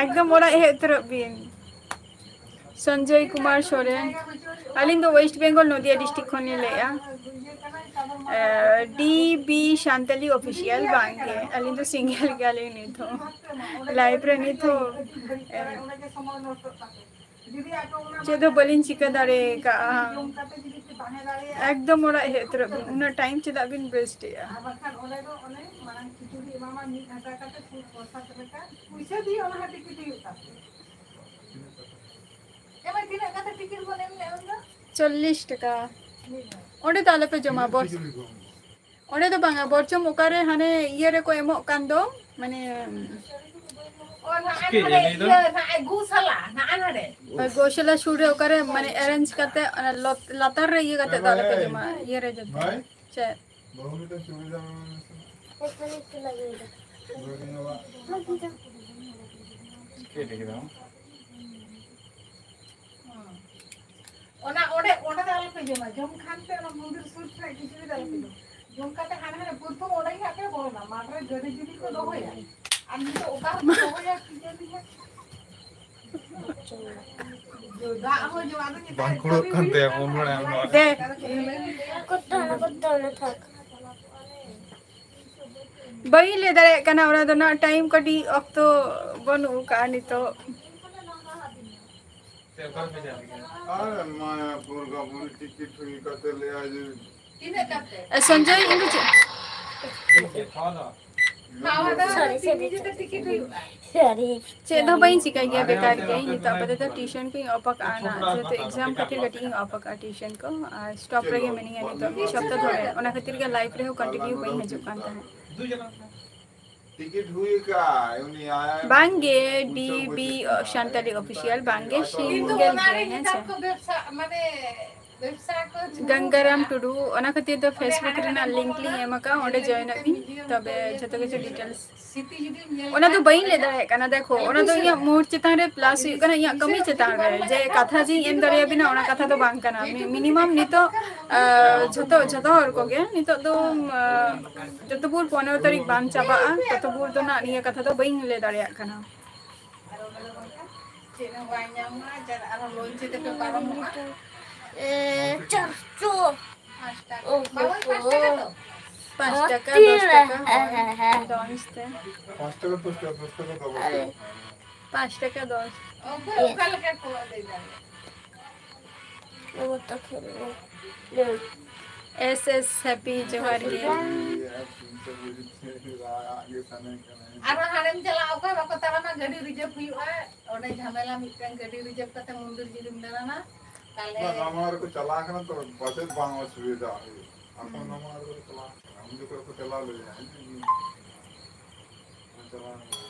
ᱮᱠᱫᱚᱢ ᱚᱲᱟᱜ ᱦᱮᱡ ᱩᱛᱟᱹᱨᱚᱜ ᱵᱤᱱ᱾ ᱥᱚᱧᱡᱚᱭ ᱠᱩᱢᱟᱨ ᱥᱚᱨᱮᱱ, ᱟᱹᱞᱤᱧ ᱫᱚ West Bengal, ᱱᱚᱫᱤᱭᱟ district ᱠᱷᱚᱱ ᱞᱤᱧ ᱞᱟᱹᱭᱮᱜᱼᱟ᱾ ᱮ, D B Santali Official, ᱵᱟᱝ ᱜᱮ, ᱟᱹᱞᱤᱧ ᱫᱚ single ᱜᱮᱭᱟᱞᱤᱧ ᱱᱤᱛ ᱦᱚᱸ᱾ Life ᱨᱮ ᱱᱤᱛ ᱦᱚᱸ, ᱮ, ᱪᱮᱫ ᱦᱚᱸ ᱵᱟᱹᱞᱤᱧ ᱪᱤᱠᱟᱹ ᱫᱟᱲᱮ ᱠᱟᱜᱼᱟ᱾ ᱮᱠᱫᱚᱢ ᱚᱲᱟᱜ ᱦᱮᱡ ᱩᱛᱟᱹᱨᱚᱜ ᱵᱤᱱ, ᱩᱱᱟᱹᱜ time ᱪᱮᱫᱟᱜ ᱵᱤᱱ waste ᱮᱜᱼᱟ? ᱟᱨ ᱵᱟᱠᱷᱟᱱ ᱚᱸᱰᱮ ᱫᱚ ᱚᱱᱮ ᱢᱟᱲᱟᱝ ᱠᱷᱤᱪᱩᱲᱤ ᱮᱢᱟᱢᱟ ᱢᱤᱫ ᱦᱟᱡᱟᱨ ᱠᱟᱛᱮ, ᱯᱩᱭᱥᱟᱹ ᱫᱤᱭᱮ ᱚᱱᱟ ᱦᱚᱸ ticket ᱦᱩᱭᱩᱜ ᱛᱟᱯᱮᱭᱟ᱾ ᱮ ᱢᱟᱹᱭ, ᱛᱤᱱᱟᱹᱜ ᱠᱟᱛᱮ ᱴᱤᱠᱤᱴ ᱵᱚᱱ ᱮᱢ ᱞᱮᱫ ᱩᱱᱫᱚ? ᱪᱚᱞᱞᱤᱥ ᱴᱟᱠᱟ᱾ ᱚᱸᱰᱮ ᱫᱚ ᱟᱞᱚᱯᱮ ᱡᱚᱢᱟ, ᱵᱚᱨ-, ᱚᱸᱰᱮ ᱫᱚ ᱵᱟᱝᱟ, ᱵᱚᱨᱪᱚᱢ ᱚᱠᱟᱨᱮ ᱦᱟᱱᱮ ᱤᱭᱟᱹ ᱨᱮᱠᱚ ᱮᱢᱚᱜ ᱠᱟᱱ ᱫᱚ, ᱢᱟᱱᱮ ᱚ, ᱱᱟᱜᱼᱟ ᱪᱤᱠᱟᱹᱭ ᱱᱟᱰᱮ, ᱞᱟᱹᱭ ᱫᱚ? ᱤᱭᱟᱹ, ᱱᱟᱜᱼᱟ ᱜᱳᱥᱟᱞᱟ, ᱱᱟᱜᱼᱟ ᱱᱟᱰᱮ᱾ ᱦᱳᱭ, ᱜᱳᱥᱟᱞᱟ ᱥᱩᱨ ᱨᱮ ᱚᱠᱟᱨᱮ ᱢᱟᱱᱮ arrange ᱠᱟᱛᱮ, ᱚᱱᱟ ᱞᱚᱛ-, ᱞᱟᱛᱟᱨ ᱨᱮ ᱤᱭᱟᱹ ᱠᱟᱛᱮ ᱫᱚ ᱟᱞᱚᱯᱮ ᱡᱚᱢᱟ, ᱤᱭᱟᱹ ᱨᱮ ᱡᱚᱢᱟ᱾ ᱪᱮᱫ? ᱵᱟᱹᱦᱩ ᱢᱤᱫᱴᱟᱝ ᱪᱩᱲᱤᱫᱟᱨ ᱮᱢᱟᱭ ᱢᱮᱥᱮ᱾ ᱪᱤᱠᱟᱹᱭ ᱞᱟᱹᱜᱤᱫ ᱟᱢ? ᱚᱱᱟ ᱚᱸᱰᱮ, ᱚᱸᱰᱮ ᱫᱚ ᱟᱞᱚᱯᱮ ᱡᱚᱢᱟ᱾ ᱡᱚᱢ ᱠᱷᱟᱱ ᱯᱮ ᱚᱱᱟ ᱢᱚᱱᱫᱤᱨ ᱥᱩᱨ ᱨᱮ ᱠᱤᱪᱷᱩ ᱫᱚ ᱟᱞᱚᱯᱮ ᱡᱚᱢᱟ᱾ ᱡᱚᱢ ᱠᱟᱛᱮ ᱦᱟᱱᱮ ᱦᱟᱱᱮ ᱯᱨᱚᱛᱷᱚᱢ ᱚᱸᱰᱮ ᱜᱮ ᱦᱟᱸᱜ ᱯᱮ ᱵᱚᱞᱚᱱᱟ᱾ ᱢᱟᱴᱷ ᱨᱮ ᱜᱟᱹᱰᱤ ᱡᱩᱫᱤ ᱠᱚ ᱫᱚᱦᱚᱭᱟ, ᱟᱨ ᱱᱤᱛᱚᱜ ᱚᱠᱟ ᱨᱮᱠᱚ ᱫᱚᱦᱚᱭᱟ ᱠᱤ ᱡᱟᱹᱱᱤ ᱦᱟᱸᱜ᱾ ᱫᱟᱜ ᱦᱚᱸ ᱡᱚᱢ, ᱟᱫᱚ ᱱᱮᱛᱟᱨ ᱵᱟᱝ ᱠᱩᱲᱟᱹᱜ ᱠᱟᱱ ᱛᱟᱭᱟ ᱢᱚᱱ ᱵᱟᱲᱟᱭᱟᱢ ᱱᱚᱣᱟ ᱨᱮ᱾ ᱫᱮ᱾ ᱠᱚᱛᱚ ᱦᱟᱱᱟ ᱠᱚᱛᱚ ᱦᱟᱱᱟ ᱛᱷᱟᱠ᱾ ᱵᱟᱹᱧ ᱞᱟᱹᱭ ᱫᱟᱲᱮᱭᱟᱜ ᱠᱟᱱᱟ, ᱚᱱᱟ ᱫᱚ ᱱᱟᱜ time ᱠᱟᱹᱴᱤᱡ ᱚᱠᱛᱚ ᱵᱟᱹᱱᱩᱜ ᱟᱠᱟᱫᱼᱟ ᱱᱤᱛᱚᱜ᱾ ᱟᱨ ᱢᱟᱭᱟᱯᱩᱨ ᱜᱟᱵᱚᱱ ᱴᱤᱠᱤᱴ ᱦᱩᱭ ᱠᱟᱛᱮ ᱞᱟᱹᱭᱟ ᱡᱮ ᱛᱤᱱᱟᱹᱜ ᱠᱟᱛᱮ? ᱮ, ᱥᱚᱧᱡᱚᱭ, ᱤᱧ ᱫᱚ ᱪᱮᱫ, ᱠᱷᱟᱣᱟ ᱫᱟᱣᱟ᱾ ᱥᱚᱨᱤ, ᱥᱚᱨᱤ, ᱥᱚᱨᱤ᱾ ᱪᱮᱫ ᱦᱚᱸ ᱵᱟᱹᱧ ᱪᱤᱠᱟᱹᱭ ᱜᱮᱭᱟ, ᱵᱮᱠᱟᱨ ᱜᱮ᱾ ᱤᱧ ᱱᱤᱛᱚᱜ ᱟᱯᱟᱛᱚᱛᱚ tuition ᱠᱚᱧ off ᱟᱠᱟᱜᱼᱟ ᱱᱟᱜ, ᱡᱮᱦᱮᱛᱩ exam ᱠᱷᱟᱹᱛᱤᱨ ᱠᱟᱹᱴᱤᱡ ᱤᱧ off ᱟᱠᱟᱜᱼᱟ tuition ᱠᱚ, ᱟᱨ stop ᱨᱮᱜᱮ ᱢᱤᱱᱟᱹᱧᱟ ᱱᱤᱛᱚᱜ ᱢᱤᱫ ᱥᱚᱯᱛᱟ ᱫᱷᱚᱨᱮ᱾ ᱚᱱᱟ ᱠᱷᱟᱹᱛᱤᱨ ᱜᱮ live ᱨᱮᱦᱚᱸ continue ᱵᱟᱹᱧ ᱦᱤᱡᱩᱜ ᱠᱟᱱ ᱛᱟᱦᱮᱸᱫ᱾ ᱴᱤᱠᱤᱴ ᱦᱩᱭ ᱟᱠᱟᱫ ᱩᱱᱤ ᱟᱭ ᱵᱟᱝᱜᱮ, ᱰᱤ ᱵᱤ ᱥᱟᱱᱛᱟᱲᱤ official ᱵᱟᱝᱜᱮ, single ᱜᱮ, ᱦᱮᱸ ᱥᱮ᱾ ᱜᱟᱝᱜᱟᱨᱟᱢ ᱴᱩᱰᱩ, ᱚᱱᱟ ᱠᱷᱟᱹᱛᱤᱨ ᱫᱚ Facebook ᱨᱮᱱᱟᱜ link ᱞᱤᱧ ᱮᱢ ᱟᱠᱟᱫᱼᱟ, ᱚᱸᱰᱮ join ᱚᱜ ᱵᱤᱱ, ᱛᱚᱵᱮ ᱡᱷᱚᱛᱚ ᱠᱤᱪᱷᱩ details᱾ ᱚᱱᱟ ᱫᱚ ᱵᱟᱹᱧ ᱞᱟᱹᱭ ᱫᱟᱲᱮᱭᱟᱜ ᱠᱟᱱᱟ᱾ ᱫᱮᱠᱷᱚ, ᱚᱱᱟ ᱫᱚ ᱤᱧᱟᱹᱜ mood ᱪᱮᱛᱟᱱ ᱨᱮ plus ᱦᱩᱭᱩᱜ ᱠᱟᱱᱟ, ᱤᱧᱟᱹᱜ ᱠᱟᱹᱢᱤ ᱪᱮᱛᱟᱱ ᱨᱮ, ᱡᱮ ᱠᱟᱛᱷᱟ ᱡᱮᱧ ᱮᱢ ᱫᱟᱲᱮᱭᱟᱵᱤᱱᱟ, ᱚᱱᱟ ᱠᱟᱛᱷᱟ ᱫᱚ ᱵᱟᱝ ᱠᱟᱱᱟ᱾ ᱢᱤ-, minimum ᱱᱤᱛᱚᱜ, ᱟᱸ, ᱡᱷᱚᱛᱚ, ᱡᱷᱚᱛᱚ ᱦᱚᱲ ᱠᱚᱜᱮ ᱱᱤᱛᱚᱜ ᱫᱚ, ᱟᱸ, ᱡᱚᱛᱚ ᱵᱷᱳᱨ ᱯᱚᱱᱮᱨᱚ ᱛᱟᱹᱨᱤᱠᱷ ᱵᱟᱝ ᱪᱟᱵᱟᱜᱼᱟ, ᱛᱚᱛᱚ ᱵᱷᱳᱨ ᱫᱚ ᱱᱟᱜ ᱱᱤᱭᱟᱹ ᱠᱟᱛᱷᱟ ᱫᱚ ᱵᱟᱹᱧ ᱞᱟᱹᱭ ᱫᱟᱲᱮᱭᱟᱜ ᱠᱟᱱᱟ᱾ ᱪᱮᱫ ᱦᱚᱸ ᱵᱟᱭ ᱧᱟᱢᱟ, ᱪᱟᱞᱟᱜ ᱟᱨᱦᱚᱸ ᱞᱚᱧᱪ ᱛᱮᱯᱮ ᱯᱟᱨᱚᱢᱚᱜᱼᱟ᱾ ᱮ, ᱪᱟᱨᱥᱚ᱾ ᱯᱟᱸᱪ ᱴᱟᱠᱟ᱾ ᱳ, ᱵᱟᱵᱟ, ᱯᱟᱸᱪ ᱴᱟᱠᱟ ᱛᱚ? ᱯᱟᱸᱪ ᱴᱟᱠᱟ, ᱛᱤᱱ ᱫᱚᱥ ᱨᱮ? ᱴᱟᱠᱟ᱾ ᱦᱮᱸ, ᱦᱮᱸ, ᱦᱮᱸ᱾ ᱞᱚᱧᱪ ᱛᱮ᱾ ᱯᱟᱸᱪ ᱴᱟᱠᱟ, ᱫᱚᱥ ᱴᱟᱠᱟ, ᱫᱚᱥ ᱴᱟᱠᱟ᱾ ᱟᱨᱮ᱾ ᱯᱟᱸᱪ ᱴᱟᱠᱟ, ᱫᱚᱥ᱾ ᱚᱠᱚᱭ ᱚᱠᱟ ᱞᱮᱠᱟ ᱠᱚ ᱞᱟᱹᱭ ᱫᱟᱲᱮᱭᱟᱜᱼᱟ? ᱱᱚᱣᱟ ᱛᱟᱠᱷᱮ ᱱᱚᱣᱟ᱾ ᱮᱥ ᱮᱥ ᱦᱮᱯᱤ, ᱡᱚᱦᱟᱨ ᱜᱮ᱾ ᱟᱨᱚ ᱦᱟᱸᱰᱮᱢ ᱪᱟᱞᱟᱜᱼᱟ, ᱚᱠᱚᱭ ᱵᱟᱠᱚ ᱛᱟᱲᱟᱢᱟ, ᱜᱟᱹᱰᱤ ᱨᱤᱡᱟᱹᱵᱷ ᱦᱩᱭᱩᱜᱼᱟ᱾ ᱚᱸᱰᱮ ᱡᱷᱟᱢᱮᱞᱟ ᱢᱤᱫᱴᱮᱱ, ᱜᱟᱹᱰᱤ ᱨᱤᱡᱟᱹᱵᱷ ᱠᱟᱛᱮ ᱢᱚᱱᱫᱤᱨ ᱡᱩᱫᱤᱢ ᱫᱟᱬᱟᱱᱟ, ᱛᱟᱦᱞᱮ ᱵᱟᱝ, ᱱᱟᱣᱟ ᱨᱮᱠᱚ ᱪᱟᱞᱟᱣ ᱠᱟᱱᱟ ᱛᱚ, ᱯᱟᱪᱮᱫ ᱵᱟᱝ ᱚᱥᱩᱵᱤᱫᱷᱟ ᱦᱩᱭᱩᱜᱼᱟ᱾ ᱟᱠᱚ ᱦᱩᱸ᱾ ᱱᱟᱣᱟ ᱨᱮᱠᱚ ᱪᱟᱞᱟᱣ ᱠᱟᱱᱟ, ᱩᱱ ᱡᱚᱠᱷᱚᱱ ᱠᱚ ᱪᱟᱞᱟᱣ ᱞᱮᱱᱟ᱾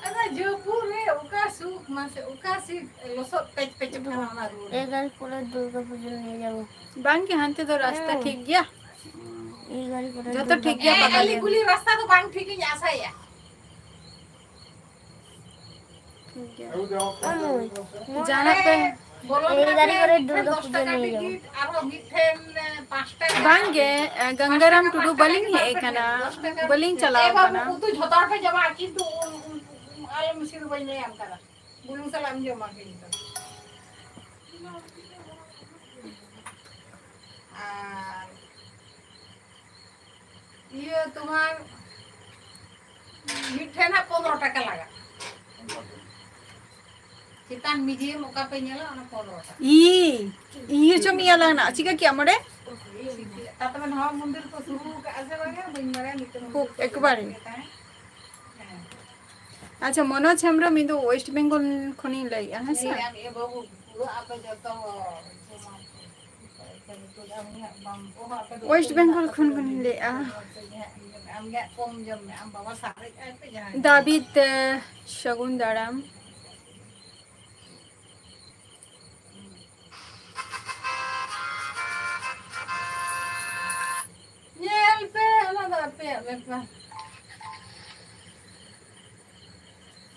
ᱟᱫᱚ ᱡᱟᱹᱯᱩᱫ ᱨᱮ ᱚᱠᱟ ᱥᱩᱠ ᱢᱟᱥᱮ, ᱚᱠᱟ ᱥᱤᱴ ᱞᱚᱥᱚᱫ ᱯᱮᱪ ᱯᱮᱪᱚᱜ ᱠᱟᱱᱟ ᱚᱱᱟ ᱨᱳᱰ᱾ ᱮ ᱜᱟᱹᱲᱤ ᱯᱚᱨᱮ ᱫᱩᱨᱜᱟ ᱯᱩᱡᱟᱹ ᱱᱤᱭᱮ ᱡᱟᱵᱚ᱾ ᱵᱟᱝ ᱜᱮ, ᱦᱟᱱᱛᱮ ᱫᱚ ᱨᱟᱥᱛᱟ ᱦᱮᱸ᱾ ᱴᱷᱤᱠ ᱜᱮᱭᱟ᱾ ᱮ ᱜᱟᱹᱲᱤ ᱯᱚᱨᱮ ᱡᱚᱛᱚ ᱫᱩᱨᱜᱟ ᱴᱷᱤᱠ ᱜᱮᱭᱟ, ᱯᱩᱡᱟᱹ᱾ ᱵᱟᱵᱟ ᱜᱮ᱾ ᱟᱹᱞᱤ ᱜᱩᱞᱤ ᱨᱟᱥᱛᱟ ᱫᱚ ᱵᱟᱝ ᱴᱷᱤᱠ ᱤᱧ ᱟᱥᱟᱭᱟ᱾ ᱴᱷᱤᱠ ᱜᱮᱭᱟ᱾ ᱟᱢ ᱡᱟᱦᱟᱱᱟᱜ ᱯᱮ ᱵᱚᱞᱚᱱ ᱮ ᱜᱟᱹᱲᱤ ᱠᱟᱛᱮ ᱯᱚᱨᱮ ᱢᱤᱫᱴᱷᱮᱱ ᱫᱩᱨᱜᱟ ᱫᱚᱥ ᱯᱩᱡᱟᱹ ᱴᱟᱠᱟ ᱱᱤᱭᱮ ᱡᱟᱵᱚ᱾ ᱴᱤᱠᱤᱴ, ᱟᱨᱦᱚᱸ ᱢᱤᱫᱴᱷᱮᱱ, ᱮ, ᱯᱟᱸᱪ ᱴᱟᱠᱟ᱾ ᱵᱟᱝ ᱜᱮ, ᱮ, ᱜᱚᱝᱜᱟᱨᱟᱢ ᱴᱩᱰᱩ ᱵᱟᱹᱞᱤᱧ ᱦᱮᱡ ᱟᱠᱟᱱᱟ, ᱵᱟᱹᱞᱤᱧ ᱪᱟᱞᱟᱣ ᱮ ᱵᱟᱹᱵᱩ, ᱟᱠᱟᱱᱟ᱾ ᱩᱛᱩ ᱡᱷᱚᱛᱚ ᱦᱚᱲ ᱯᱮ ᱡᱚᱢᱟ, ᱠᱤᱱᱛᱩ ᱩᱱ, ᱩᱱ, ᱩᱱ, ᱟᱞᱚᱢ ᱤᱥᱤᱱ, ᱵᱟᱹᱧ ᱞᱟᱹᱭᱟᱢ ᱠᱟᱱᱟ᱾ ᱵᱩᱞᱩᱝ ᱥᱟᱞᱟᱜ ᱮᱢ ᱡᱚᱢᱟ ᱠᱤᱱᱛᱩ᱾ ᱟᱨ ᱤᱭᱟᱹ ᱛᱳᱢᱟᱨ ᱢᱤᱫᱴᱷᱮᱱ ᱦᱟᱸᱜ ᱯᱚᱱᱨᱚ ᱴᱟᱠᱟ ᱞᱟᱜᱟᱜᱼᱟ᱾ ᱪᱮᱛᱟᱱ medium ᱚᱠᱟ ᱯᱮ ᱧᱮᱞᱟ, ᱚᱱᱟ ᱯᱚᱱᱨᱚ ᱴᱟᱠᱟ᱾ ᱤ, ᱤᱭᱟᱹ ᱪᱚᱢ ᱤᱭᱟᱹ ᱞᱟᱜᱱᱟ, ᱪᱤᱠᱟᱹ ᱠᱮᱜᱼᱟᱢ ᱚᱸᱰᱮ? ᱛᱟᱨᱯᱚᱨᱮ ᱱᱚᱣᱟ ᱢᱚᱱᱫᱤᱨ ᱠᱚ ᱥᱩᱨᱩ ᱟᱠᱟᱫᱼᱟ ᱥᱮ ᱵᱟᱝᱟ, ᱵᱟᱹᱧ ᱵᱟᱲᱟᱭᱟ, ᱢᱤᱫᱴᱮᱱ ᱠᱷᱩᱵ ᱢᱚᱱᱫᱤᱨ ᱠᱚ ᱮᱠᱵᱟᱨᱮ᱾ ᱥᱩᱨᱩ ᱟᱠᱟᱫ ᱛᱟᱦᱮᱸᱫ᱾ ᱦᱮᱸ᱾ ᱟᱪᱪᱷᱟ, ᱢᱚᱱᱳᱡᱽ ᱦᱮᱢᱵᱨᱚᱢ, ᱤᱧ ᱫᱚ West Bengal ᱠᱷᱚᱱᱤᱧ ᱞᱟᱹᱭᱮᱫᱼᱟ, ᱦᱮᱸ ᱥᱮ? ᱞᱟᱹᱭᱮᱫᱼᱟ, ᱮ ᱵᱟᱹᱵᱩ, ᱯᱩᱨᱟᱹ ᱟᱯᱮ ᱡᱚᱛᱚ ᱡᱚᱢᱟ᱾ West Bengal ᱠᱷᱚᱱ ᱵᱚᱱ ᱞᱟᱹᱭᱮᱫᱼᱟ᱾ ᱫᱟᱵᱤᱫ, ᱥᱟᱹᱜᱩᱱ ᱫᱟᱨᱟᱢ᱾ ᱧᱮᱞ ᱯᱮ, ᱚᱱᱟ ᱫᱚ ᱟᱯᱮᱭᱟᱜ ᱵᱮᱯᱟᱨ᱾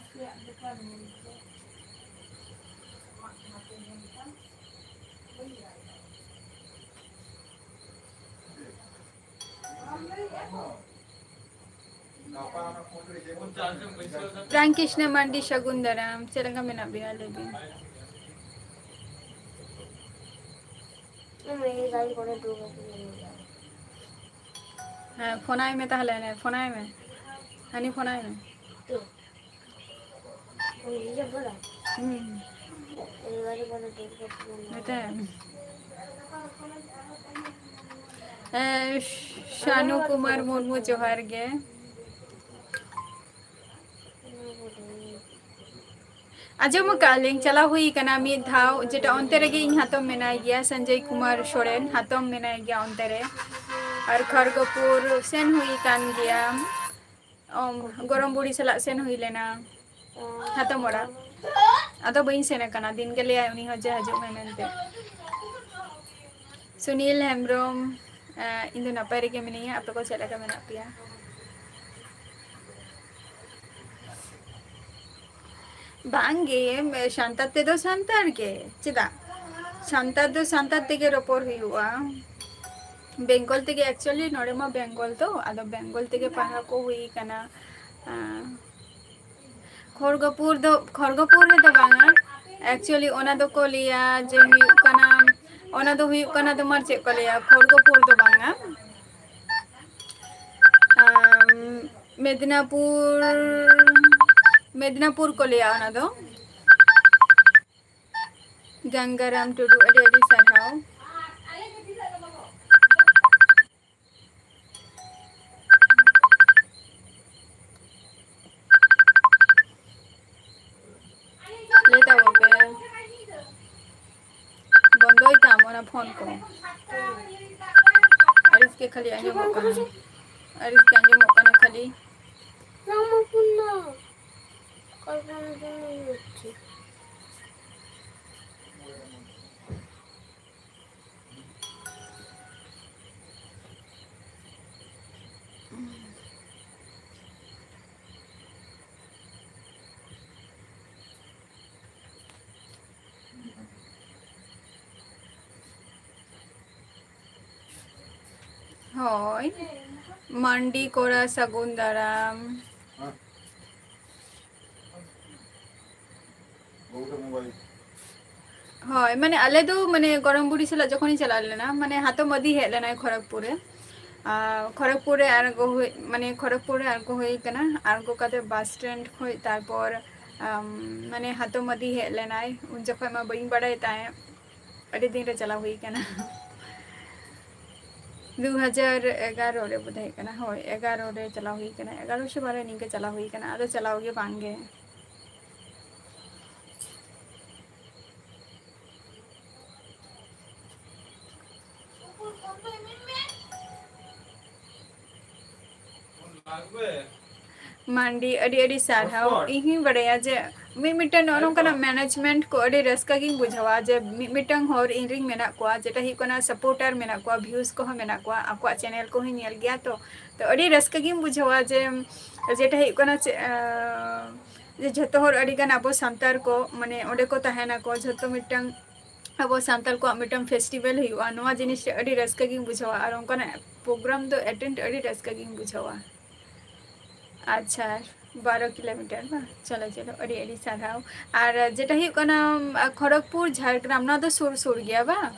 ᱟᱯᱮᱭᱟᱜ ᱵᱮᱯᱟᱨ ᱧᱮᱞ ᱯᱮ᱾ ᱟᱢᱟᱜ ᱡᱟᱦᱟᱸ ᱯᱮ ᱧᱮᱞ ᱠᱟᱱ, ᱵᱟᱹᱧ ᱵᱟᱲᱟᱭᱟ᱾ ᱨᱟᱢᱠᱨᱤᱥᱱᱚ ᱢᱟᱱᱰᱤ, ᱥᱟᱹᱜᱩᱱ ᱫᱟᱨᱟᱢ, ᱪᱮᱫ ᱞᱮᱠᱟ ᱢᱮᱱᱟᱜ ᱵᱤᱱᱟ ᱞᱟᱹᱭ ᱵᱤᱱ? ᱦᱮᱸ, ᱯᱷᱳᱱᱟᱭ ᱢᱮ ᱛᱟᱦᱚᱞᱮ, ᱯᱷᱳᱱᱟᱭ ᱢᱮ, ᱦᱟᱹᱱᱤ ᱯᱷᱳᱱᱟᱭ ᱢᱮ᱾ ᱦᱩᱸ᱾ ᱢᱮᱛᱟᱭ ᱢᱮ᱾ ᱮ, ᱥᱟᱱᱩ ᱠᱩᱢᱟᱨ ᱢᱩᱨᱢᱩ, ᱡᱚᱦᱟᱨ ᱜᱮ᱾ ᱟᱸᱡᱚᱢ ᱟᱠᱟᱫ ᱞᱤᱧ, ᱪᱟᱞᱟᱣ ᱦᱩᱭ ᱠᱟᱱᱟ ᱢᱤᱫ ᱫᱷᱟᱣ, ᱡᱮᱴᱟ ᱚᱱᱛᱮ ᱨᱮᱜᱮ ᱤᱧ ᱦᱟᱛᱚᱢ ᱢᱮᱱᱟᱭ ᱜᱮᱭᱟ, ᱥᱚᱧᱡᱚᱭ ᱠᱩᱢᱟᱨ ᱥᱚᱨᱮᱱ ᱦᱟᱛᱚᱢ ᱢᱮᱱᱟᱭ ᱜᱮᱭᱟ ᱚᱱᱛᱮ ᱨᱮ᱾ ᱟᱨ ᱠᱷᱚᱲᱜᱚᱯᱩᱨ ᱥᱮᱱ ᱦᱩᱭ ᱠᱟᱱ ᱜᱮᱭᱟ, ᱚᱢ, ᱜᱚᱲᱚᱢ ᱵᱩᱲᱦᱤ ᱥᱟᱞᱟᱜ ᱥᱮᱱ ᱦᱩᱭ ᱞᱮᱱᱟ ᱦᱟᱛᱚᱢ ᱚᱲᱟᱜ᱾ ᱟᱫᱚ ᱵᱟᱹᱧ ᱥᱮᱱ ᱟᱠᱟᱱᱟ, ᱫᱤᱱ ᱜᱮ ᱞᱟᱹᱭᱟᱭ ᱩᱱᱤ ᱦᱚᱸ ᱡᱮ ᱦᱤᱡᱩᱜ ᱢᱮ ᱢᱮᱱᱛᱮ᱾ ᱥᱩᱱᱤᱞ ᱦᱮᱢᱵᱨᱚᱢ, ᱮ, ᱤᱧ ᱫᱚ ᱱᱟᱯᱟᱭ ᱨᱮᱜᱮ ᱢᱤᱱᱟᱹᱧᱟ, ᱟᱯᱮ ᱠᱚ ᱪᱮᱫ ᱞᱮᱠᱟ ᱢᱮᱱᱟᱜ ᱯᱮᱭᱟ? ᱵᱟᱝᱜᱮ, ᱥᱟᱱᱛᱟᱲ ᱛᱮᱫᱚ ᱥᱟᱱᱛᱟᱲ ᱜᱮ, ᱪᱮᱫᱟᱜ? ᱥᱟᱱᱛᱟᱲ ᱫᱚ ᱥᱟᱱᱛᱟᱲ ᱛᱮᱜᱮ ᱨᱚᱯᱚᱲ ᱦᱩᱭᱩᱜᱼᱟ᱾ ᱵᱮᱝᱜᱚᱞ ᱛᱮᱜᱮ, actually ᱱᱚᱰᱮ ᱢᱟ ᱵᱮᱝᱜᱚᱞ ᱛᱚ, ᱟᱫᱚ ᱵᱮᱝᱜᱚᱞ ᱛᱮᱜᱮ ᱯᱟᱲᱦᱟᱣ ᱠᱚ ᱦᱩᱭ ᱠᱟᱱᱟ᱾ ᱟᱸ, ᱠᱷᱚᱲᱜᱚᱯᱩᱨ ᱫᱚ, ᱠᱷᱚᱲᱜᱚᱯᱩᱨ ᱨᱮᱫᱚ ᱵᱟᱝᱟ, actually ᱚᱱᱟ ᱫᱚᱠᱚ ᱞᱟᱹᱭᱟ ᱡᱮ ᱦᱩᱭᱩᱜ ᱠᱟᱱᱟ, ᱚᱱᱟ ᱫᱚ ᱦᱩᱭᱩᱜ ᱠᱟᱱᱟ ᱛᱳᱢᱟᱨ ᱪᱮᱫ ᱠᱚ ᱞᱟᱹᱭᱟ, ᱠᱷᱚᱲᱜᱚᱯᱩᱨ ᱫᱚ ᱵᱟᱝᱟ᱾ ᱟᱢ, ᱢᱮᱫᱽᱱᱟᱯᱩᱨ, ᱢᱮᱫᱽᱱᱟᱯᱩᱨ ᱠᱚ ᱞᱟᱹᱭᱟ ᱚᱱᱟ ᱫᱚ᱾ ᱜᱟᱝᱜᱟᱨᱟᱢ ᱴᱩᱰᱩ, ᱟᱹᱰᱤ ᱟᱹᱰᱤ ᱥᱟᱨᱦᱟᱣ᱾ ᱞᱟᱹᱭ ᱛᱟᱵᱚᱱ ᱯᱮ᱾ ᱵᱚᱱᱫᱚᱭ ᱛᱟᱢ ᱚᱱᱟ ᱯᱷᱳᱱ ᱠᱚ᱾ ᱟᱹᱲᱤᱥ ᱜᱮ ᱠᱷᱟᱹᱞᱤ ᱟᱸᱡᱚᱢᱚᱜ ᱠᱟᱱᱟ᱾ ᱟᱹᱲᱤᱥ ᱜᱮ ᱟᱸᱡᱚᱢᱚᱜ ᱠᱟᱱᱟ ᱠᱷᱟᱹᱞᱤ᱾ ᱦᱳᱭ, ᱢᱟᱱᱰᱤ ᱠᱚᱲᱟ ᱥᱟᱹᱜᱩᱱ ᱫᱟᱨᱟᱢ᱾ ᱦᱳᱭ, ᱢᱟᱱᱮ ᱟᱞᱮ ᱫᱚ ᱢᱟᱱᱮ ᱜᱚᱲᱚᱢ ᱵᱩᱲᱦᱤ ᱥᱟᱞᱟᱜ ᱡᱚᱠᱷᱚᱱᱤᱧ ᱪᱟᱞᱟᱣ ᱞᱮᱱᱟ, ᱢᱟᱱᱮ ᱦᱟᱛᱚᱢ ᱟᱹᱫᱤ ᱦᱮᱡ ᱞᱮᱱᱟᱭ ᱠᱷᱚᱲᱚᱜᱽᱯᱩᱨ ᱨᱮ᱾ ᱟᱨ ᱠᱷᱚᱲᱚᱜᱽᱯᱩᱨ ᱨᱮ ᱟᱬᱜᱚ ᱦᱩᱭ, ᱢᱟᱱᱮ ᱠᱷᱚᱲᱚᱜᱽᱯᱩᱨ ᱨᱮ ᱟᱬᱜᱚ ᱦᱩᱭ ᱠᱟᱱᱟ᱾ ᱟᱬᱜᱚ ᱠᱟᱛᱮ ᱵᱟᱥ ᱥᱴᱮᱱᱰ ᱠᱷᱚᱱ ᱛᱟᱨᱯᱚᱨ, ᱟᱢ, ᱢᱟᱱᱮ ᱦᱟᱛᱚᱢ ᱟᱹᱫᱤ ᱦᱮᱡ ᱞᱮᱱᱟᱭ, ᱩᱱ ᱡᱚᱠᱷᱚᱱ ᱢᱟ ᱵᱟᱹᱧ ᱵᱟᱲᱟᱭ ᱛᱟᱦᱮᱸᱫ᱾ ᱟᱹᱰᱤ ᱫᱤᱱ ᱨᱮ ᱪᱟᱞᱟᱣ ᱦᱩᱭ ᱠᱟᱱᱟ᱾ ᱫᱩ ᱦᱟᱡᱟᱨ ᱮᱜᱟᱨᱚ ᱨᱮ ᱵᱳᱫᱷᱚᱭ ᱠᱟᱱᱟ, ᱦᱳᱭ, ᱮᱜᱟᱨᱚ ᱨᱮ ᱪᱟᱞᱟᱣ ᱦᱩᱭ ᱠᱟᱱᱟ, ᱮᱜᱟᱨᱚ ᱥᱮ ᱵᱟᱨᱚ ᱱᱤᱝᱠᱟᱹ ᱪᱟᱞᱟᱣ ᱦᱩᱭ ᱠᱟᱱᱟ, ᱟᱫᱚ ᱪᱟᱞᱟᱣ ᱜᱮ ᱵᱟᱝ ᱜᱮ᱾ ᱢᱟᱱᱰᱤ, ᱟᱹᱰᱤ ᱟᱹᱰᱤ ᱥᱟᱨᱦᱟᱣ᱾ ᱤᱧ ᱦᱚᱸᱧ ᱵᱟᱲᱟᱭᱟ ᱡᱮ ᱢᱤᱫ ᱢᱤᱫᱴᱟᱝ ᱱᱚᱜᱼᱚ ᱱᱚᱝᱠᱟᱱᱟᱜ management ᱠᱚ ᱟᱹᱰᱤ ᱨᱟᱹᱥᱠᱟᱹ ᱜᱤᱧ ᱵᱩᱡᱷᱟᱹᱣᱟ, ᱡᱮ ᱢᱤᱫ ᱢᱤᱫᱴᱟᱝ ᱦᱚᱲ ᱤᱧ ᱨᱤᱧ ᱢᱮᱱᱟᱜ ᱠᱚᱣᱟ, ᱡᱮᱴᱟ ᱦᱩᱭᱩᱜ ᱠᱟᱱᱟ supporter ᱢᱮᱱᱟᱜ ᱠᱚᱣᱟ, views ᱠᱚᱦᱚᱸ ᱢᱮᱱᱟᱜ ᱠᱚᱣᱟ, ᱟᱠᱚᱣᱟᱜ channel ᱠᱚᱦᱚᱸᱧ ᱧᱮᱞ ᱜᱮᱭᱟ᱾ ᱛᱚ, ᱛᱚ ᱟᱹᱰᱤ ᱨᱟᱹᱥᱠᱟᱹ ᱜᱤᱧ ᱵᱩᱡᱷᱟᱹᱣᱟ ᱡᱮ, ᱡᱮᱴᱟ ᱦᱩᱭᱩᱜ ᱠᱟᱱᱟ ᱪᱮ-, ᱟᱸ, ᱡᱮ ᱡᱷᱚᱛᱚ ᱦᱚᱲ ᱟᱹᱰᱤ ᱜᱟᱱ ᱟᱵᱚ ᱥᱟᱱᱛᱟᱲ ᱠᱚ ᱢᱟᱱᱮ ᱚᱸᱰᱮ ᱠᱚ ᱛᱟᱦᱮᱱᱟᱠᱚ, ᱡᱷᱚᱛᱚ ᱢᱤᱫᱴᱟᱝ ᱟᱵᱚ ᱥᱟᱱᱛᱟᱲ ᱠᱚᱣᱟᱜ ᱢᱤᱫᱴᱟᱝ festival ᱦᱩᱭᱩᱜᱼᱟ, ᱱᱚᱣᱟ ᱡᱤᱱᱤᱥ ᱨᱮ ᱟᱹᱰᱤ ᱨᱟᱹᱥᱠᱟᱹ ᱜᱤᱧ ᱵᱩᱡᱷᱟᱹᱣᱟ᱾ ᱟᱨ ᱚᱱᱠᱟᱱᱟᱜ program ᱫᱚ attend ᱟᱹᱰᱤ ᱨᱟᱹᱥᱠᱟᱹ ᱜᱤᱧ ᱵᱩᱡᱷᱟᱹᱣᱟ᱾ ᱟᱪᱪᱷᱟ, ᱵᱟᱨᱚ ᱠᱤᱞᱳᱢᱤᱴᱟᱨ ᱵᱟᱝ? ᱪᱚᱞᱚ, ᱪᱚᱞᱚ, ᱟᱹᱰᱤ ᱟᱹᱰᱤ ᱥᱟᱨᱦᱟᱣ᱾ ᱟᱨ ᱡᱮᱴᱟ ᱦᱩᱭᱩᱜ ᱠᱟᱱᱟ, ᱟᱸ, ᱠᱷᱚᱲᱚᱜᱽᱯᱩᱨ, ᱡᱷᱟᱲᱜᱨᱟᱢ, ᱱᱚᱣᱟ ᱫᱚ ᱥᱩᱨ ᱥᱩᱨ ᱜᱮᱭᱟ ᱵᱟᱝ?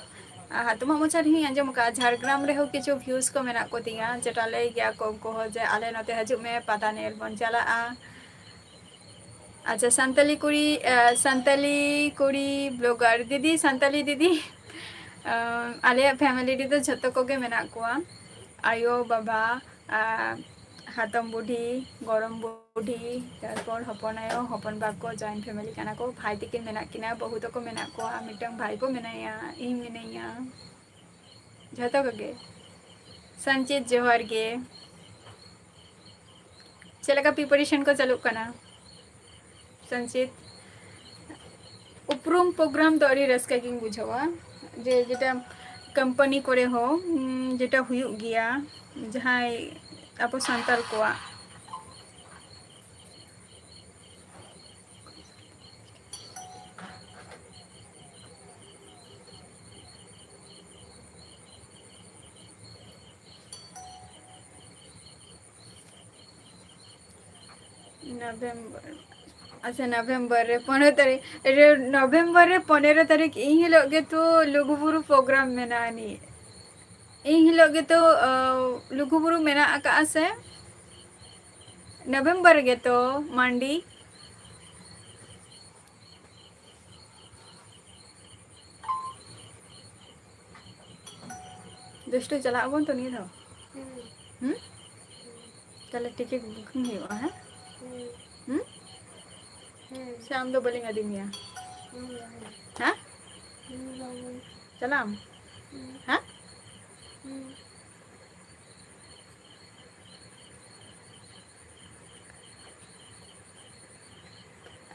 ᱟᱨ ᱦᱟᱛᱚᱢᱟᱜ ᱢᱚᱪᱟ ᱨᱮᱦᱚᱸᱧ ᱟᱸᱡᱚᱢ ᱟᱠᱟᱫᱼᱟ, ᱡᱷᱟᱲᱜᱨᱟᱢ ᱨᱮᱦᱚᱸ ᱠᱤᱪᱷᱩ views ᱠᱚ ᱢᱮᱱᱟᱜ ᱠᱚ ᱛᱤᱧᱟ, ᱡᱮᱴᱟ ᱞᱟᱹᱭ ᱜᱮᱭᱟ ᱠᱚ ᱩᱱᱠᱩ ᱦᱚᱸ ᱡᱮ, "ᱟᱞᱮ ᱱᱚᱛᱮ ᱦᱤᱡᱩᱜ ᱢᱮ, ᱯᱟᱛᱟ ᱧᱮᱞ ᱵᱚᱱ ᱪᱟᱞᱟᱜᱼᱟ᱾" ᱟᱪᱪᱷᱟ, ᱥᱟᱱᱛᱟᱞᱤ ᱠᱩᱲᱤ, ᱟᱸ, ᱥᱟᱱᱛᱟᱞᱤ ᱠᱩᱲᱤ blogger ᱫᱤᱫᱤ, ᱥᱟᱱᱛᱟᱞᱤ ᱫᱤᱫᱤ, ᱟᱸ, ᱟᱞᱮᱭᱟᱜ family ᱨᱮᱫᱚ ᱡᱷᱚᱛᱚ ᱠᱚᱜᱮ ᱢᱮᱱᱟᱜ ᱠᱚᱣᱟ, ᱟᱭᱳ, ᱵᱟᱵᱟ, ᱟᱨ ᱦᱟᱛᱚᱢ ᱵᱩᱰᱷᱤ, ᱜᱚᱲᱚᱢ ᱵᱩᱰᱷᱤ, ᱛᱟᱨᱯᱚᱨ ᱦᱚᱯᱚᱱ ᱟᱭᱳ, ᱦᱚᱯᱚᱱ ᱵᱟ ᱠᱚ joint family ᱠᱟᱱᱟ ᱠᱚ, ᱵᱷᱟᱭ ᱛᱤᱠᱤᱱ ᱢᱮᱱᱟᱜ ᱠᱤᱱᱟ, ᱵᱟᱹᱦᱩ ᱛᱟᱠᱚ ᱢᱮᱱᱟᱜ ᱠᱚᱣᱟ, ᱢᱤᱫᱴᱟᱝ ᱵᱷᱟᱭ ᱯᱳ ᱢᱮᱱᱟᱭᱟ, ᱤᱧ ᱢᱤᱱᱟᱹᱧᱟ, ᱡᱷᱚᱛᱚ ᱠᱚᱜᱮ᱾ ᱥᱟᱱᱪᱮᱛ, ᱡᱚᱦᱟᱨ ᱜᱮ᱾ ᱪᱮᱫ ᱞᱮᱠᱟ preparation ᱠᱚ ᱪᱟᱹᱞᱩᱜ ᱠᱟᱱᱟ? ᱥᱟᱱᱪᱮᱛ, ᱩᱯᱨᱩᱢ program ᱫᱚ ᱟᱹᱰᱤ ᱨᱟᱹᱥᱠᱟᱹ ᱜᱤᱧ ᱵᱩᱡᱷᱟᱹᱣᱟ, ᱡᱮ ᱡᱮᱴᱟ company ᱠᱚᱨᱮ ᱦᱚᱸ, ᱩᱢ, ᱡᱮᱴᱟ ᱦᱩᱭᱩᱜ ᱜᱮᱭᱟ, ᱡᱟᱦᱟᱸᱭ ᱟᱵᱚ ᱥᱟᱱᱛᱟᱲ ᱠᱚᱣᱟᱜ᱾ November, ᱟᱪᱪᱷᱟ, November ᱨᱮ ᱯᱚᱱᱮᱨᱚ ᱛᱟᱹᱨᱤᱠᱷ ᱨᱮ, November ᱨᱮ ᱯᱚᱱᱮᱨᱚ ᱛᱟᱹᱨᱤᱠᱷ, ᱤᱱ ᱦᱤᱞᱳᱜ ᱜᱮᱛᱚ ᱞᱩᱜᱩᱵᱩᱨᱩ program ᱢᱮᱱᱟᱜ ᱟᱹᱱᱤᱡ᱾ ᱤᱱ ᱦᱤᱞᱳᱜ ᱜᱮᱛᱚ, ᱟᱸ, ᱞᱩᱜᱩᱵᱩᱨᱩ ᱢᱮᱱᱟᱜ ᱟᱠᱟᱜᱼᱟ ᱥᱮ? November ᱨᱮᱜᱮ ᱛᱚ, ᱢᱟᱱᱰᱤ᱾ ᱦᱳᱥᱴᱮᱞ ᱪᱟᱞᱟᱜ ᱟᱵᱚᱱ ᱛᱚ ᱱᱤᱭᱟᱹ ᱫᱷᱟᱣ? ᱦᱩᱸ᱾ ᱛᱟᱦᱞᱮ ᱴᱤᱠᱤᱴ ᱵᱩᱠᱤᱝ ᱦᱩᱭᱩᱜᱼᱟ, ᱦᱮᱸ? ᱦᱩᱸ᱾ ᱥᱮ ᱟᱢ ᱫᱚ ᱵᱟᱹᱞᱤᱧ ᱟᱹᱫᱤ ᱢᱮᱭᱟ? ᱦᱮᱸ? ᱪᱟᱞᱟᱜ ᱟᱢ? ᱦᱮᱸ?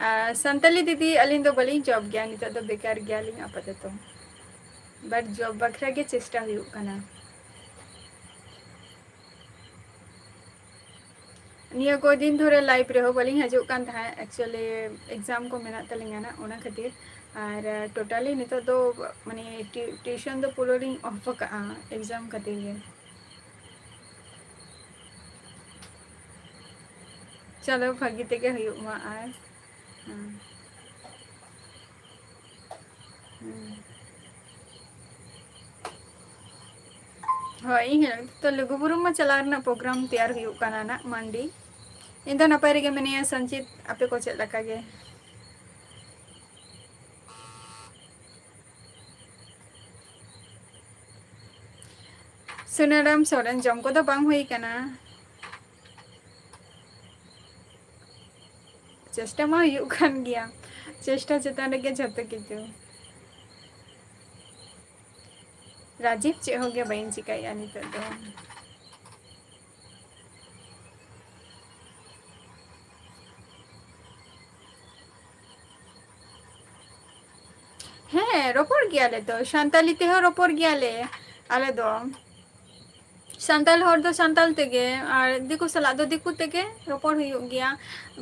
ᱟᱨ ᱥᱟᱱᱛᱟᱞᱤ ᱫᱤᱫᱤ, ᱟᱹᱞᱤᱧ ᱫᱚ ᱵᱟᱹᱞᱤᱧ ᱡᱚᱵ ᱜᱮᱭᱟ, ᱱᱤᱛᱚᱜ ᱫᱚ ᱵᱮᱠᱟᱨ ᱜᱮᱭᱟᱞᱤᱧ ᱟᱯᱟᱛᱚᱛᱚ᱾ But ᱡᱚᱵ ᱵᱟᱠᱷᱨᱟ ᱜᱮ ᱪᱮᱥᱴᱟ ᱦᱩᱭᱩᱜ ᱠᱟᱱᱟ᱾ ᱱᱤᱭᱟᱹ ᱠᱚ ᱫᱤᱱ ᱫᱷᱚᱨᱮ live ᱨᱮᱦᱚᱸ ᱵᱟᱹᱞᱤᱧ ᱦᱤᱡᱩᱜ ᱠᱟᱱ ᱛᱟᱦᱮᱸᱫ, actually exam ᱠᱚ ᱢᱮᱱᱟᱜ ᱛᱟᱹᱞᱤᱧᱟ ᱱᱟᱜ, ᱚᱱᱟ ᱠᱷᱟᱹᱛᱤᱨ᱾ ᱟᱨ totally ᱱᱤᱛᱚᱜ ᱫᱚ ᱢᱟᱱᱮ ᱴᱤ-, tuition ᱫᱚ ᱯᱩᱨᱟᱹ ᱞᱤᱧ off ᱟᱠᱟᱫᱼᱟ exam ᱠᱷᱟᱹᱛᱤᱨ ᱜᱮ᱾ ᱪᱚᱞᱚ, ᱵᱷᱟᱹᱜᱤ ᱛᱮᱜᱮ ᱦᱩᱭᱩᱜ ᱢᱟ᱾ ᱟᱨ ᱦᱮᱸ᱾ ᱦᱩᱸ᱾ ᱦᱳᱭ, ᱤᱧ ᱦᱚᱸ᱾ ᱛᱚ, ᱞᱩᱜᱩᱵᱩᱨᱩ ᱢᱟ ᱪᱟᱞᱟᱣ ᱨᱮᱱᱟᱜ program ᱛᱮᱭᱟᱨ ᱦᱩᱭᱩᱜ ᱠᱟᱱᱟ ᱱᱟᱜ, ᱢᱟᱱᱰᱤ᱾ ᱤᱧ ᱫᱚ ᱱᱟᱯᱟᱭ ᱨᱮᱜᱮ ᱢᱤᱱᱟᱹᱧᱟ, ᱥᱚᱧᱪᱤᱛ, ᱟᱯᱮ ᱠᱚ ᱪᱮᱫ ᱞᱮᱠᱟ ᱜᱮ? ᱥᱩᱱᱟᱹᱨᱟᱢ ᱥᱚᱨᱮᱱ, ᱡᱚᱢ ᱠᱚᱫᱚ ᱵᱟᱝ ᱦᱩᱭ ᱠᱟᱱᱟ᱾ ᱪᱮᱥᱴᱟ ᱢᱟ ᱦᱩᱭᱩᱜ ᱠᱟᱱ ᱜᱮᱭᱟ, ᱪᱮᱥᱴᱟ ᱪᱮᱛᱟᱱ ᱨᱮᱜᱮ ᱡᱷᱚᱛᱚ ᱠᱤᱪᱷᱩ᱾ ᱨᱟᱡᱤᱵ, ᱪᱮᱫ ᱦᱚᱸ ᱜᱮ ᱵᱟᱹᱧ ᱪᱤᱠᱟᱹᱭᱮᱫᱼᱟ ᱱᱤᱛᱚᱜ ᱫᱚ᱾ ᱦᱮᱸ, ᱨᱚᱯᱚᱲ ᱜᱮᱭᱟᱞᱮ ᱛᱚ, ᱥᱟᱱᱛᱟᱞᱤ ᱛᱮᱦᱚᱸ ᱨᱚᱯᱚᱲ ᱜᱮᱭᱟᱞᱮ ᱟᱞᱮ ᱫᱚ᱾ ᱥᱟᱱᱛᱟᱲ ᱦᱚᱲ ᱫᱚ ᱥᱟᱱᱛᱟᱲ ᱛᱮᱜᱮ, ᱟᱨ ᱫᱤᱠᱩ ᱥᱟᱞᱟᱜ ᱫᱚ ᱫᱤᱠᱩ ᱛᱮᱜᱮ ᱨᱚᱯᱚᱲ ᱦᱩᱭᱩᱜ ᱜᱮᱭᱟ᱾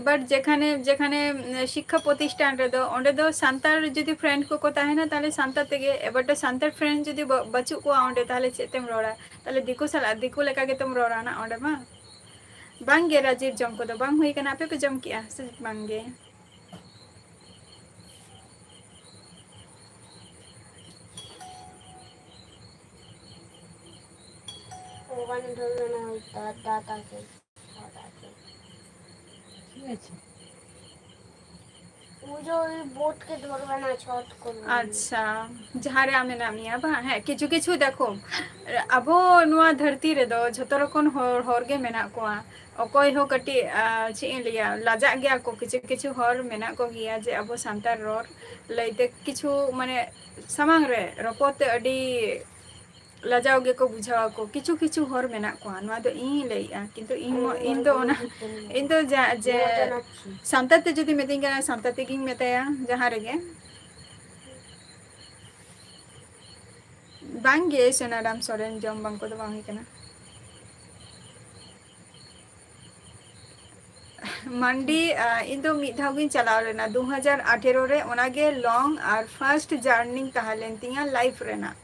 But ᱡᱮᱠᱷᱟᱱᱮ, ᱡᱮᱠᱷᱟᱱᱮ, ᱩᱢ, ᱥᱤᱠᱠᱷᱟ ᱯᱨᱚᱛᱤᱥᱴᱷᱟᱱ ᱨᱮᱫᱚ, ᱚᱸᱰᱮ ᱫᱚ ᱥᱟᱱᱛᱟᱲ ᱡᱩᱫᱤ friend ᱠᱚᱠᱚ ᱛᱟᱦᱮᱱᱟ, ᱛᱟᱦᱞᱮ ᱥᱟᱱᱛᱟᱲ ᱛᱮᱜᱮ, but ᱥᱟᱱᱛᱟᱲ friend ᱡᱩᱫᱤ ᱵᱟ-, ᱵᱟᱹᱪᱩᱜ ᱠᱚᱣᱟ ᱚᱸᱰᱮ, ᱛᱟᱦᱞᱮ ᱪᱮᱫ ᱛᱮᱢ ᱨᱚᱲᱟ? ᱛᱟᱦᱞᱮ ᱫᱤᱠᱩ ᱥᱟᱞᱟᱜ, ᱫᱤᱠᱩ ᱞᱮᱠᱟ ᱜᱮᱛᱚᱢ ᱨᱚᱲᱟ ᱱᱟ ᱚᱸᱰᱮ ᱢᱟ᱾ ᱵᱟᱝ ᱜᱮ, ᱨᱟᱡᱤᱵ, ᱡᱚᱢ ᱠᱚᱫᱚ ᱵᱟᱝ ᱦᱩᱭ ᱠᱟᱱᱟ᱾ ᱟᱯᱮ ᱯᱮ ᱡᱚᱢ ᱠᱮᱜᱼᱟ ᱥᱮ ᱵᱟᱝ ᱜᱮ? ওখানে ধরবে না, ওই দা-, দাদাকে, দাদাকে। ঠিক আছে। वो जो ये बोट के धरबे ना, छत को नहीं। ᱟᱪᱪᱷᱟ, ᱡᱟᱦᱟᱸ ᱨᱮ ᱟᱢ ᱢᱮᱱᱟᱜ ᱢᱮᱭᱟ ᱵᱟᱝ? ᱦᱮᱸ, ᱠᱤᱪᱷᱩ ᱠᱤᱪᱷᱩ ᱫᱮᱠᱷᱳ, ᱟᱵᱚ ᱱᱚᱣᱟ ᱫᱷᱟᱹᱨᱛᱤ ᱨᱮᱫᱚ ᱡᱷᱚᱛᱚ ᱨᱚᱠᱚᱢ ᱦᱚᱲ, ᱦᱚᱲ ᱜᱮ ᱢᱮᱱᱟᱜ ᱠᱚᱣᱟ᱾ ᱚᱠᱚᱭ ᱦᱚᱸ ᱠᱟᱹᱴᱤᱡ, ᱟ, ᱪᱮᱫ ᱤᱧ ᱞᱟᱹᱭᱟ, ᱞᱟᱡᱟᱜ ᱜᱮᱭᱟ ᱠᱚ᱾ ᱠᱤᱪᱷᱩ ᱠᱤᱪᱷᱩ ᱦᱚᱲ ᱢᱮᱱᱟᱜ ᱠᱚᱜᱮᱭᱟ ᱡᱮ ᱟᱵᱚ ᱥᱟᱱᱛᱟᱲ ᱨᱚᱲ ᱞᱟᱹᱭᱛᱮ ᱠᱤᱪᱷᱩ, ᱢᱟᱱᱮ, ᱥᱟᱢᱟᱝ ᱨᱮ ᱨᱚᱯᱚᱲ ᱛᱮ ᱟᱹᱰᱤ ᱞᱟᱡᱟᱣ ᱜᱮᱠᱚ ᱵᱩᱡᱷᱟᱹᱣ ᱟᱠᱚ᱾ ᱠᱤᱪᱷᱩ ᱠᱤᱪᱷᱩ ᱦᱚᱲ ᱢᱮᱱᱟᱜ ᱠᱚᱣᱟ, ᱱᱚᱣᱟ ᱫᱚ ᱤᱧᱤᱧ ᱞᱟᱹᱭᱮᱜᱼᱟ, ᱠᱤᱱᱛᱩ ᱤᱧ ᱢᱚ-, ᱤᱧ ᱫᱚ ᱚᱱᱟ, ᱤᱧ ᱫᱚ ᱡᱟ-, ᱡᱮ ᱥᱟᱱᱛᱟᱲ ᱛᱮ ᱡᱩᱫᱤ ᱢᱤᱛᱟᱹᱧ ᱠᱟᱱᱟ, ᱥᱟᱱᱛᱟᱲ ᱛᱮᱜᱤᱧ ᱢᱮᱛᱟᱭᱟ ᱡᱟᱦᱟᱸ ᱨᱮᱜᱮ᱾ ᱵᱟᱝ ᱜᱮ, ᱥᱳᱱᱟᱨᱟᱢ ᱥᱚᱨᱮᱱ, ᱡᱚᱢ ᱵᱟᱝ ᱠᱚᱫᱚ ᱵᱟᱝ ᱦᱩᱭ ᱠᱟᱱᱟ᱾ ᱢᱟᱱᱰᱤ, ᱟ, ᱤᱧ ᱫᱚ ᱢᱤᱫ ᱫᱷᱟᱣ ᱜᱤᱧ ᱪᱟᱞᱟᱣ ᱞᱮᱱᱟ, ᱫᱩ ᱦᱟᱡᱟᱨ ᱟᱴᱷᱮᱨᱚ ᱨᱮ, ᱚᱱᱟᱜᱮ long ᱟᱨ first journey ᱛᱟᱦᱮᱸ ᱞᱮᱱ ᱛᱤᱧᱟ life ᱨᱮᱱᱟᱜ᱾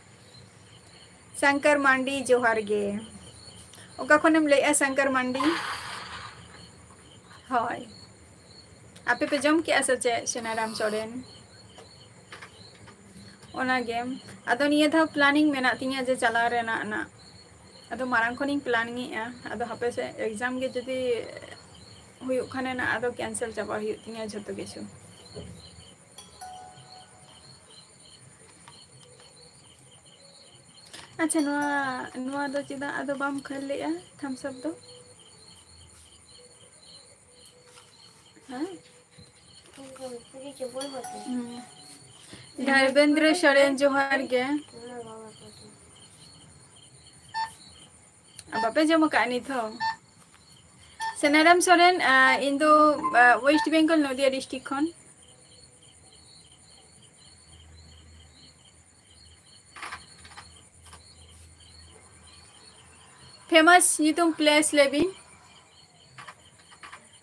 ᱥᱚᱝᱠᱚᱨ ᱢᱟᱱᱰᱤ, ᱡᱚᱦᱟᱨ ᱜᱮ᱾ ᱚᱠᱟ ᱠᱷᱚᱱᱮᱢ ᱞᱟᱹᱭᱮᱜᱼᱟ, ᱥᱚᱝᱠᱚᱨ ᱢᱟᱱᱰᱤ? ᱦᱳᱭ, ᱟᱯᱮ ᱯᱮ ᱡᱚᱢ ᱠᱮᱜᱼᱟ ᱥᱮ ᱪᱮᱫ, ᱥᱳᱱᱟᱨᱟᱢ ᱥᱚᱨᱮᱱ? ᱚᱱᱟᱜᱮ, ᱟᱫᱚ ᱱᱤᱭᱟᱹ ᱫᱷᱟᱣ planning ᱢᱮᱱᱟᱜ ᱛᱤᱧᱟᱹ ᱡᱮ ᱪᱟᱞᱟᱣ ᱨᱮᱱᱟᱜ ᱱᱟᱜ᱾ ᱟᱫᱚ ᱢᱟᱲᱟᱝ ᱠᱷᱚᱱᱤᱧ planning ᱮᱜᱼᱟ, ᱟᱫᱚ ᱦᱟᱯᱮ ᱥᱮ exam ᱜᱮ ᱡᱩᱫᱤ ᱦᱩᱭᱩᱜ ᱠᱷᱟᱱᱮ ᱱᱟᱜ, ᱟᱫᱚ cancel ᱪᱟᱵᱟ ᱦᱩᱭᱩᱜ ᱛᱤᱧᱟᱹ ᱡᱷᱚᱛᱚ ᱠᱤᱪᱷᱩ᱾ ᱟᱪᱪᱷᱟ, ᱱᱚᱣᱟ, ᱱᱚᱣᱟ ᱫᱚ ᱪᱮᱫᱟᱜ ᱟᱫᱚ ᱵᱟᱢ ᱠᱷᱟᱹᱞ ᱞᱮᱜᱼᱟ, thumbs up ᱫᱚ? ᱦᱮᱸ? ᱦᱩᱸ᱾ ᱫᱷᱚᱨᱵᱮᱱᱫᱨᱚ ᱥᱚᱨᱮᱱ, ᱡᱚᱦᱟᱨ ᱜᱮ᱾ ᱟᱨ ᱵᱟᱯᱮ ᱡᱚᱢ ᱟᱠᱟᱫ ᱱᱤᱛ ᱦᱚᱸ? ᱥᱮᱱᱟᱨᱟᱢ ᱥᱚᱨᱮᱱ, ᱟ, ᱤᱧ ᱫᱚ, ᱟ, West Bengal, ᱱᱚᱫᱤᱭᱟ district ᱠᱷᱚᱱ᱾ Famous ᱧᱩᱛᱩᱢ place ᱞᱟᱹᱭ ᱵᱤᱱ᱾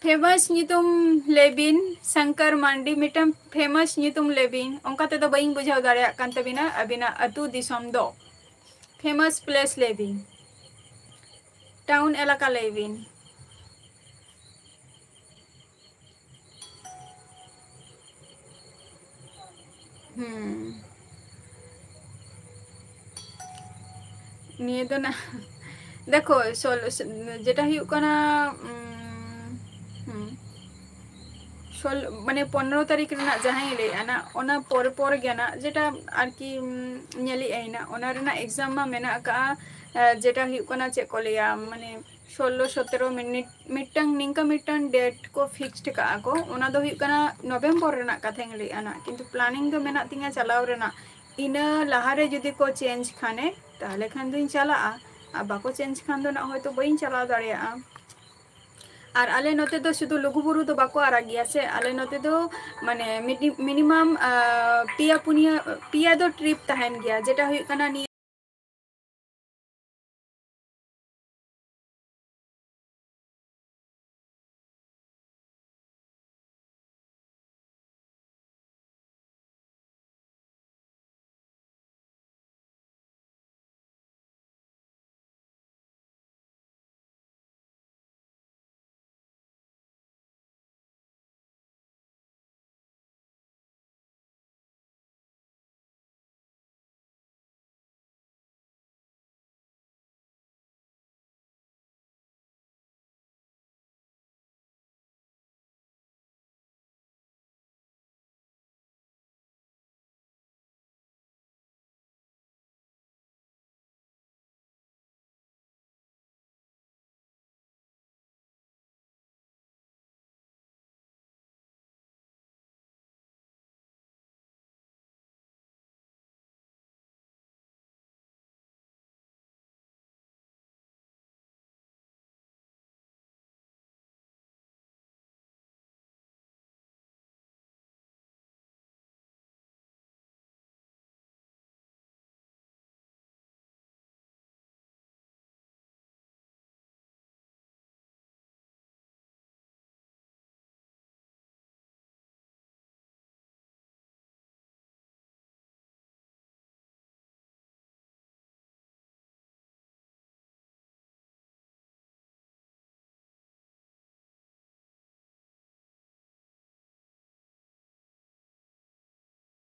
Famous ᱧᱩᱛᱩᱢ ᱞᱟᱹᱭ ᱵᱤᱱ, ᱥᱚᱝᱠᱚᱨ ᱢᱟᱱᱰᱤ, ᱢᱤᱫᱴᱟᱝ famous ᱧᱩᱛᱩᱢ ᱞᱟᱹᱭ ᱵᱤᱱ᱾ ᱚᱱᱠᱟ ᱛᱮᱫᱚ ᱵᱟᱹᱧ ᱵᱩᱡᱷᱟᱹᱣ ᱫᱟᱲᱮᱭᱟᱜ ᱠᱟᱱ ᱛᱟᱹᱵᱤᱱᱟ ᱟᱹᱵᱤᱱᱟᱜ ᱟᱹᱛᱩ ᱫᱤᱥᱚᱢ ᱫᱚ᱾ Famous place ᱞᱟᱹᱭ ᱵᱤᱱ, town ᱮᱞᱟᱠᱟ ᱞᱟᱹᱭ ᱵᱤᱱ᱾ ᱦᱩᱸ᱾ ᱱᱤᱭᱟᱹ ᱫᱚ ᱱᱟ-, ᱫᱮᱠᱷᱳ, ᱥᱚᱞ-, ᱥ-, ᱡᱮᱴᱟ ᱦᱩᱭᱩᱜ ᱠᱟᱱᱟ, ᱩᱢ, ᱦᱩᱸ᱾ ᱢᱟᱱᱮ ᱯᱚᱱᱨᱚ ᱛᱟᱹᱨᱤᱠᱷ ᱨᱮᱱᱟᱜ ᱡᱟᱦᱟᱸᱧ ᱞᱟᱹᱭᱮᱫᱼᱟ ᱱᱟ, ᱚᱱᱟ ᱯᱚᱨ ᱯᱚᱨ ᱜᱮ ᱱᱟ, ᱡᱮᱴᱟ ᱟᱨᱠᱤ ᱧᱮᱞᱮᱫ ᱟᱹᱧ ᱱᱟ, ᱚᱱᱟ ᱨᱮᱱᱟᱜ ᱮᱠᱡᱟᱢ ᱢᱟ ᱢᱮᱱᱟᱜ ᱟᱠᱟᱫᱼᱟ᱾ ᱡᱮᱴᱟ ᱦᱩᱭᱩᱜ ᱠᱟᱱᱟ, ᱪᱮᱫ ᱠᱚ ᱞᱟᱹᱭᱟ, ᱢᱟᱱᱮ ᱥᱳᱞᱞᱳ ᱥᱚᱛᱮᱨᱚ ᱢᱤᱱᱤᱴ ᱢᱤᱫᱴᱟᱝ ᱱᱤᱝᱠᱟ ᱢᱤᱫᱴᱟᱝ ᱰᱮᱴ ᱠᱚ ᱯᱷᱤᱠᱥᱰ ᱠᱟᱜᱼᱟ ᱠᱚ᱾ ᱚᱱᱟ ᱫᱚ ᱦᱩᱭᱩᱜ ᱠᱟᱱᱟ ᱱᱚᱵᱷᱮᱢᱵᱚᱨ ᱨᱮᱱᱟᱜ ᱠᱟᱛᱷᱟᱧ ᱞᱟᱹᱭᱮᱫᱼᱟ ᱱᱟ, ᱠᱤᱱᱛᱩ ᱯᱞᱟᱱᱤᱝ ᱫᱚ ᱢᱮᱱᱟᱜ ᱛᱤᱧᱟ ᱪᱟᱞᱟᱣ ᱨᱮᱱᱟᱜ᱾ ᱤᱱᱟᱹ ᱞᱟᱦᱟᱨᱮ ᱡᱩᱫᱤ ᱠᱚ ᱪᱮᱧᱡᱽ ᱠᱷᱟᱱᱮ, ᱛᱟᱦᱚᱞᱮ ᱠᱷᱟᱱ ᱫᱚᱧ ᱪᱟᱞᱟᱜᱼᱟ᱾ ᱟᱨ ᱵᱟᱠᱚ ᱪᱮᱧᱡᱽ ᱠᱷᱟᱱ ᱫᱚ ᱱᱟᱜ ᱦᱚᱭᱛᱳ ᱵᱟᱹᱧ ᱪᱟᱞᱟᱣ ᱫᱟᱲᱮᱭᱟᱜᱼᱟ᱾ ᱟᱨ ᱟᱞᱮ ᱱᱚᱛᱮ ᱫᱚ ᱥᱩᱫᱷᱩ ᱞᱩᱜᱩᱵᱩᱨᱩ ᱫᱚ ᱵᱟᱠᱚ ᱟᱨᱟᱜ ᱜᱮᱭᱟ ᱥᱮ, ᱟᱞᱮ ᱱᱚᱛᱮ ᱫᱚ ᱢᱟᱱᱮ ᱢᱤᱱᱤᱢᱟᱢ ᱯᱮᱭᱟ ᱯᱩᱱᱭᱟᱹ, ᱯᱮᱭᱟ ᱫᱚ ᱴᱨᱤᱯ ᱛᱟᱦᱮᱱ ᱜᱮᱭᱟ, ᱡᱮᱴᱟ ᱦᱩᱭᱩᱜ ᱠᱟᱱᱟ ᱱᱤᱭᱟᱹ